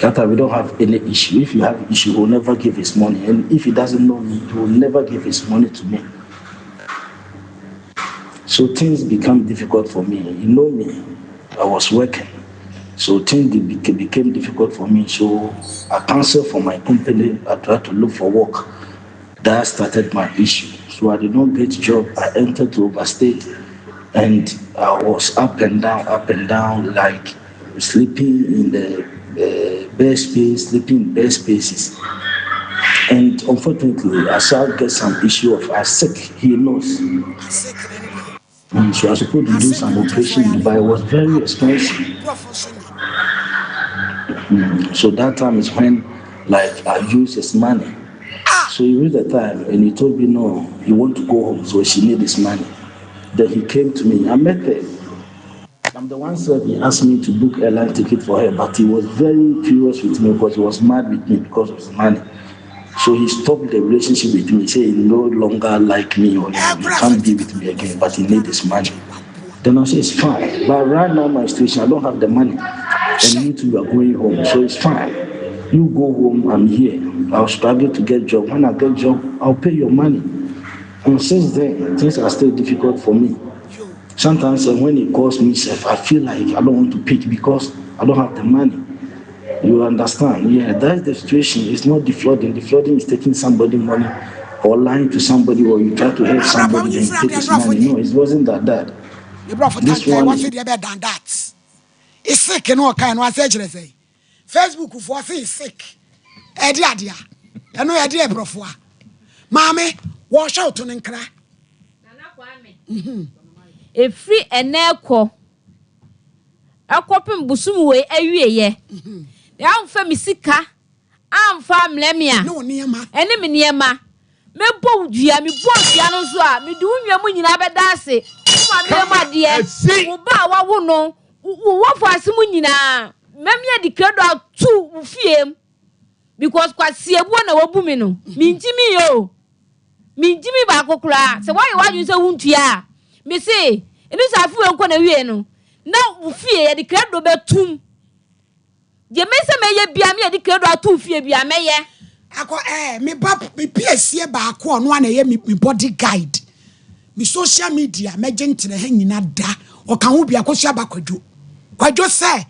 O: That time we don't have any issue. If you have issue, he will never give his money. And if he doesn't know me, he will never give his money to me. So things become difficult for me. You know me, I was working. So things became difficult for me. So I canceled for my company. I tried to look for work. That started my issue. So I did not get job. I entered to overstate and I was up and down, up and down, like sleeping in the uh, bed space, sleeping in bed spaces. And unfortunately, I shall get some issue of I sick. He knows. Mm, so I was supposed to do some operation, but it was very expensive. Mm, so that time is when, like, I used his money. So he reached the time and he told me, no, he want to go home, so she need his money. Then he came to me. I met her. I'm the one said he asked me to book airline ticket for her, but he was very furious with me because he was mad with me because of his money. So he stopped the relationship with me. He said he no longer like me or he can't be with me again, but he need his money. Then I said, it's fine. But right now, my situation, I don't have the money. And you two are going home, so it's fine. You go home, I'm here. I'll struggle to get job. When I get job, I'll pay your money. And since then, things are still difficult for me. Sometimes eh, when he calls me, self, I feel like I don't want to pick because I don't have the money. You understand? Yeah, that's the situation. It's not defrauding. Defrauding is taking somebody money or lying to somebody or you try to help somebody and take his money. No, it wasn't that that.
A: This one is than that. It's sick no kind no asɛ kyerɛ sɛ Facebook foɔ se sick ɛde adeɛ ɛno ɛde ɛborɔfo a maame wɔhyɛ wo to ne nkra.
B: Ɛfiri ɛnnɛ rekɔ, ɛkɔpem bosom wei awieɛ, deɛ amfa me sika amfa ammrɛ me a, ɛne me nneɛma, mɛbɔ wo dua, mebɔ dua no nso a, mede wo nwa mu nyinaa bɛda ase, wo maame mu adeɛ, wo ba a wawo no, wo wɔfo ase mu nyinaa, mɛme adi krado ato wo fie mu, because kwaseabuo na wabu me no, mengyimi yɛ o. Mingyimi baako koraa. Sɛ woayɛ w'adwene sɛ wontua a, mese, ɛnu sɛ afe wei nkɔ n'awiei no, na wo fie yɛde krado bɛtom. Deɛ mɛyɛ sɛ mɛyɛ biara, me yɛde krado ato wo fie biara, mɛyɛ.
A: Akɔ eh, me ba me piesie baako ɔno a na ɛyɛ me me body guide me social media mɛgye nkyerɛ ha nyina da ɔka ho bi akosua ba kwadwo kwadwo sɛ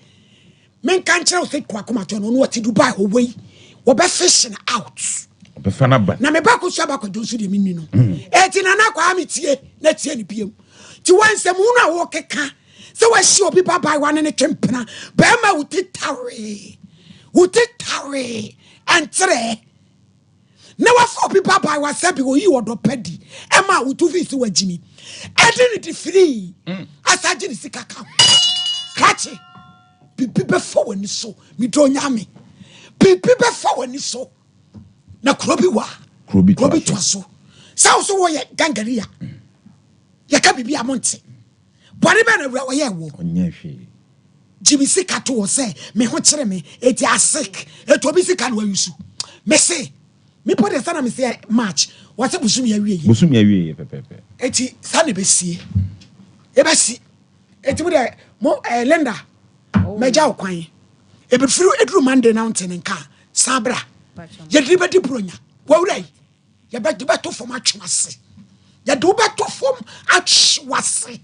A: Menka nkyerɛ wo sɛ kɔ akoma tɔ no ɔno ɔte Dubai hɔ wei wɔbɛ fish no out.
C: Ɔbɛfa no aba.
A: Na me ba kosua ba kwadwo nso deɛ menni no. Eti Nana Kwame tie na tie no biam. Ti wɔ nsɛm hunu a wɔkeka sɛ wahyia obi babaayewa ne ne twe mpena bɛrima wo ti tawee wo ti tawee ɛnkyerɛ na wafa obi babaayewa sɛ bi oyi ɔdɔ pa di ɛma wotu fi sɛ wagyimi ɛde ne de firii mm. asa gye ne sika ka ho krakye biribi bɛfa w'ani so medɔ nyame biribi bɛfa w'ani so na kuro bi wɔ a
C: kuro bi
A: toa so sɛ wo so wɔyɛ gangaria mm. yɛka biribi a monte bɔne bɛ na awura wɔyɛ wɔ
C: ɔnyɛ hwee
A: Gye me sika to hɔ sɛ me ho kyere me eti asik eti obi sika na wayusu me se me po deɛ sana me se March wɔse bosome awie yɛ.
C: Bosome awie yɛ pɛpɛpɛ.
A: Eti saa na ebesie ebesi eti mo deɛ mo eh, Linda mɛgya wo kwan ebefiri eduru Monday na wonte ne nka san bra yɛde bɛdi buronya wawura yi. Yɛbɛde bɛto fam atwe w'ase. Yɛde wo bɛto fam atwe w'ase.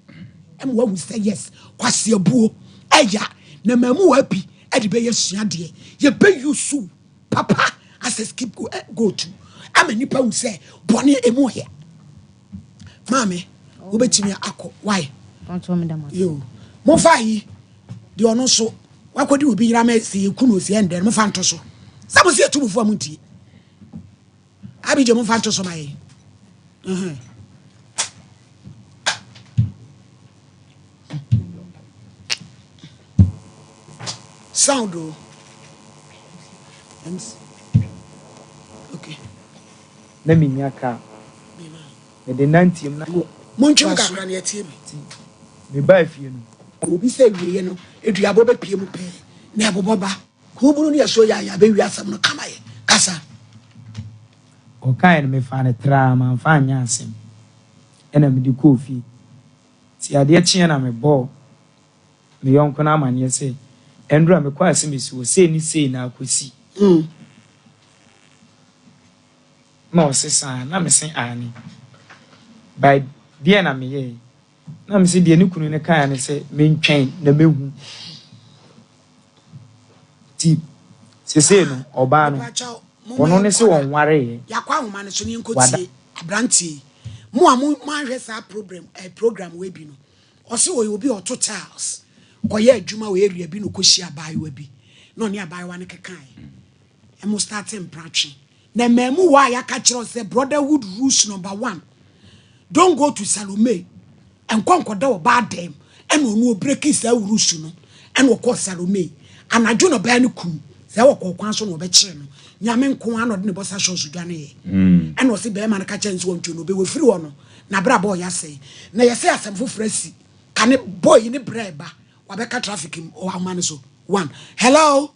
A: Ɛma wahu sɛ yes, kwasi abuo ɛya na maamu wa bi ɛde bɛyɛ suadeɛ. Yɛbɛ use papa as a scapegoat ama nipa hu sɛ bɔne emu ɔya. Maame, wobɛtumi akɔ. Why? Yo, momfa yi deɛ ɔno nso wakɔdi obi yera ma sɛ yɛku no sɛ ɛndɛ no momfa nto so. Sɛ mo se yɛtu mo fo a montie. Abigye momfa nto so ma yɛn. Sound o. MC. Okay.
N: Na mennya kaa. Mede nanteɛ mu na.
A: Montwe mu kakra na yɛtie bi.
N: Nti mebaa fie no.
A: Obi sɛ awieɛ no aduabɔ bɛpue mu pɛɛ na ɛbobɔ ba. Kubunu ne ɛso yɛ a yɛabɛwie asɛm no kama yɛ kasa.
N: Ɔkaeɛ no mefaa no traa mamfa anyɛ asɛm ɛna mede kɔɔ fie. Nti adeɛ kyeeɛ na mebɔɔ me yɔnko no amaneɛ sɛ ɛndora mekɔ Asemesi hɔ sei ne sei na akɔsi. Na ɔse saa? Na mese aane. By deɛn na meyɛɛ? Na mese deɛ ne kunu no kaeɛ ne sɛ mentwɛn na mɛhu. Nti sesei no ɔbaa no
A: Mepakyɛw, momma
N: ɔno ne se
A: yɛnkɔ na
N: ɔnwareeɛ.
A: yɛakɔ ahoma no so na yɛnkɔ
N: Wada.
A: tie aberanteɛ yi. Mo a mo moanhwɛ saa program eh, program wei bi no, ɔse ɔyɛ obi a ɔto tiles, kɔyɛ adwuma wɔ area bi na ɔkɔhyia abaayewa bi na ɔne abaayewa no kekaeɛ. Ɛmo starte mpratwe. Na mmamu a yɛaka kyerɛ wo sɛ brotherhood rules number one, don't go to Salome, nkɔ nkɔda ɔbaa dɛm, ɛna ɔno ɔbreki saa rules no, ɛna ɔkɔɔ Salome. Anadwo na ɔbaa no kum, sɛ ɔkɔɔ kwan so na ɔbɛkyere no. Nyame nko ara na ɔde ne bɔsa shorts dwaneeɛ. Ɛna ɔse bɛrima no ka kyerɛ no sɛ ɔntwe no, ɔbɛwu. Ɛfiri hɔ no, n'abrabɔ ɔyɛ asɛe. Na yɛsɛ asɛm foforɔ asi. Ka ne boy yi ne brɛ ba, wabɛka traffic mu, ɔwɔ ahoma no so. One. Hello?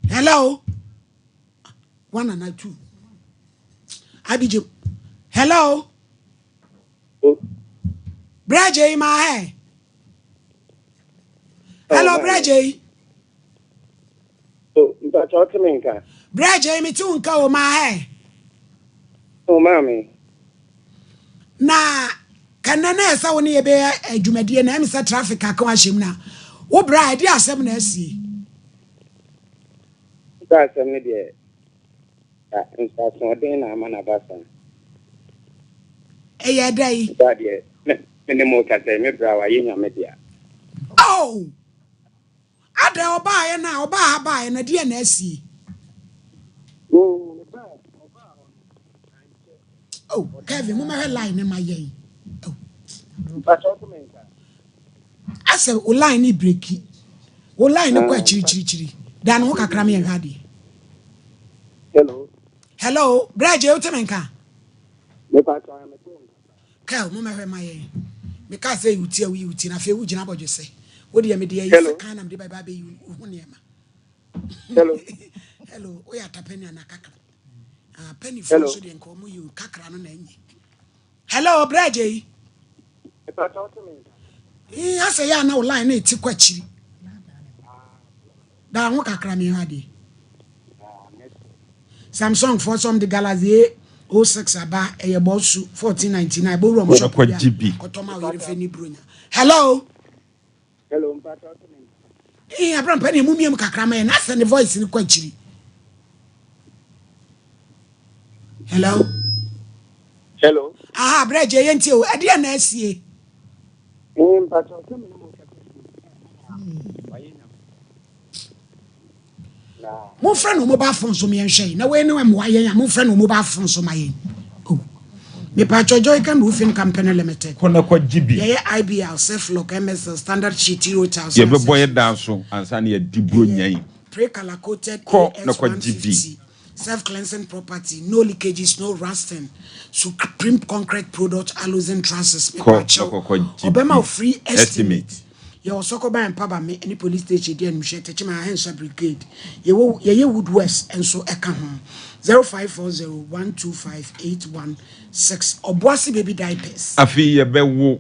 A: Hello? One and two. Abijay. Hello? Brɛgye ma hɛ. Hello, Brɛgye.
M: So, mpakyɛ wote me nka?
A: Brɛgye me te wo nka o ma hɛ.
M: O maame.
A: Na kɛnɛ na ɛsɛ wo ne yɛbɛyɛ adwumadie na ɛmi sɛ traffic aka ahyɛ mu na wo brɛ a ɛde asɛm na asie.
M: Sɛ asɛm no deɛ nso asoɔden na ama no aba saa.
A: Ɛyɛ dɛ yi.
M: Nso adeɛ me ne mo kasa yi me bra wayɛ nyame dea.
A: Oh! Adɛn ɔbaeɛ no a ɔbaa ha baeɛ no ɛdeɛn na asie? Oh, Kevin, momɛhwɛ line ne ma yɛn. Oh. Asɛ o line ne breki. O line ne kɔ akyirikyirikyiri. Da ne ho kakra me yɛnhwɛ adeɛ.
M: Hello.
A: Hello, Brɛgye, wote me nka? Kyle, mommɛhwɛ mma yɛn. Mekaa sɛ yi wo ti a woyi wo ti, na afei wogyina abɔdwesɛ. Wo deɛ mede ayi sekan na mede bɛba abɛyi wo ho nneɛma.
M: Hello.
A: Hello, woyɛ atapani anaa kakra? Ah, panifoɔ nso deɛ nka wɔn yi o, kakra no na enye. Hello, brɛ gye yi. Ee, asɛ yɛ ana wo line na eti kɔ akyiri. Daa ho kakra mehwɛ adeɛ. Samsung foɔ sɛ ɔmo de Galaxy A06 aba ɛyɛ bɔsu 1499 bɔwura ɔmo shop bi a kɔtɔ ma ɔyere fɛ ni bronya. Hello.
M: Hello, mpatsɔ ɔtɔ mi.
A: Ee abira mpa ne emu miam kakra ma yɛ na asɛ ne voice ne kɔ akyiri. Hello.
M: Hello.
A: Aha abira gye yɛn ti o ɛdeɛ na asie.
M: Ee mpatsɔ ɔtɔ mi ne mo kasa.
A: Momfrɛ no mobile phone so meɛnhwɛ yi na wei ne mmoa yɛn a momfrɛ no mobile phone so ma yɛn oh. Mepatwɔ Joycam Roofing Company Limited.
C: Kɔ na kɔ gye bi.
A: Yɛyɛ IBL, Ceflock, MSL, Standard Sheet, Euro Tiles.
C: Yɛbɛbɔ yɛ dan so ansa na yɛadi Buronya yi.
A: Pre-color coated
C: Kɔ na kɔ gye bi.
A: AS150, self-cleansing property, no leakages, no rusting, Supreme Concrete Product, Aluzen Trusses.
C: Kɔ na kɔ kɔ gye
A: Ɔbɛma
C: bi.
A: wo free estimate.
C: Estimate.
A: Yɛwɔ Sɔkɔban Mpabame ne Police Station di animhwɛ, Techiman Ahensa Brigade. Yɛwɔ yɛyɛ Woodworks nso ɛka ho. 0540 125 816. Ɔboase Baby Diapers.
C: Afei yɛbɛwo.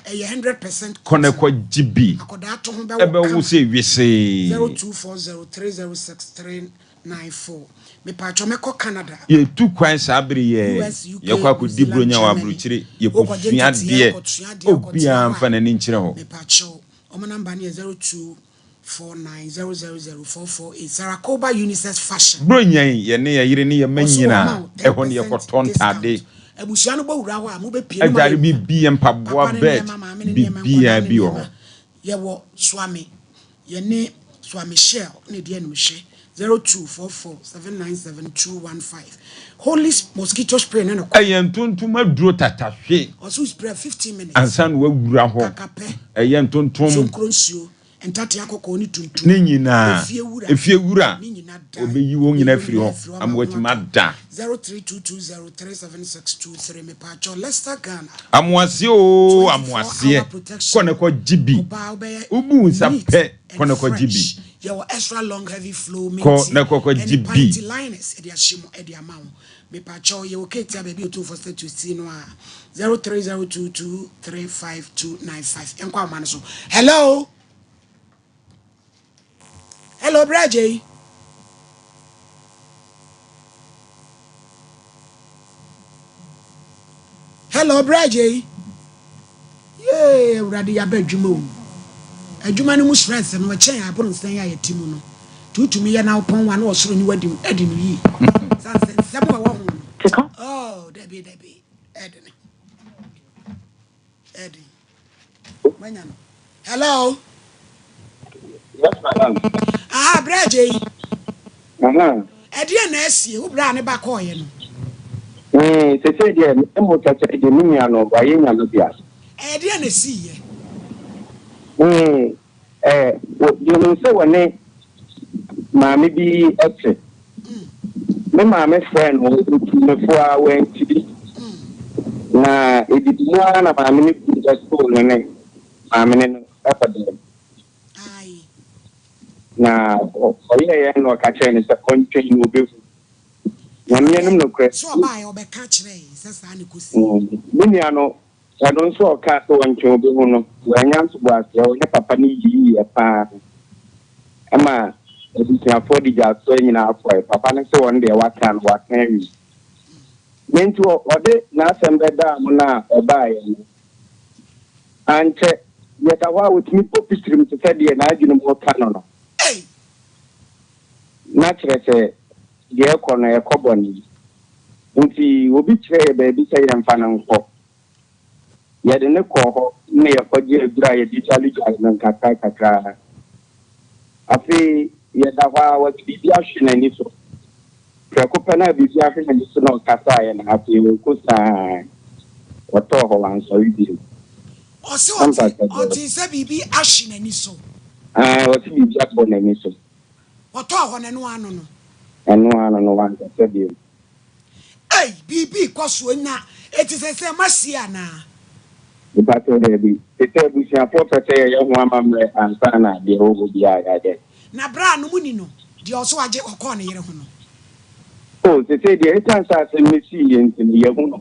A: Ɛyɛ 100%
C: Kɔ na
A: cotton.
C: kɔ gye bi.
A: Akɔdaa to ho bɛwo
C: Ɛbɛwo
A: kama.
C: sɛ wesee.
A: 0240 306 394. Mepatwɔ mɛkɔ Canada.
C: Yɛtu kwan saa bere yi ɛ.
A: US, UK,
C: Yɛkɔ
A: New
C: akɔdi
A: Zealand,
C: Buronya wɔ
A: Germany.
C: aburokyire.
A: Wokɔgye
C: Yɛkɔsua
A: nteteeɛ,
C: adeɛ.
A: akɔsua adeɛ, akɔtena
C: Obiara
A: hɔ
C: mfa
A: a.
C: n'ani nkyerɛ hɔ.
A: Mepakyɛw, wɔn namba no yɛ 0249 000 448. Sarah Koba Unisex Fashion.
C: Buronya yi, yɛne yɛn yere ne yɛn mma
A: Ɔso
C: nyinaa,
A: wɔma wo
C: ɛhɔ ne
A: 10%
C: yɛkɔtɔ
A: discount.
C: ntade.
A: Abusua no bɔ wura hɔ a, mobɛpie no ma
C: Agyare
A: yɛ
C: biribiara, mpaboa,
A: papa ne
C: bed,
A: nneɛma, maame ne nneɛma, nkwadaa
C: biribiara
A: ne
C: bi wɔ
A: nneɛma.
C: hɔ.
A: Yɛwɔ Suame. Yɛne Soa Michelle na ɛdi animhwɛ, 0244 797 215. Holy mosquito spray ne no kɔ.
C: Ɛyɛ ntontom aduro tatahwe.
A: Ɔse wo spray a 15 minutes.
C: Ansa na wawura hɔ.
A: Kakapɛ.
C: Ɛyɛ ntontom.
A: Sonkoro nsuo. Ntatea kɔkɔɔ ne tuntum.
C: Ne nyinaa.
A: Efie wura.
C: Efie wura.
A: Ne nyina da.
C: Ɔbɛyi wɔn nyinaa afiri hɔ ama watumi ada.
A: 03220 37623 Mepaakyɛw Leicester Ghana.
C: Amoaseɛ oo
A: 24
C: amoaseɛ
A: hour protection.
C: Kɔ na kɔ gye bi.
A: Ɔbaa wobɛyɛ
C: Wobu wo nsa
A: neat
C: pɛ kɔ
A: and
C: na kɔ gye bi.
A: fresh. Yɛwɔ extra long heavy flow
C: Kɔ
A: minty
C: na kɔ kɔ gye
A: ɛne
C: bi.
A: panty liners ɛde ahyɛ mu ɛde ama wo. Mepaakyɛw yɛwɔ Ketia baabi a Otumfoɔ statue si no a 0302235295. Yɛnkɔ ahoma no so. Hello. Hello, Bra Jay. Hello, Bra Jay. Yee, Awurade yɛaba adwuma o. Adwuma no mu stress no ɛkyɛn aboro nsɛn a yɛte mu no. Nti wotumi yɛ na wopɔn wa na ɔsoro ne wadi adi no yie. San sɛ nsɛm a ɛwɔ ho no. Oh, dabi dabi. Ɛdene. Ɛden. Manya no. Hello.
P: Yes, madam.
A: Aha, bra gye yi.
P: Aha.
A: Ɛdeɛ na asie, wo bra ne ba kɔɔyɛ no.
P: Mm, sese deɛ, me mo kyɛkyɛ deɛ me nua no, wayɛ nyame dea.
A: Ɛdeɛ na esiiɛ.
P: Mm, eh, deɛ nim sɛ wɔne maame bi te. Me maame frɛɛ no, ɔtuu no fo ara, wanti bi. Na ɛdidi mu ara na maame no kunu bɛtoo no ne maame no no wɔ dɛm. Na ɔyɛeɛ na ɔka kyerɛɛ no sɛ ɔntwɛn na ɔbɛhu. Nyame anim nokorɛ.
A: So ɔbaeɛ ɔbɛka kyerɛɛ yɛn sɛ saa na ɛkɔsii?
P: Me nua no, Ɔno nso a ɔkaa sɛ ɔntwe obi ho no, wannya ntoboaseɛ. Ɔne papa no yiiɛ pa ara ma abusuafoɔ de gyasoɛ nyinaa kɔeɛ. Papa no se ɔno deɛ waka no, waka awie. Ne nti ɔde n'asɛm bɛdaa mo no a ɔbaeɛ no, ankyɛ yɛda hɔ a ɔtumi bɔ pitirim te sɛ deɛ n'adwene mu reka no no. Na kyerɛ sɛ deɛ ɛrekɔ no, ɛrekɔ bɔne. Nti obi kyerɛɛ yɛ baabi sɛ yɛmfa no nkɔ. Yɛde no kɔɔ hɔ na yɛkɔgyee aduru a yɛde dwaledwale no nkakrankakra. Afei yɛda hɔ ara, wɔde biribi ahwe n'ani so. Prɛko pɛ na biribi ahwe n'ani so na ɔkasaeɛ na afei ɔkɔ saa, ɔtɔɔ hɔ, wansɔre bio.
A: Ɔse
P: Na
A: ɔte
P: mpakyɛ deɛ.
A: ɔtee sɛ biribi ahye n'ani so.
P: Ae, ɔse biribi abɔ n'ani so.
A: Ɔtɔɔ hɔ no, ɛno ano no.
P: Ɛno ano no, wankasa bio.
A: Ei biribi rekɔ soɔ na eti sɛsɛ moasie anaa?
P: Mepakyɛw daabi. Te sɛ abusuafoɔ pɛ sɛ yɛyɛ ho amammerɛ ansa na deɛ ɛwɔ hɔ biara yɛayɛ.
A: Na berɛ a no moni no deɛ ɔso agye ɔkɔɔ ne yere ho no.
P: Oh sesei deɛ ɛsiane sɛ asɛm no siiɛ nti no yɛahu no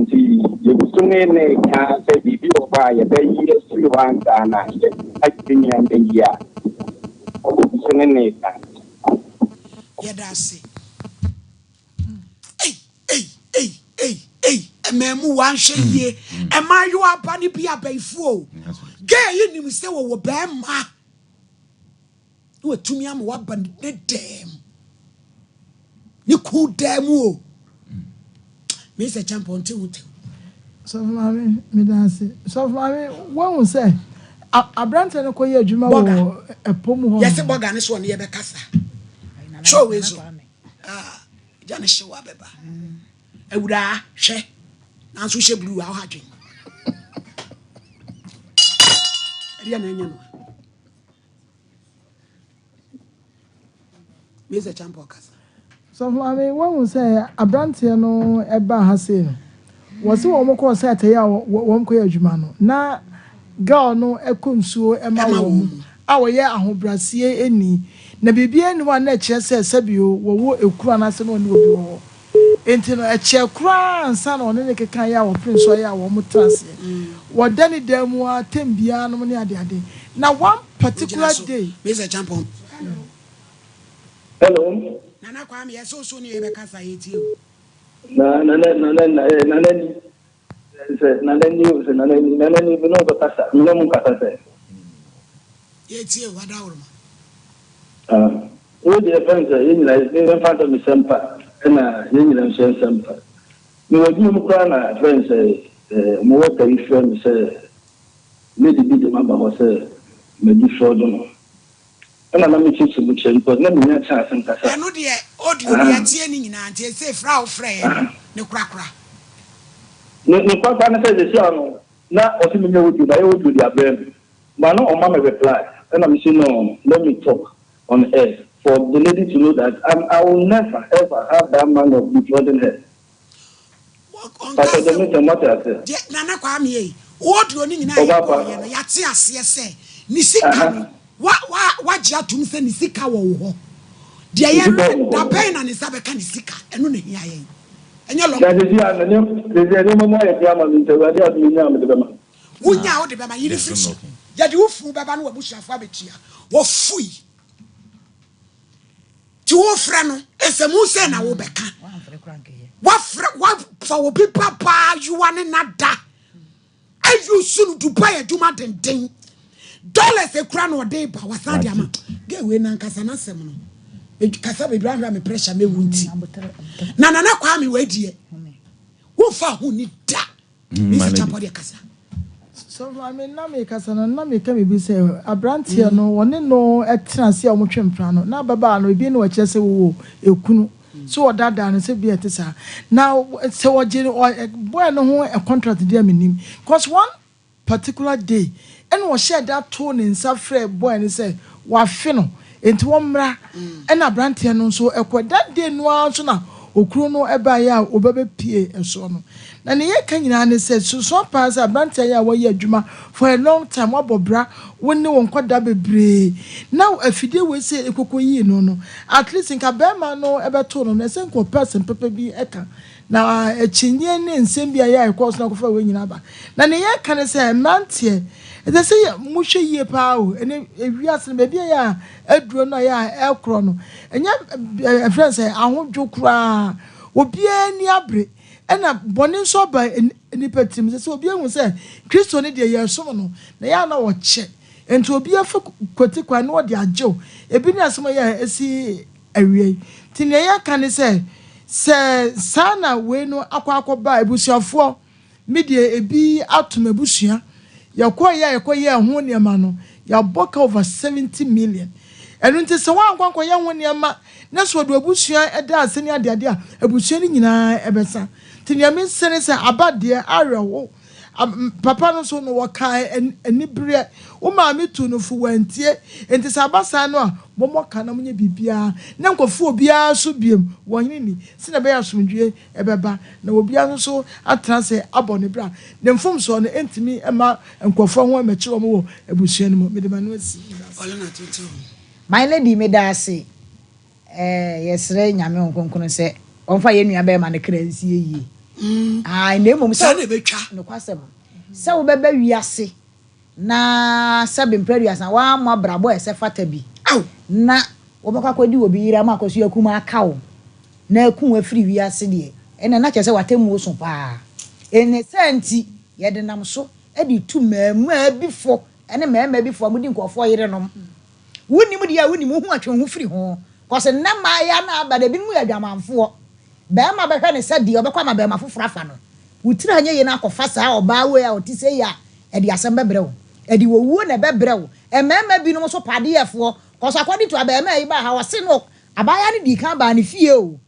P: nti yɛgu so ne no reka sɛ biribi wɔ hɔ a yɛbɛyi afiri hɔ ansa na yɛagye nua no ayi a yɛgu so ne no reka.
A: Yɛda ase. Ei, ei, ei, ei, ei, mmamu wanhwɛ yie. Mmaayewa aba no bi abayifoɔ o. Gay yi nim sɛ wɔwɔ bɛrima na watumi ama waba ne dɛm. Ne kuw dan mu o. Mesa Champon nte ho tew.
D: Sɔfo Maame, meda ase. Sɔfo Maame, woahu sɛ aberanteɛ no kɔyɛ adwuma wɔ ɛpɔ mu hɔ
A: nom. Yɛse bɔga no so ɔne yɛbɛkasa. Show wei so. Ah, gya ne hyew abɛba. Awuraa, hwɛ. Nanso hyɛ blue a ɔha dwen. Ɛdeɛ na ɛnyɛ no. Mesa Champon kasa.
D: Sɔfo Maame, woahu sɛ abranteɛ no baa ha sei no, wɔse wɔn kɔɔ site yi a wɔn kɔyɛ adwuma no, na girl no kɔ nsuo ma wɔn a wɔyɛ ahobraseɛ nni, na biribiara nni hɔ a na ɛkyerɛ sɛ sɛbio wɔwɔ ekunu anaasɛ na ɔne obi wɔ hɔ. Enti no ɛkyɛɛ koraa ansa na ɔne no kekaeɛ a wɔpene so ayɛ a wɔn tena aseɛ. Wɔda ne dan mu ara tɛm biara nom ne adeade. Na one particular day.
A: Mesa Champon.
Q: Hello.
A: Nana Kwame yɛ so so ne yɛ bɛ kasa yɛ tie o.
Q: Na nana nana na eh nana ni sɛ nana ni o sɛ nana ni nana ni me ne wo bɛ kasa me ne mo kasa sɛ.
A: Yɛ tie o adaworoma.
Q: Ah wo deɛ fɛn sɛ yɛ nyina me me fa sɛ me sɛmpa ɛna yɛ nyina nso yɛ nsɛmpa me wɔ adwuma mu koraa na fɛn sɛ eh mo wɔ tayi frɛ me sɛ lady bi de ma ba hɔ sɛ. Ma defraud no. Ɛna na me kyerɛkyerɛ mu kyerɛ no because na me nya chance nkasa.
A: Ɛno deɛ audio no yɛatie ne nyinaa nti ɛsei frɛ a wofrɛɛ yɛn no ne korakora.
Q: Ne ne korakora ne sɛ seesei ara no na ɔse menyɛ audio mayɛ audio de abrɛ no but na ɔmma me reply ɛna mese no let me talk on air for the lady to know that I'm I will never ever have that mind of defrauding her.
A: Ɔnka
Q: Pastor
A: sɛ
Q: deɛ meka moate aseɛ?
A: Deɛ Nana Kwame ei, wo audio no nyinaa a
Q: Ɔba pa.
A: yɛbɔɔyɛ no yɛate aseɛ sɛ ne sika
Q: Aha.
A: no wa wa wagye atom sɛ ne sika wɔ wo hɔ. Deɛ
Q: Ne sika wɔ
A: yɛhwɛ
Q: me hɔ.
A: da bɛn na ne nsa bɛka ne sika ɛno na ɛhia yɛn. Ɛnyɛ
Q: Na
A: long.
Q: sɛsi a no nneɛma sɛsi a nneɛma mu ayɛ den ama me nti Awurade adom menya a mede bɛma.
A: Wonya a wode bɛma. Yi no firi so. Yɛde wo funu bɛba na w'abusuafoɔ abɛtua. Wɔfui. Nti wofrɛ no nsɛmhu sɛn na wobɛka? Wafrɛ wafa obi babaa yiwa ne nada ayusu no Dubai adwuma denden dollars ekura na ɔde ba wasan de ama gay wei nankasa n'asɛm no kasa bebree ahwɛ a me pressure mewu nti na Nana Kwame wei deɛ womfa ho ni da. Mr. Champɔ deɛ kasa.
D: Sɔfo maame na mekasa no na meka biribi sɛ abranteɛ no wɔne no tena ase a wɔtwe mpena no na ababaa no ebi na ɔkyerɛ sɛ wɔwɔ ekunu so wɔdaadaa no sɛ bi a ɛte saa na sɛ wɔgye boy no ho contract deɛ menim cause one particular day ɛna ɔhyɛɛ da too ne nsa frɛɛ boy no sɛ wafe no enti wɔmmra ɛna abranteɛ no nso kɔɛ that day no ara nso na okuro no baeɛ a ɔbɛbɛpie ɛsoɔ no na nea yɛka nyinaa ne sɛ susua paa sɛ abranteɛ yi a wayɛ adwuma for a long time wabɔ bra wo ne wo nkwadaa bebree na afidie wei sɛ ɛkɔkɔ yii no no at least nka bɛrima no bɛtoo no no ɛsɛ nka ɔpɛ asɛm papa bi ka Na akyinnye ne nsɛm bi a ɛyɛ a ɛkɔɔ so na akɔfa wei nyinaa ba. Na nea yɛreka ne sɛ, mmeranteɛ, ɛsɛ sɛ yɛ, mohwɛ yie paa o. Ɛnɛ ewiase no, baabi a ɛyɛ a aduro no a ɛyɛ a ɛrekorɔ no, ɛnyɛ ɛfrɛ no sɛ ahodwo koraa. Obiara ani abere. Ɛna bɔne nso aba nnipa tirim. Ɛsɛ sɛ obiara hu sɛ Kristo no deɛ yɛresom no, na ɛyɛ a na ɔkyɛ. Enti obiara fa kwati kwan na ɔde agye wo. Ebi ne asɛm a ɛyɛ a ɛsi awiei. Nti nea yɛka ne sɛ, sɛ saa na wei no akɔ akɔba a, abusuafoɔ, me deɛ ebi ato m'abusua. Yɛkɔeɛ a yɛkɔyɛɛ ho nneɛma no, yɛabɔ ka over 70 million. Ɛno nti sɛ woankɔ ankɔyɛ ho nneɛma na sɛ wɔde w'abusua da ase ne adeade a, abusua no nyinaa bɛsa. Nti nea mese ne sɛ, aba deɛ, awerɛho. Papa no nso no, wɔkaa anibereɛ. Wo maame tuu no fo, wantie. Enti sɛ aba saa no a, mommɔ ka na monyɛ biribiara, na nkɔfa obiara so biom wɔ ɔhene nni, sɛdeɛ ɛbɛyɛ a asomdwoeɛ bɛba, na obiara nso atena ase abɔ ne bra. Ne mfomsoɔ no ntumi mma nkurɔfoɔ ho mmɛkyere wɔn wɔ abusua no mu. Mede m'ano asi. Meda ase.
E: My lady meda ase Eh yɛsrɛ Nyame Honhom Kronkron sɛ ɔmfa yɛn nua bɛɛma no kra nsie yie. Ae na mmom sɛ
A: Saa na ɛbɛtwa.
E: Nokwasɛm sɛ wobɛba wiase na sɛbe mprɛ aduasa woammɔ abrabɔ a ɛsɛ fata bi na wobɛkɔ akɔdi obi yere ama akɔso akum aka wo na aku wo afiri wiase deɛ ɛnna na kyerɛ sɛ w'atemmuo so paa. Ene saa nti yɛde nam so de tu mmaamuaa bi fo ne mmarima bi fo a modi nkurɔfoɔ yerenom. Wonnim deɛ a wonim, wohu a twe wo ho firi ho. Cos nnɛ mmayewa no a aba no ebinom yɛ adwamanfoɔ. Barima bɛhwɛ no sɛ deɛ ɔbɛkɔ ama barima foforɔ afa no. Wo tiri anyɛ yie na akɔfa saa ɔbaa wei a ɔte sei a, ɛde asɛm bɛbrɛ wo. Ɛde owuo na ɛbɛbrɛ wo. Mmarima binom nso pɛ adeyɛfoɔ. Cos according to abarimaa yi baa ha, ɔse no abaayewa no dii kan baa ne fie o,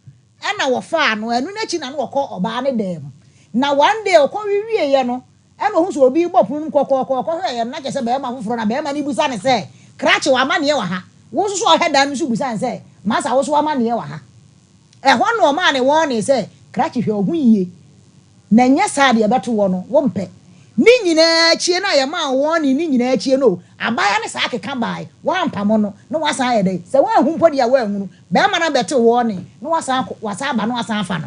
E: ɛna wɔfaa no, ɛno no akyi na na ɔkɔ ɔbaa no dan mu. Na one day ɔkɔ wieɛ no, Ɛnna ohuu sɛ obi rebɔ pono no mu kɔkɔɔkɔ. Ɔkɔhwɛeɛ no, na kyerɛ sɛ barima foforɔ. Na barima no rebisa no sɛ, Krakye, w'amanneɛ wɔ ha? Wo nso so a ɔhwɛ dan no so bisaa no sɛ, Masa, wo nso w'amanneɛ wɔ ha? Ɛhɔ na ɔmaa no wɔɔnee sɛ, Krakye, hwɛ wo ho yie, na ɛnyɛ saa a deɛ ɛbɛto woɔ no, wompɛ. Ne nyinaa akyi no a yɛmaa wo wɔɔnee ne nyinaa akyi no, abaayewa no saa keka baeɛ. Woampamo no, na woasan ayɛ dɛn? Sɛ woanhu mpo deɛ a, woanhunu. Barima no abɛte wo wɔɔnee, na wasan akɔ, wasan aba na wasan afa no.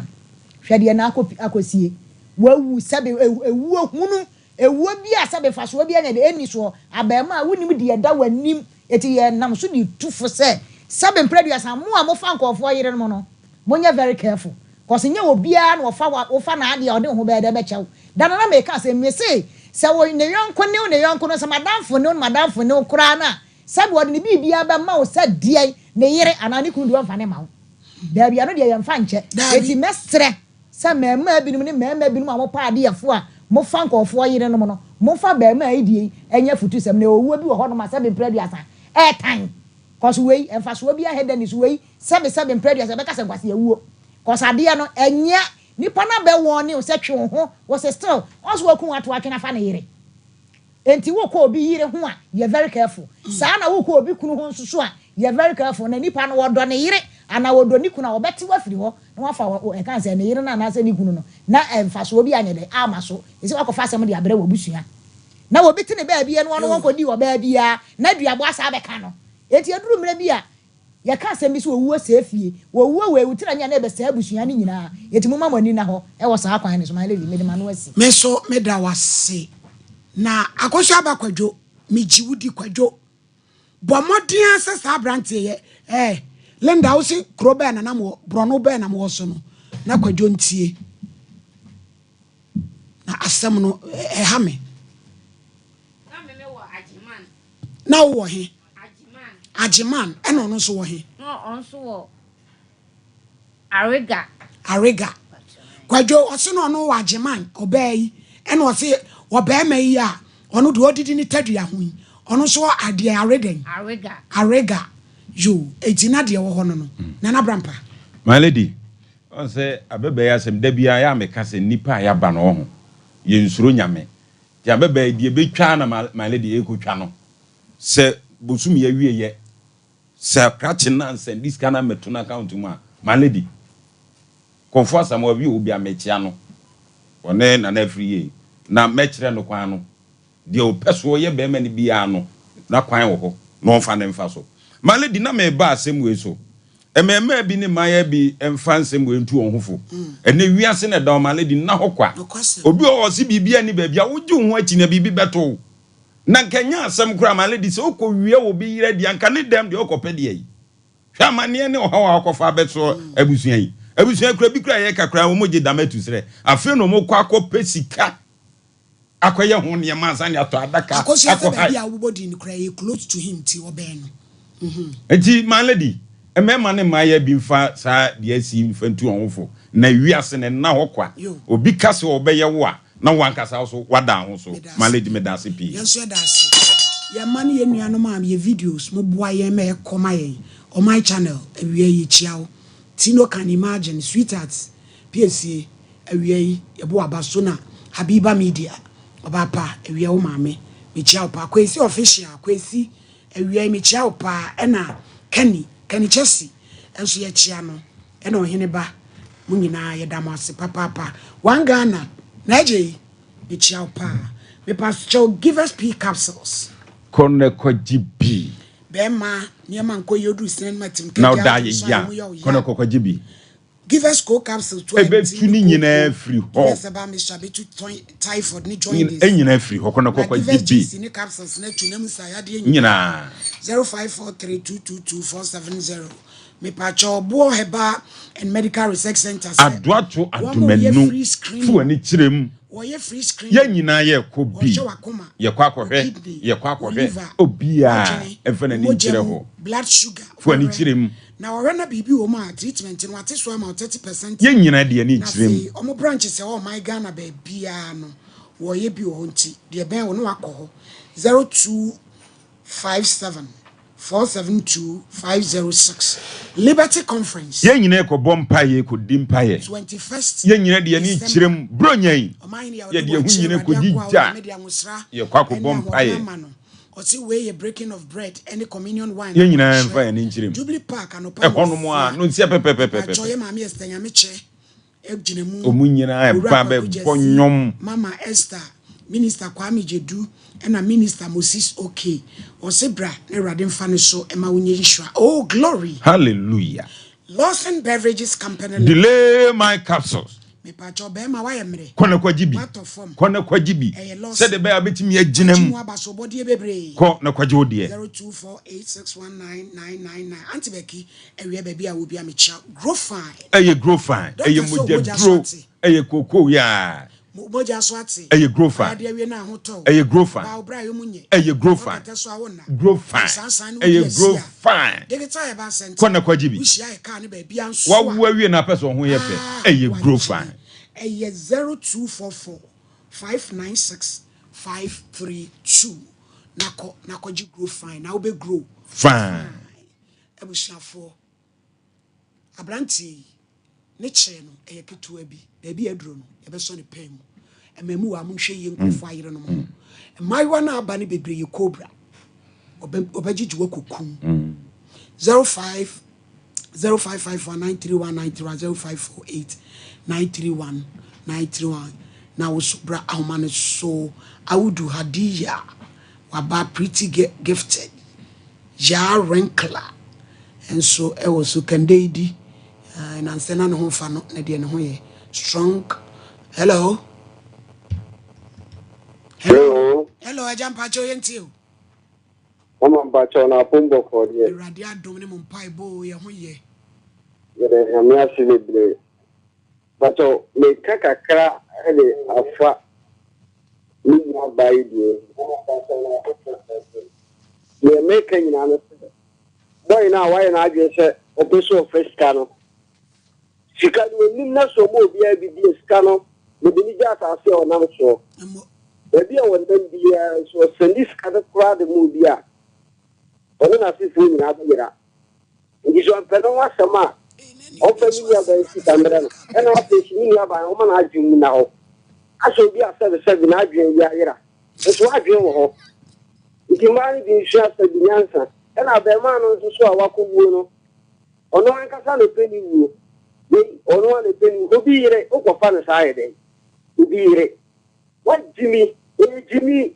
E: Hwɛ deɛ na akɔ, akɔsie. Wawu sɛbe ewuo hunu, ewuo bi a sɛbe mfasoɔ biara nyɛ dɛ ɛnni soɔ, abarimaa wonim deɛ ɛda w'anim, enti yɛnam so de tu fo sɛ, sɛbe mprɛ aduasa, mo a mofa nkorɔfoɔ yerenom no, monyɛ very careful, cos nyɛ obiara na ɔfa wa, wofa n'adeɛ a ɔde wo ho bɛyɛ dɛ bɛkyɛ wo. Da no na meka asɛm, mese, sɛ wo ne yɔnko ne wo ne yɔnko no, sɛ m'adamfo ne wo ne m'adamfo ne wo koraa no a, sɛbe ɔde ne biribiara bɛma wo sɛ deɛn, ne yere anaa ne kunu deɛ ɔmfa ne mma wo. Daabi, ɛno deɛ yɛmfa nkyɛ.
A: Daabi.
E: Enti mɛsrɛ sɛ mmarimaa binom ne mmarima binom a mopɛ adeyɛfoɔ a mofa nkurɔfoɔ yerenom no, Momfa abarimaa yi deɛ yi nyɛ afutusɛm na owuo bi wɔ hɔnom a sɛbe mprɛ aduasa ɛɛtan cos wei mfasoɔ biara hɛ da ni so wei sɛbe sɛbe mprɛ aduasa yɛbɛka sɛ nkwaseawuo cos adeɛ no ɛnyɛ nipa no abɛ wɔne wo sɛ twe wo ho wo se still ɔnso waku wo ato atwene afa ne yere enti wokɔ obi yere ho a yɛ very careful saa na wokɔ obi kunu ho nso so a Yɛ very careful na nipa no ɔdɔ ne yere anaa ɔdɔ ne kunu a ɔbɛte wo afiri hɔ na wafa wo ɛka sɛ ne yere no anaasɛ ne kunu no na mfasoɔ bi anyɛ dɛn amma so ɛsɛ wakɔfa asɛm de abrɛ w'abusua na obi te ne baabi ɛno ɔno wɔnkɔdii ɔbaa biara na duabɔ asa abɛka no enti ɛduru mmerɛ bi a yɛka asɛm bi sɛ owuo sɛe fie owuo wei wo tiri anyɛ na ɛbɛsɛe abusua no nyinaa enti momma mo ani nna hɔ wɔ saa kwan no so my lady mede m'ano asi.
A: Me nso meda wo ase na Akosua Aba Kwadwo megye wo di Kwadwo Bɔ mmɔden ara sɛ saa aberanteɛ yɛ eh Linda wo se kuro bɛn na na mowɔ borɔno bɛn na mowɔ so no na Kwadwo ntie na asɛm no ɛha me.
B: Na me mewɔ Agyeman.
A: Na wowɔ he?
B: Agyeman.
A: Agyeman, ɛna ɔno nso wɔ he?
B: Na ɔno nso wɔ Ariga.
A: Ariga. Kwadwo, ɔse na ɔno wɔ Agyeman, ɔbaa yi, ɛna ɔse ɔbarima yi a ɔno deɛ ɔdidi ne tadua ho yi, ɔno nso wɔ adeɛ, are dɛn?
B: Ariga.
A: Ariga. Yoo, enti na deɛ ɛwɔ hɔ no no. Nana Brampa.
C: My lady, ɔn sɛ abɛbaa yi asɛm, da biara yɛ a meka sɛ nnipa a yɛaba no ɔho, yɛnsuro Nyame. Nti abɛbaa yi deɛ ɛbɛtwa ara na my lady ɛrekɔtwa no, sɛ bosom yi awieɛ, Sɛ krakye no ansɛnde sika no ammɛto n'account mu a, my lady, Kɔmfo Asamoah bi wɔ hɔ bi a mekyea no, ɔne Nana Afriyie, na mɛkyerɛ no kwan no. Deɛ ɔpɛ so ɔyɛ barima no biara no, na kwan wɔ hɔ na ɔmfa no mfa so. My lady, na mereba asɛm wei so. Mmarimaa bi ne mmaayaa bi mfa nsɛm wei ntu wɔn ho fo. Ɛnnɛ wiase na ɛda hɔ, my lady, nna hɔ kwa. Obi wɔ hɔ a ɔse biribiara nni baabi a, wogye wo ho akyi na biribi bɛto wo. Na nka ɛnyɛ asɛm koraa my lady sɛ wokɔ wia obi yere deɛ anka ne dɛm deɛ wokɔ pɛ deɛ yi. Hwɛ amaneɛ ne ɔhaw a wakɔfa abɛso abusua yi. Abusua yi koraa bi koraa yɛka koraa wɔn gye dam atu serɛ. Afei na wɔn kɔ akɔ pɛ sika akɔyɛ ho nneɛma ansa ne atɔ adaka
A: Akosua sɛ
C: akɔ
A: baabi
C: hae.
A: a wobobɔ din no koraa ɛyɛ close to him nti ɔbɛn no.
C: Nti my lady, mmarima ne mmayewa bi mfa saa deɛ asi yi mfa ntu wɔn ho fo. Na wiase no nna hɔ kwa. Obi ka sɛ ɔbɛyɛ wo a, na wo ankasa nso woada wo ho so. My lady, meda ase pii.
A: Yɛn nso yɛda ase. Yɛn mma ne yɛn nuanom a yɛ videos mo boa yɛn ma ɛkɔ ma yɛn Ɔman channel awia yi yɛkyia wo Tino can imagine sweetheart piesie awia yi yɛbɔ waba so na Habiba media ɔbaa pa awia wo maame mekyia wo paa Kwesi official Kwesi Awia yi mekyia wo paa ɛna Kenny, Kenny Chessy nso yɛkyia no ɛna Ɔhene ba mo nyinaa yɛda mo ase papaapa One Ghana na AJ mekyia wo paa Mepakyɛw give us pee capsules.
C: Kɔ na kɔgye bi.
A: Bɛɛma nneɛma nkɔ yie oduru sene no ma tim
C: Na
A: kagya
C: ɔda
A: nso
C: ayeyɛ
A: a emu
C: a,
A: yɛ wo
C: kɔ na
A: ya.
C: kɔkɔgye bi.
A: Give us cold capsules to empty
C: Ɛbɛtu
A: ne
C: ne nyinaa
A: kooko.
C: afiri
A: Give
C: hɔ.
A: us herbal mixture bɛtu typhoid ne jaundice.
C: Nyinaa afiri hɔ. Kɔ na
A: Na
C: kɔkɔgye
A: give us
C: bi.
A: GC ne capsules na atu nam nsaeyadeɛ nyinaa.
C: Nyinaa.
A: 0543222470 Mepakyɛw Boɔ Herbal and Medical Research Centre sɛ
C: Adoato
A: wɔn yɛ
C: Adomanu
A: free
C: fo
A: screening.
C: ani kyerɛ mu.
A: Wɔyɛ free screening.
C: Yɛn nyinaa yɛkɔ bi.
A: Wɔhwɛ w'akoma,
C: Yɛkɔ
A: wo
C: akɔhwɛ.
A: kidney,
C: Yɛkɔ
A: wo
C: akɔhwɛ.
A: liver,
C: Obiara
A: w'adwene,
C: mfa
A: wo
C: n'ani
A: mogya
C: nkyerɛ
A: mu,
C: hɔ.
A: blood sugar,
C: Fo ani
A: wɔhwɛ.
C: kyerɛ mu.
A: Na wɔhwɛ na biribi wɔ mu a treatment no wɔate so ama wo 30%
C: Yɛn nyinaa de yɛn ani
A: na
C: kyerɛ mu.
A: afei wɔn branches a ɛwɔ ɔman Ghana baabiara no wɔyɛ bi wɔ hɔ nti deɛ ɛbɛn wo no wakɔ hɔ 0257 472 506 Liberty Conference.
C: Yɛn nyinaa rekɔbɔ mpaeɛ, rekɔdi mpaeɛ.
A: 21st
C: Yɛn nyinaa de yɛn ani
A: December.
C: kyerɛ mu. Buronya yi,
A: Ɔman hene yɛ ɔde
C: yɛde yɛn ho
A: wɔn kyerɛ
C: nyinaa
A: Awurade
C: kɔgye
A: akoa
C: gya.
A: Onyame de ahosra
C: Yɛkɔ akɔbɔ
A: ɛne ahoɔden
C: mpaeɛ.
A: ama no. Ɔse wei yɛ breaking of bread ɛne communion wine
C: Yɛn nyinaa mfa
A: akwankyerɛ
C: yɛn ani nkyerɛ mu.
A: Jubilee Park anɔpa
C: Ɛhɔnom a,
A: nnɔnsia.
C: nonsia pɛpɛpɛpɛpɛ.
A: Mpakyɛw yɛ maame Esther Nyamekyɛ gyina mu,
C: Wɔn nyinaa
A: Owura
C: ba
A: Kwaku
C: bɛbɔ
A: Gyasi,
C: nnwom.
A: Mama Esther, Minister Kwame Gyedu ɛna Minister Moses Okey. Ɔse bra na Awurade mfa ne so ma wo nyɛ nhyira. Oh glory!
C: Hallelujah.
A: Lawson Beverages Company Limited.
C: Delay my capsules.
A: Mepakyɛw bɛɛma wayɛ mmerɛ.
C: Kɔ na kɔgye bi.
A: Watɔ fam.
C: Kɔ na kɔgye bi.
A: Ɛyɛ Lawson.
C: Sɛdeɛ ɛbɛyɛ a wobɛtumi agyina
A: Wagye
C: mu.
A: mu abasobɔdeɛ bebree.
C: Kɔ na kɔgye wo deɛ.
A: 0248619999 Auntie Becky, awia baabi a wɔ biara mekyia wo. Grow fine.
C: Ɛyɛ grow fine.
A: Doctor
C: Ɛyɛ
A: sɛ wo mogya so
C: mogyaduro.
A: ate.
C: Ɛyɛ kookoo yaa.
A: Mo mogya so ate.
C: Ɛyɛ grow fine.
A: Wayɛ adeɛ awie na ahotɔ wo.
C: Ɛyɛ grow fine.
A: Ɔbaa wo bra yɛ mu nyɛ.
C: Ɛyɛ grow
A: Wokɔ
C: fine.
A: kɛtɛ so a wo nna.
C: Grow fine.
A: Nsansan ne wo di
C: Ɛyɛ
A: asi
C: grow
A: a.
C: fine.
A: Digital Herbal Center.
C: Kɔ na kɔgye bi.
A: Wohyia yɛ kaa ne baabi a nso a.
C: Wawo awie na apɛ sɛ ɔho yɛ fɛ.
A: Ah,
C: Ɛyɛ grow
A: wagye.
C: fine.
A: Ɛyɛ 0244 596. 532 na kɔ na kɔgye grow fine na wobɛ grow
C: Fine.
A: Abusuafoɔ, aberanteɛ yi ne kyerɛ no ɛyɛ ketewa bi, baabi a aduro no yɛbɛsɔ ne pɛn mu. Mmamuwa, monhwɛ yie nkurɔfoɔ ayerenom ho. Mmaayewa no aba no bebree yɛ cobra. Ɔbɛgyegye wo akɔkum. 05 0551 931 931 0548 931 931 na wo so bra ahoma no so. Awudu Hadiya waba, Pretty Gifted Yaa Renkla nso ɛwɔ so Kandeidi nansɛ na ne ho mfa no na deɛ ne ho yɛ strong. Hello, hello, hello, agya mpakyɛw, yɛntie o.
R: Mama, mpakyɛw, na apom bɔkɔɔ deɛ?
A: Awurade adom ne mo mpaebɔ o, yɛ ho yɛ.
R: Yɛde Nyame ase bebree. Mpakyɛw, meka kakra de afa me nua baa yi deɛ. Deɛ meka nyinaa no sɛ, boy no a wayɛ n'adwene sɛ ɔpɛ sɛ ɔfa sika no, sika no onim na sɛ ɔma obiara bi di a, sika no mede no gya asase a ɔnam soɔ. Baabi a ɔnam biara nso ɔsɛnde sika no koraa de ma obi a, ɔne n'asefoɔ nyinaa bɛyera. Nti sɛ ɔmpɛ ne ho asɛm a, ɔmfa ne nuabaa yi sika mmrɛ no. Ɛna afei nso ne nuabaa no, ɔmma n'adwene mu nna hɔ. Asɛ obi a sɛbesɛbe n'adwene ayi ayera, nso adwene wɔ hɔ. Nti mmaa no bi nsua sɛbe nyansa. Ɛna abarimaa no nso so a wakɔwuo no, ɔno ankasa na ɔpɛ ne wuo. Wei, ɔno ara na ɔpɛ ne wuo. Obi yere, wokɔfa no saa yɛ dɛn? Obi yere. Wagyimi, ɛyɛ gyimi.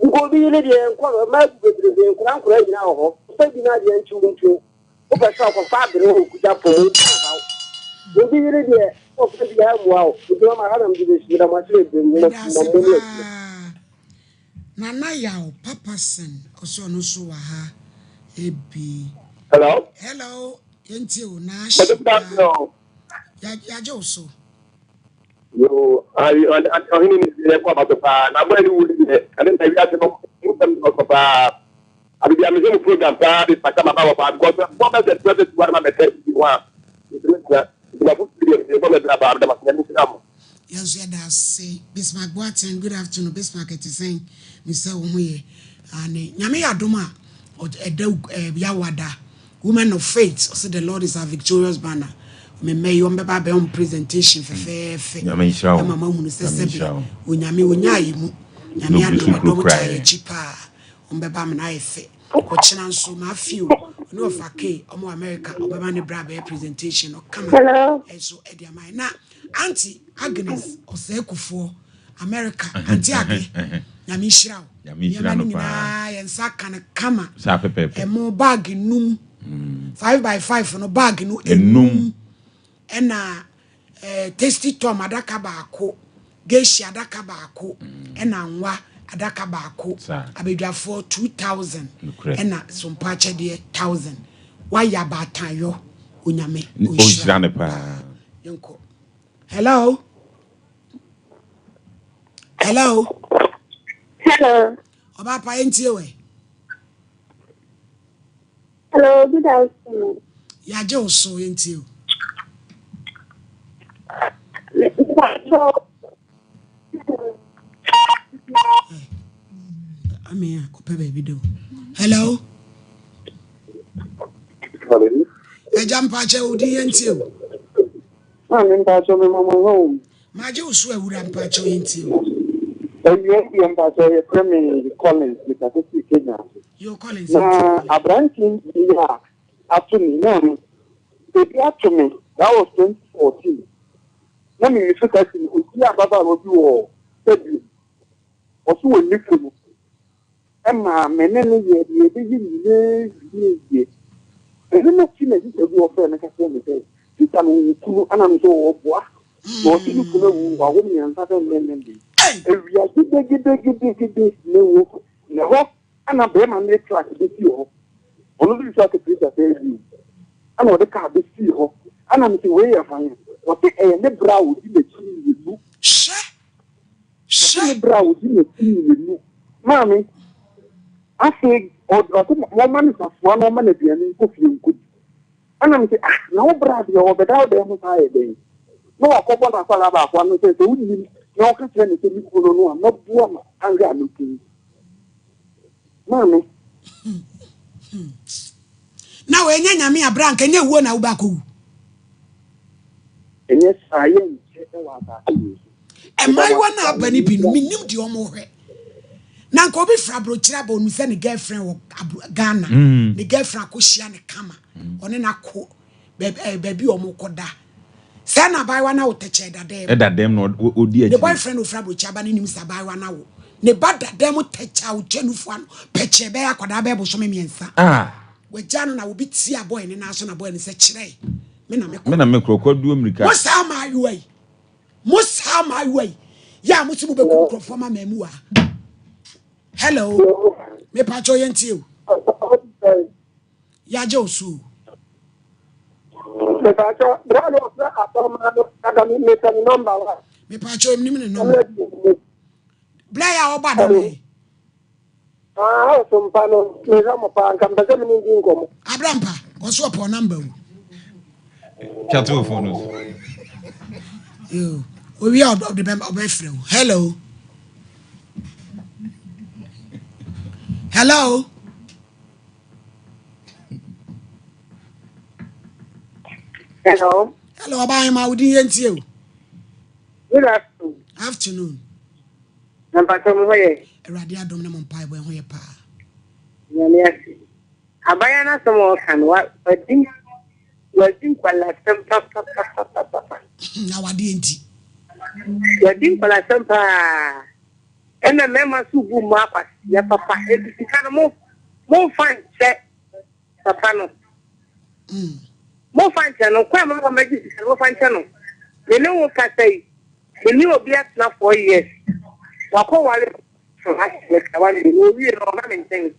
R: Nka obi yere deɛ nkɔ no, mmaa gu bebrebe, nkora nkora nyinaa wɔ hɔ. Fa bi na adeɛ nkye wo ntuo. Wopɛ sɛ ɔkɔfa abere hɔ okuta pom, obi anha wo. Obi yere deɛ, ɔfa bi a mmoa wo. Nti mama ha na mede bɛsi. Meda mo ase bebree, mo
A: Meda ase
R: mo ne adwuma.
A: paa. Nana Yaw Papasen ɔsɛ ɔno nso wɔ ha ebi.
L: Hello.
A: Hello, yɛntie o, na
L: Mede
A: ahye
L: da
A: paa.
L: ase o.
A: Yɛagye wo so.
L: Yoo, ayi ɔhene ne deɛ ɛkɔ abato paa na abɔɛ ne wu ne deɛ ɛne na wiase no mu nsɛm dɔɔso paa. Abibia mehwɛ mu program paa de saka ma ba wɔ paa because bɔ bɛ sɛ twɛ sɛ tiwa no ma bɛtɛ bi ho a ntumi ntina nti ma fo deɛ mede bɔ mɛ bra paa meda ma nyame nhyira mo.
A: Yɛn nso yɛda ase. Bismarck Boateng, good afternoon. Bismarck, ɛte sɛn? Mesɛ wo ho yɛ. Aane. Nyame yɛ adom a, ɛda eh, Yawada. Women of Faith, ɔsɛ the Lord is our victorious banner. Me mma yi, wɔn bɛba abɛyɛ wɔn presentation fɛfɛɛfɛ.
C: Nyame nhyira wo.
A: Ɛma mahunu sɛ
C: Nyame
A: sɛbe
C: nhyira wo.
A: Onyame onyaa yɛ mu. Nyame
C: Na ogu
A: adom
C: so
A: ɛdɔm
C: kurakura
A: taa yɛ
C: yɛn.
A: akyi paa. Wɔn bɛba amena ayɛ fɛ. Ɔkyena nso, Matthew, ɔne ɔfa K, ɔmo wɔ America, ɔbɛma ne bra abɛyɛ presentation no kama.
K: Hello.
A: Ɛnso ɛde ama yɛn. Na Auntie Agnes Osei Kufuor, America, Auntie Age, Nyame nhyira wo.
C: Nyame nhyira
A: Nneɛma no
C: no paa.
A: nyinaa yɛn nsa ka no kama.
C: Saa pɛpɛɛpɛ.
A: Ɛmo bag num, 5 by 5 no bag no
C: Enum.
A: enum. Ɛna Tasty Tom adaka baako, Geisha adaka baako, ɛna nwa adaka baako.
C: Saa.
A: Abadwafoɔ 2,000
C: Nokorɛ.
A: ɛna sompa akyɛdeɛ 1,000. Wayɛ abaatanyɔ, Onyame
C: Ɔnhyira no paa.
A: Yɛnkɔ. Hello. Hello.
K: Hello.
A: Ɔbaa pa, yɛntie wɛ.
K: Hello, good afternoon.
A: Yɛagye wo so, yɛntie o.
K: Mpakyɛw.
A: Ame a kɔpɛ baabi da o. Hello.
R: Hello.
A: Agya mpakyɛ wo din, yɛntie o.
R: Maame, mpakyɛw, me mama hɔ o.
A: Magye wo so, awura mpakyɛ, yɛntie o.
R: Awia deɛ, mpakyɛw, yɛfrɛ me Collins, mekasa firi Kenya.
A: Yo, Collins.
R: Na aberanteɛ yi a ato me maame, ebi ato me, that was 2014. Na me so taxi no, obi ababaawa bi wɔ stadium. Ɔso wɔ ne kunu. Ɛma me ne no yɛ deɛ ɛbɛyɛ nyinaa wie yie. Ɛno n'akyi na sista bi ɔfrɛ me ka kyerɛ me sɛ, sista no wɔ kunu, ɛna me nso ɔboa. Na ɔse ne kunu awu, wawo mmiɛnsa sɛ nnɛnnɛn. Awia gidigidigidi ne wo ne hɔ ɛna bɛrima no de truck bɛsii hɔ. Ɔno nso de truck firi sɛ awie. Ɛna ɔde car bɛsii hɔ. Ɛna me sɛ wei yɛ hwan? Ɔse ɛyɛ ne bra a ɔdi n'akyi mmienu.
A: Hyɛ.
R: Ɔse ne bra a ɔdi n'akyi mmienu. Maame, afei ɔse wɔma no safoa na ɔma no aduane nkɔ fie nkɔdi. Ɛna me sɛ, ah, na wo bra deɛ ɔbɛda wo dan mu saa yɛ dɛn? Na wakɔbɔ n'akwadaa baako ano sɛ sɛ wonim.
J: Na ɔka kyerɛ no sɛ, Me kunu no a, mɛboa ma anhwɛ a mɛku no. Maame.
A: Na wei nyɛ Nyame a bra anka ɛnyɛ wuo na wobɛ akɔwu.
J: Ɛnyɛ saa yɛnkyɛ wɔ asase wei so.
A: Mmaayewa no aba no bi no menim deɛ ɔmo hwɛ. Na nka obi firi abrokyire aba onim sɛ ne girlfriend wɔ Ghana. Ne girlfriend akɔhyia ne kama. Ɔne no akɔ baabi a wɔn kɔ da. Sɛ na abaayewa no awo tɛkyɛ da dɛm.
C: Ɛda dɛm na ɔdi akyire.
A: Ne boyfriend ofiri aburokyi aba no nim sɛ abaayewa no awo. Ne ba da dɛm tɛkyɛ a ɔtwa nufu ano pɛkyɛ bɛyɛ akwadaa bɛyɛ bosome mmiɛnsa.
C: Ah.
A: Wagya no na obi tia boy ne nan so na boy no sɛ kyerɛ me na me kɔ.
C: Me na me kɔ kɔ duo mirika.
A: Mo saa mmaayewa yi. Mo saa mmaayewa yi. Yɛ a mo si mo bɛku nkurɔfoɔ ma mmamuwa. Hello. Me pa kyɛw yɛn tie o. Yagye wo so o.
J: Mepaakyɛ bra no ɔfrɛ asɔrma no aka me mepɛ ne nɔmba wa.
A: Mepaakyɛ ɔnim ne nɔmba. Bra yɛ a ɔbɔ adɔm yi.
J: Ah, ɔso mpa no mehwɛ mo paa nka mpɛ sɛ me ne ndi nkɔmmɔ.
A: Abra mpa ɔso ɔpɔ nɔmba o.
C: Twa to phone no so.
A: Yo, owi a ɔde bɛ ɔbɛfrɛ o. Hello. Hello.
K: Hello.
A: Hello, Ọbaahema, wo din yɛ ntie o.
K: Good afternoon.
A: Afternoon.
K: Na mpatsɔ mo ho yɛ.
A: Awurade adom ne mo mpaebɔ ɛho yɛ paa.
K: Nyame ase. Abaayewa no asɛm a ɔka no wa wadi wadi nkwalasɛm papapapapapa.
A: Awadeɛ nti.
K: Wadi nkwalasɛm paa. Ɛna mmarima nso bu mmaa kwasea papa enti sika no mo momfa nkyɛ papa no momfa nkyɛ no kwan ma wɔmɛgye sika no momfa nkyɛ no me ne wo kasa yi me ne obi atena four years wakɔ ware so ahyɛ me kawa mmienu owie no ɔba me nkyɛn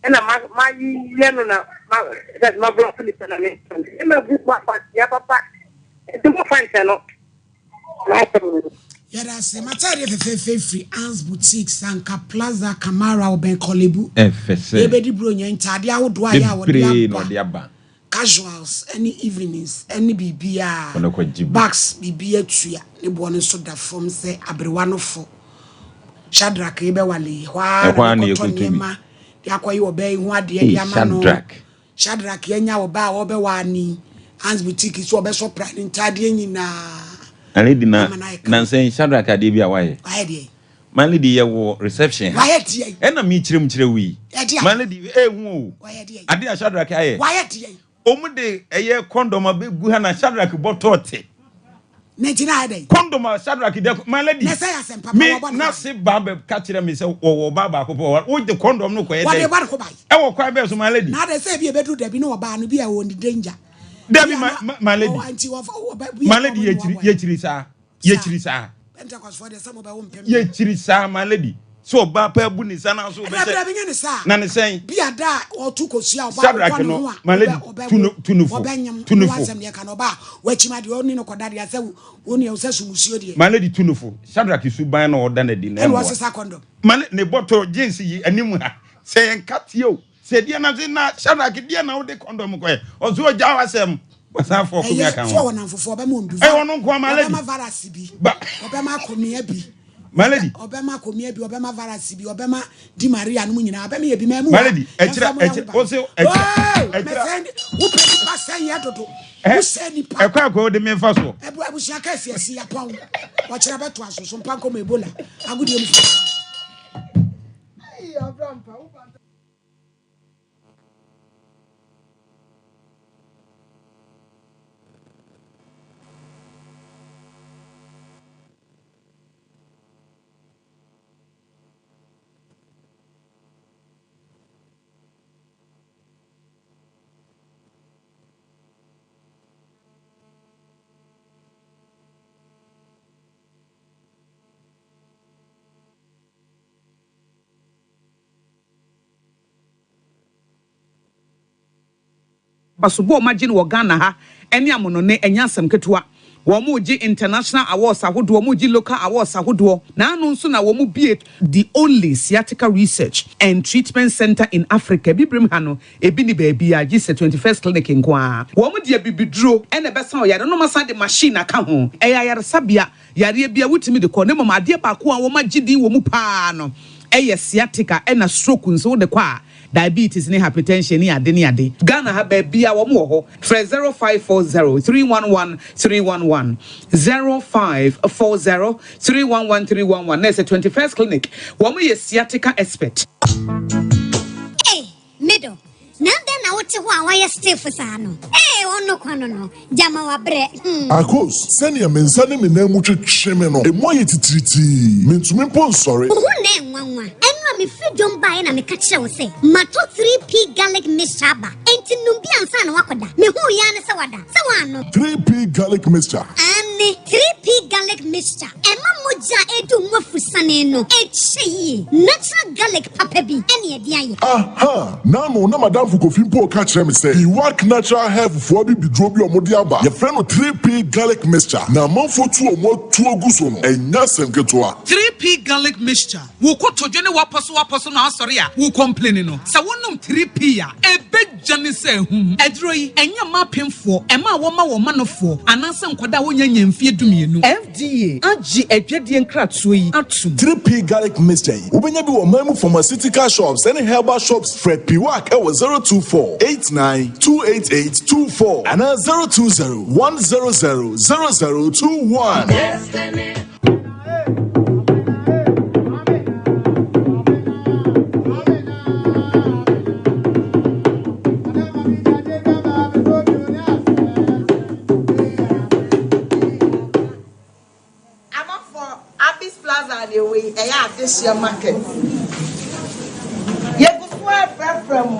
K: ɛna ma ma yɛ no na ma sɛ ma blɔk nipa na me mmarima bu mmaa kwasea papa enti momfa nkyɛ no.
A: Yɛda ase. M'ataadeɛ fɛfɛɛfɛ firi Anne's Boutique, Sanka Plaza, Kamara, ɔbɛn Korle Bu.
C: Ɛfɛ sɛ.
A: Yɛbɛdi Buronya yi, ntaadeɛ ahodoɔ a yɛ a wɔde
C: Bebree na
A: aba.
C: ɔde aba.
A: Casuals ne evenings ne biribiara.
C: Kɔ na kɔgye bi.
A: Bags biribiara tua. Ne boɔ no nso da fam sɛ aberewa no fo. Shadrack yi bɛwale yi, ɛhɔ ara
C: Ɛhɔ ara
A: na
C: na
A: mekɔtɔ
C: yɛkɔtɔ bi.
A: nneɛma de akɔyɛ ɔbaa yi ho adeɛ
C: Ei,
A: de ama no.
C: Shadrack.
A: Shadrack anya ɔbaa a ɔbɛwaa ne Hans boutique so ɔbɛsɔ pra ne ntaadeɛ nyinaa
C: My lady na
A: ama no ayɛ kama.
C: nansa yi Shadrack adeɛ bi a wayɛ.
A: Wayɛ deɛn?
C: My lady yɛ wɔ reception ha.
A: Wayɛ deɛn?
C: Ɛna me kyerɛ mu kyerɛ wo yi.
A: Ɛde
C: My
A: adeɛ?
C: lady ehu o.
A: Wayɛ deɛn?
C: Adeɛ a Shadrack ayɛ.
A: Wayɛ deɛn?
C: Wɔn de ɛyɛ condom abɛgu ha na Shadrack bɔtɔ te.
A: Ne nti na ayɛ dɛn?
C: Condom a Shadrach de akɔ my lady.
A: Na ɛsɛ yɛ asɛm papa
C: Me
A: wɔbɔ ne
C: na
A: ban.
C: se ba bɛ ka kyerɛ me sɛ wɔwɔ ɔbaa baako pɛ ɔware wo de condom no kɔyɛ
A: Wɔde
C: dɛn?
A: bɔ ne ho ban.
C: Ɛwɔ kwan bɛn so my lady?
A: Na adɛn sɛ ebi ebeduru dabi na ɔbaa no bi a ɔwɔ ne danger.
C: Dabi
A: Bi a
C: my
A: na
C: my my lady.
A: ɔwɔ nti wɔfa ɔbɛ bi a
C: My lady
A: wɔn ne
C: yɛkyiri
A: wɔabɔ.
C: yɛkyiri saa
A: Saa.
C: yɛkyiri saa.
A: Pentecost foɔ deɛ sɛ mo bɛ wo mpem.
C: Yɛkyiri saa my lady sɛ ɔbaa pɛ abu ne nsa na so
A: Ɛna
C: wobɛhyɛ
A: bere bi nyɛ ne saa.
C: na ne sɛn?
A: Bi a da a ɔto kosua ɔbaa
C: Shadrach
A: ɔkɔ ne
C: no
A: ho a
C: my lady
A: ɔbɛ ɔbɛ
C: tu
A: wo
C: no tu no fo
A: ɔbɛ nyem
C: tu no
A: ne
C: fo.
A: wasɛm deɛ ka no ɔbaa wakyim adeɛ ɔne no kɔda deɛ sɛ wo nea ɔsɛ sumusuo deɛ.
C: My lady tu no fo Shadrach suban na ɔda no adi na
A: Ɛna
C: ɛmmoa.
A: ɔsesa condom.
C: Ma ne ne bɔtɔ jeans yi anim ha sɛ yɛ nkateɛ o sɛ deɛ na se na Shadrach deɛ na wode condom kɔɛ ɔso ɔgya w'asɛm wasan fɔ ɔko mi
A: Ɛyɛ
C: aka
A: so
C: ho
A: ɔwɔ namfofoɔ ɔbɛma wɔn bi
C: ɛyɛ ɔno nko my lady
A: ɔbɛma virus bi
C: ba
A: ɔbɛma akɔmia bi
C: my lady
A: ɔbɛma akɔmia bi ɔbɛma virus bi ɔbɛma di Maria no mu nyinaa ɔbɛma yɛ bi ma ɛmu
C: my
A: ha
C: lady ɛkyerɛ
A: yɛmfa mo yɛ ho
C: ɛkyerɛ
A: ban
C: ɔse ɛkyerɛ
A: ooo
C: ɛkyerɛ
A: mɛsɛn wopɛ nipa sɛn yɛ dodo
C: ɛ
A: wosɛ nipa
C: ɛkɔ akɔ wode memfa soɔ
A: ɛbu abusua kɛse asi yapɔn wɔkyerɛ bɛto aso so mpa nkɔmɔ ebola agodie mu fo aso.
D: Hey, Abrampa, wo ba
S: Abasobɔ a wɔagye no wɔ Ghana ha ne amonɔne ɛnyɛ asɛm ketewa. Wɔregye international awards ahodoɔ, wɔregye local awards ahodoɔ. Naano nso na wɔbue the only sciatica research and treatment centre in Africa. Abibirem ha no, ebi nni baabiara gye sɛ 21st Clinic nko ara. Wɔde abibiduro na ɛbɛsa ɔyare no na wɔasan de machine aka ho. Ɛyɛ ayaresabea. Yareɛ biara wotumi de kɔ na mmom adeɛ baako a wɔagye din wɔ mu pa ara no yɛ sciatica ɛna stroke nso wode kɔ a diabetes ne hypertension ne ade ne ade. Ghana ha baabiara wɔn wɔ hɔ. Frɛ 0540 311 311, 0540 311 311 na ɛsɛ 21st Clinic wɔn yɛ sciatica expert.
T: Ei, me dɔ, na adɛn na wote hɔ a woayɛ stiff saa no? Ei, ɔno kwa no no, gyama wabrɛ, hmm.
U: Akos, sɛnea me nsa ne me nan mu twetwe me no, emu ayɛ titiritii. Mintumi mpo nsɔre.
T: Wo ho nnɛ nwanwa. Ɛno a mefiri dwom baeɛ na meka kyerɛɛ wo sɛ matɔ 3P garlic mixture aba. Enti nom bi ansa na woakɔda. Mehuu yi ara ne sɛ wada. Sɛ woannom.
U: 3P garlic mixture.
T: Aane, 3P garlic mixture. Ɛma mogya a ɛredi wo mu afusane no kyɛ yie. Natural garlic papa bi ne ɛde ayɛ.
U: Aha! N'ano na m'adamfo Kofi mpo reka kyerɛ me sɛ Iwak Natural Health foɔ abibiduro bi a wɔde aba, yɛfrɛ no 3P Garlic Mixture, na amanfoɔ tu wɔn atuo gu so no, ɛnyɛ asɛm ketewa.
S: 3P Garlic Mixture, Wo kotodwe ne w'apɔsowapɔso na asɔre a wo complaini no, sɛ wonom 3P a, ɛbɛdwane sɛ ahum. Aduro yi, ɛnyɛ mma apemfoɔ, mmaa a wɔma wɔn manofoɔ, anaasɛ nkwadaa a wɔnnya nnya mfeɛ dumienu. FDA agye adwadie nkratoɔ yi atom.
U: 3P Garlic Mixture yi, wobɛnya bi wɔ ɔman mu pharmaceutical shops ne herbal shops. Frɛ Piwak wɔ 024 89 288 24 anaa 020 100 0021.
V: Amanfoɔ, Abis Plaza deɛ wei ɛyɛ adehyeɛ market. Yɛgu so ara frɛfrɛ mo.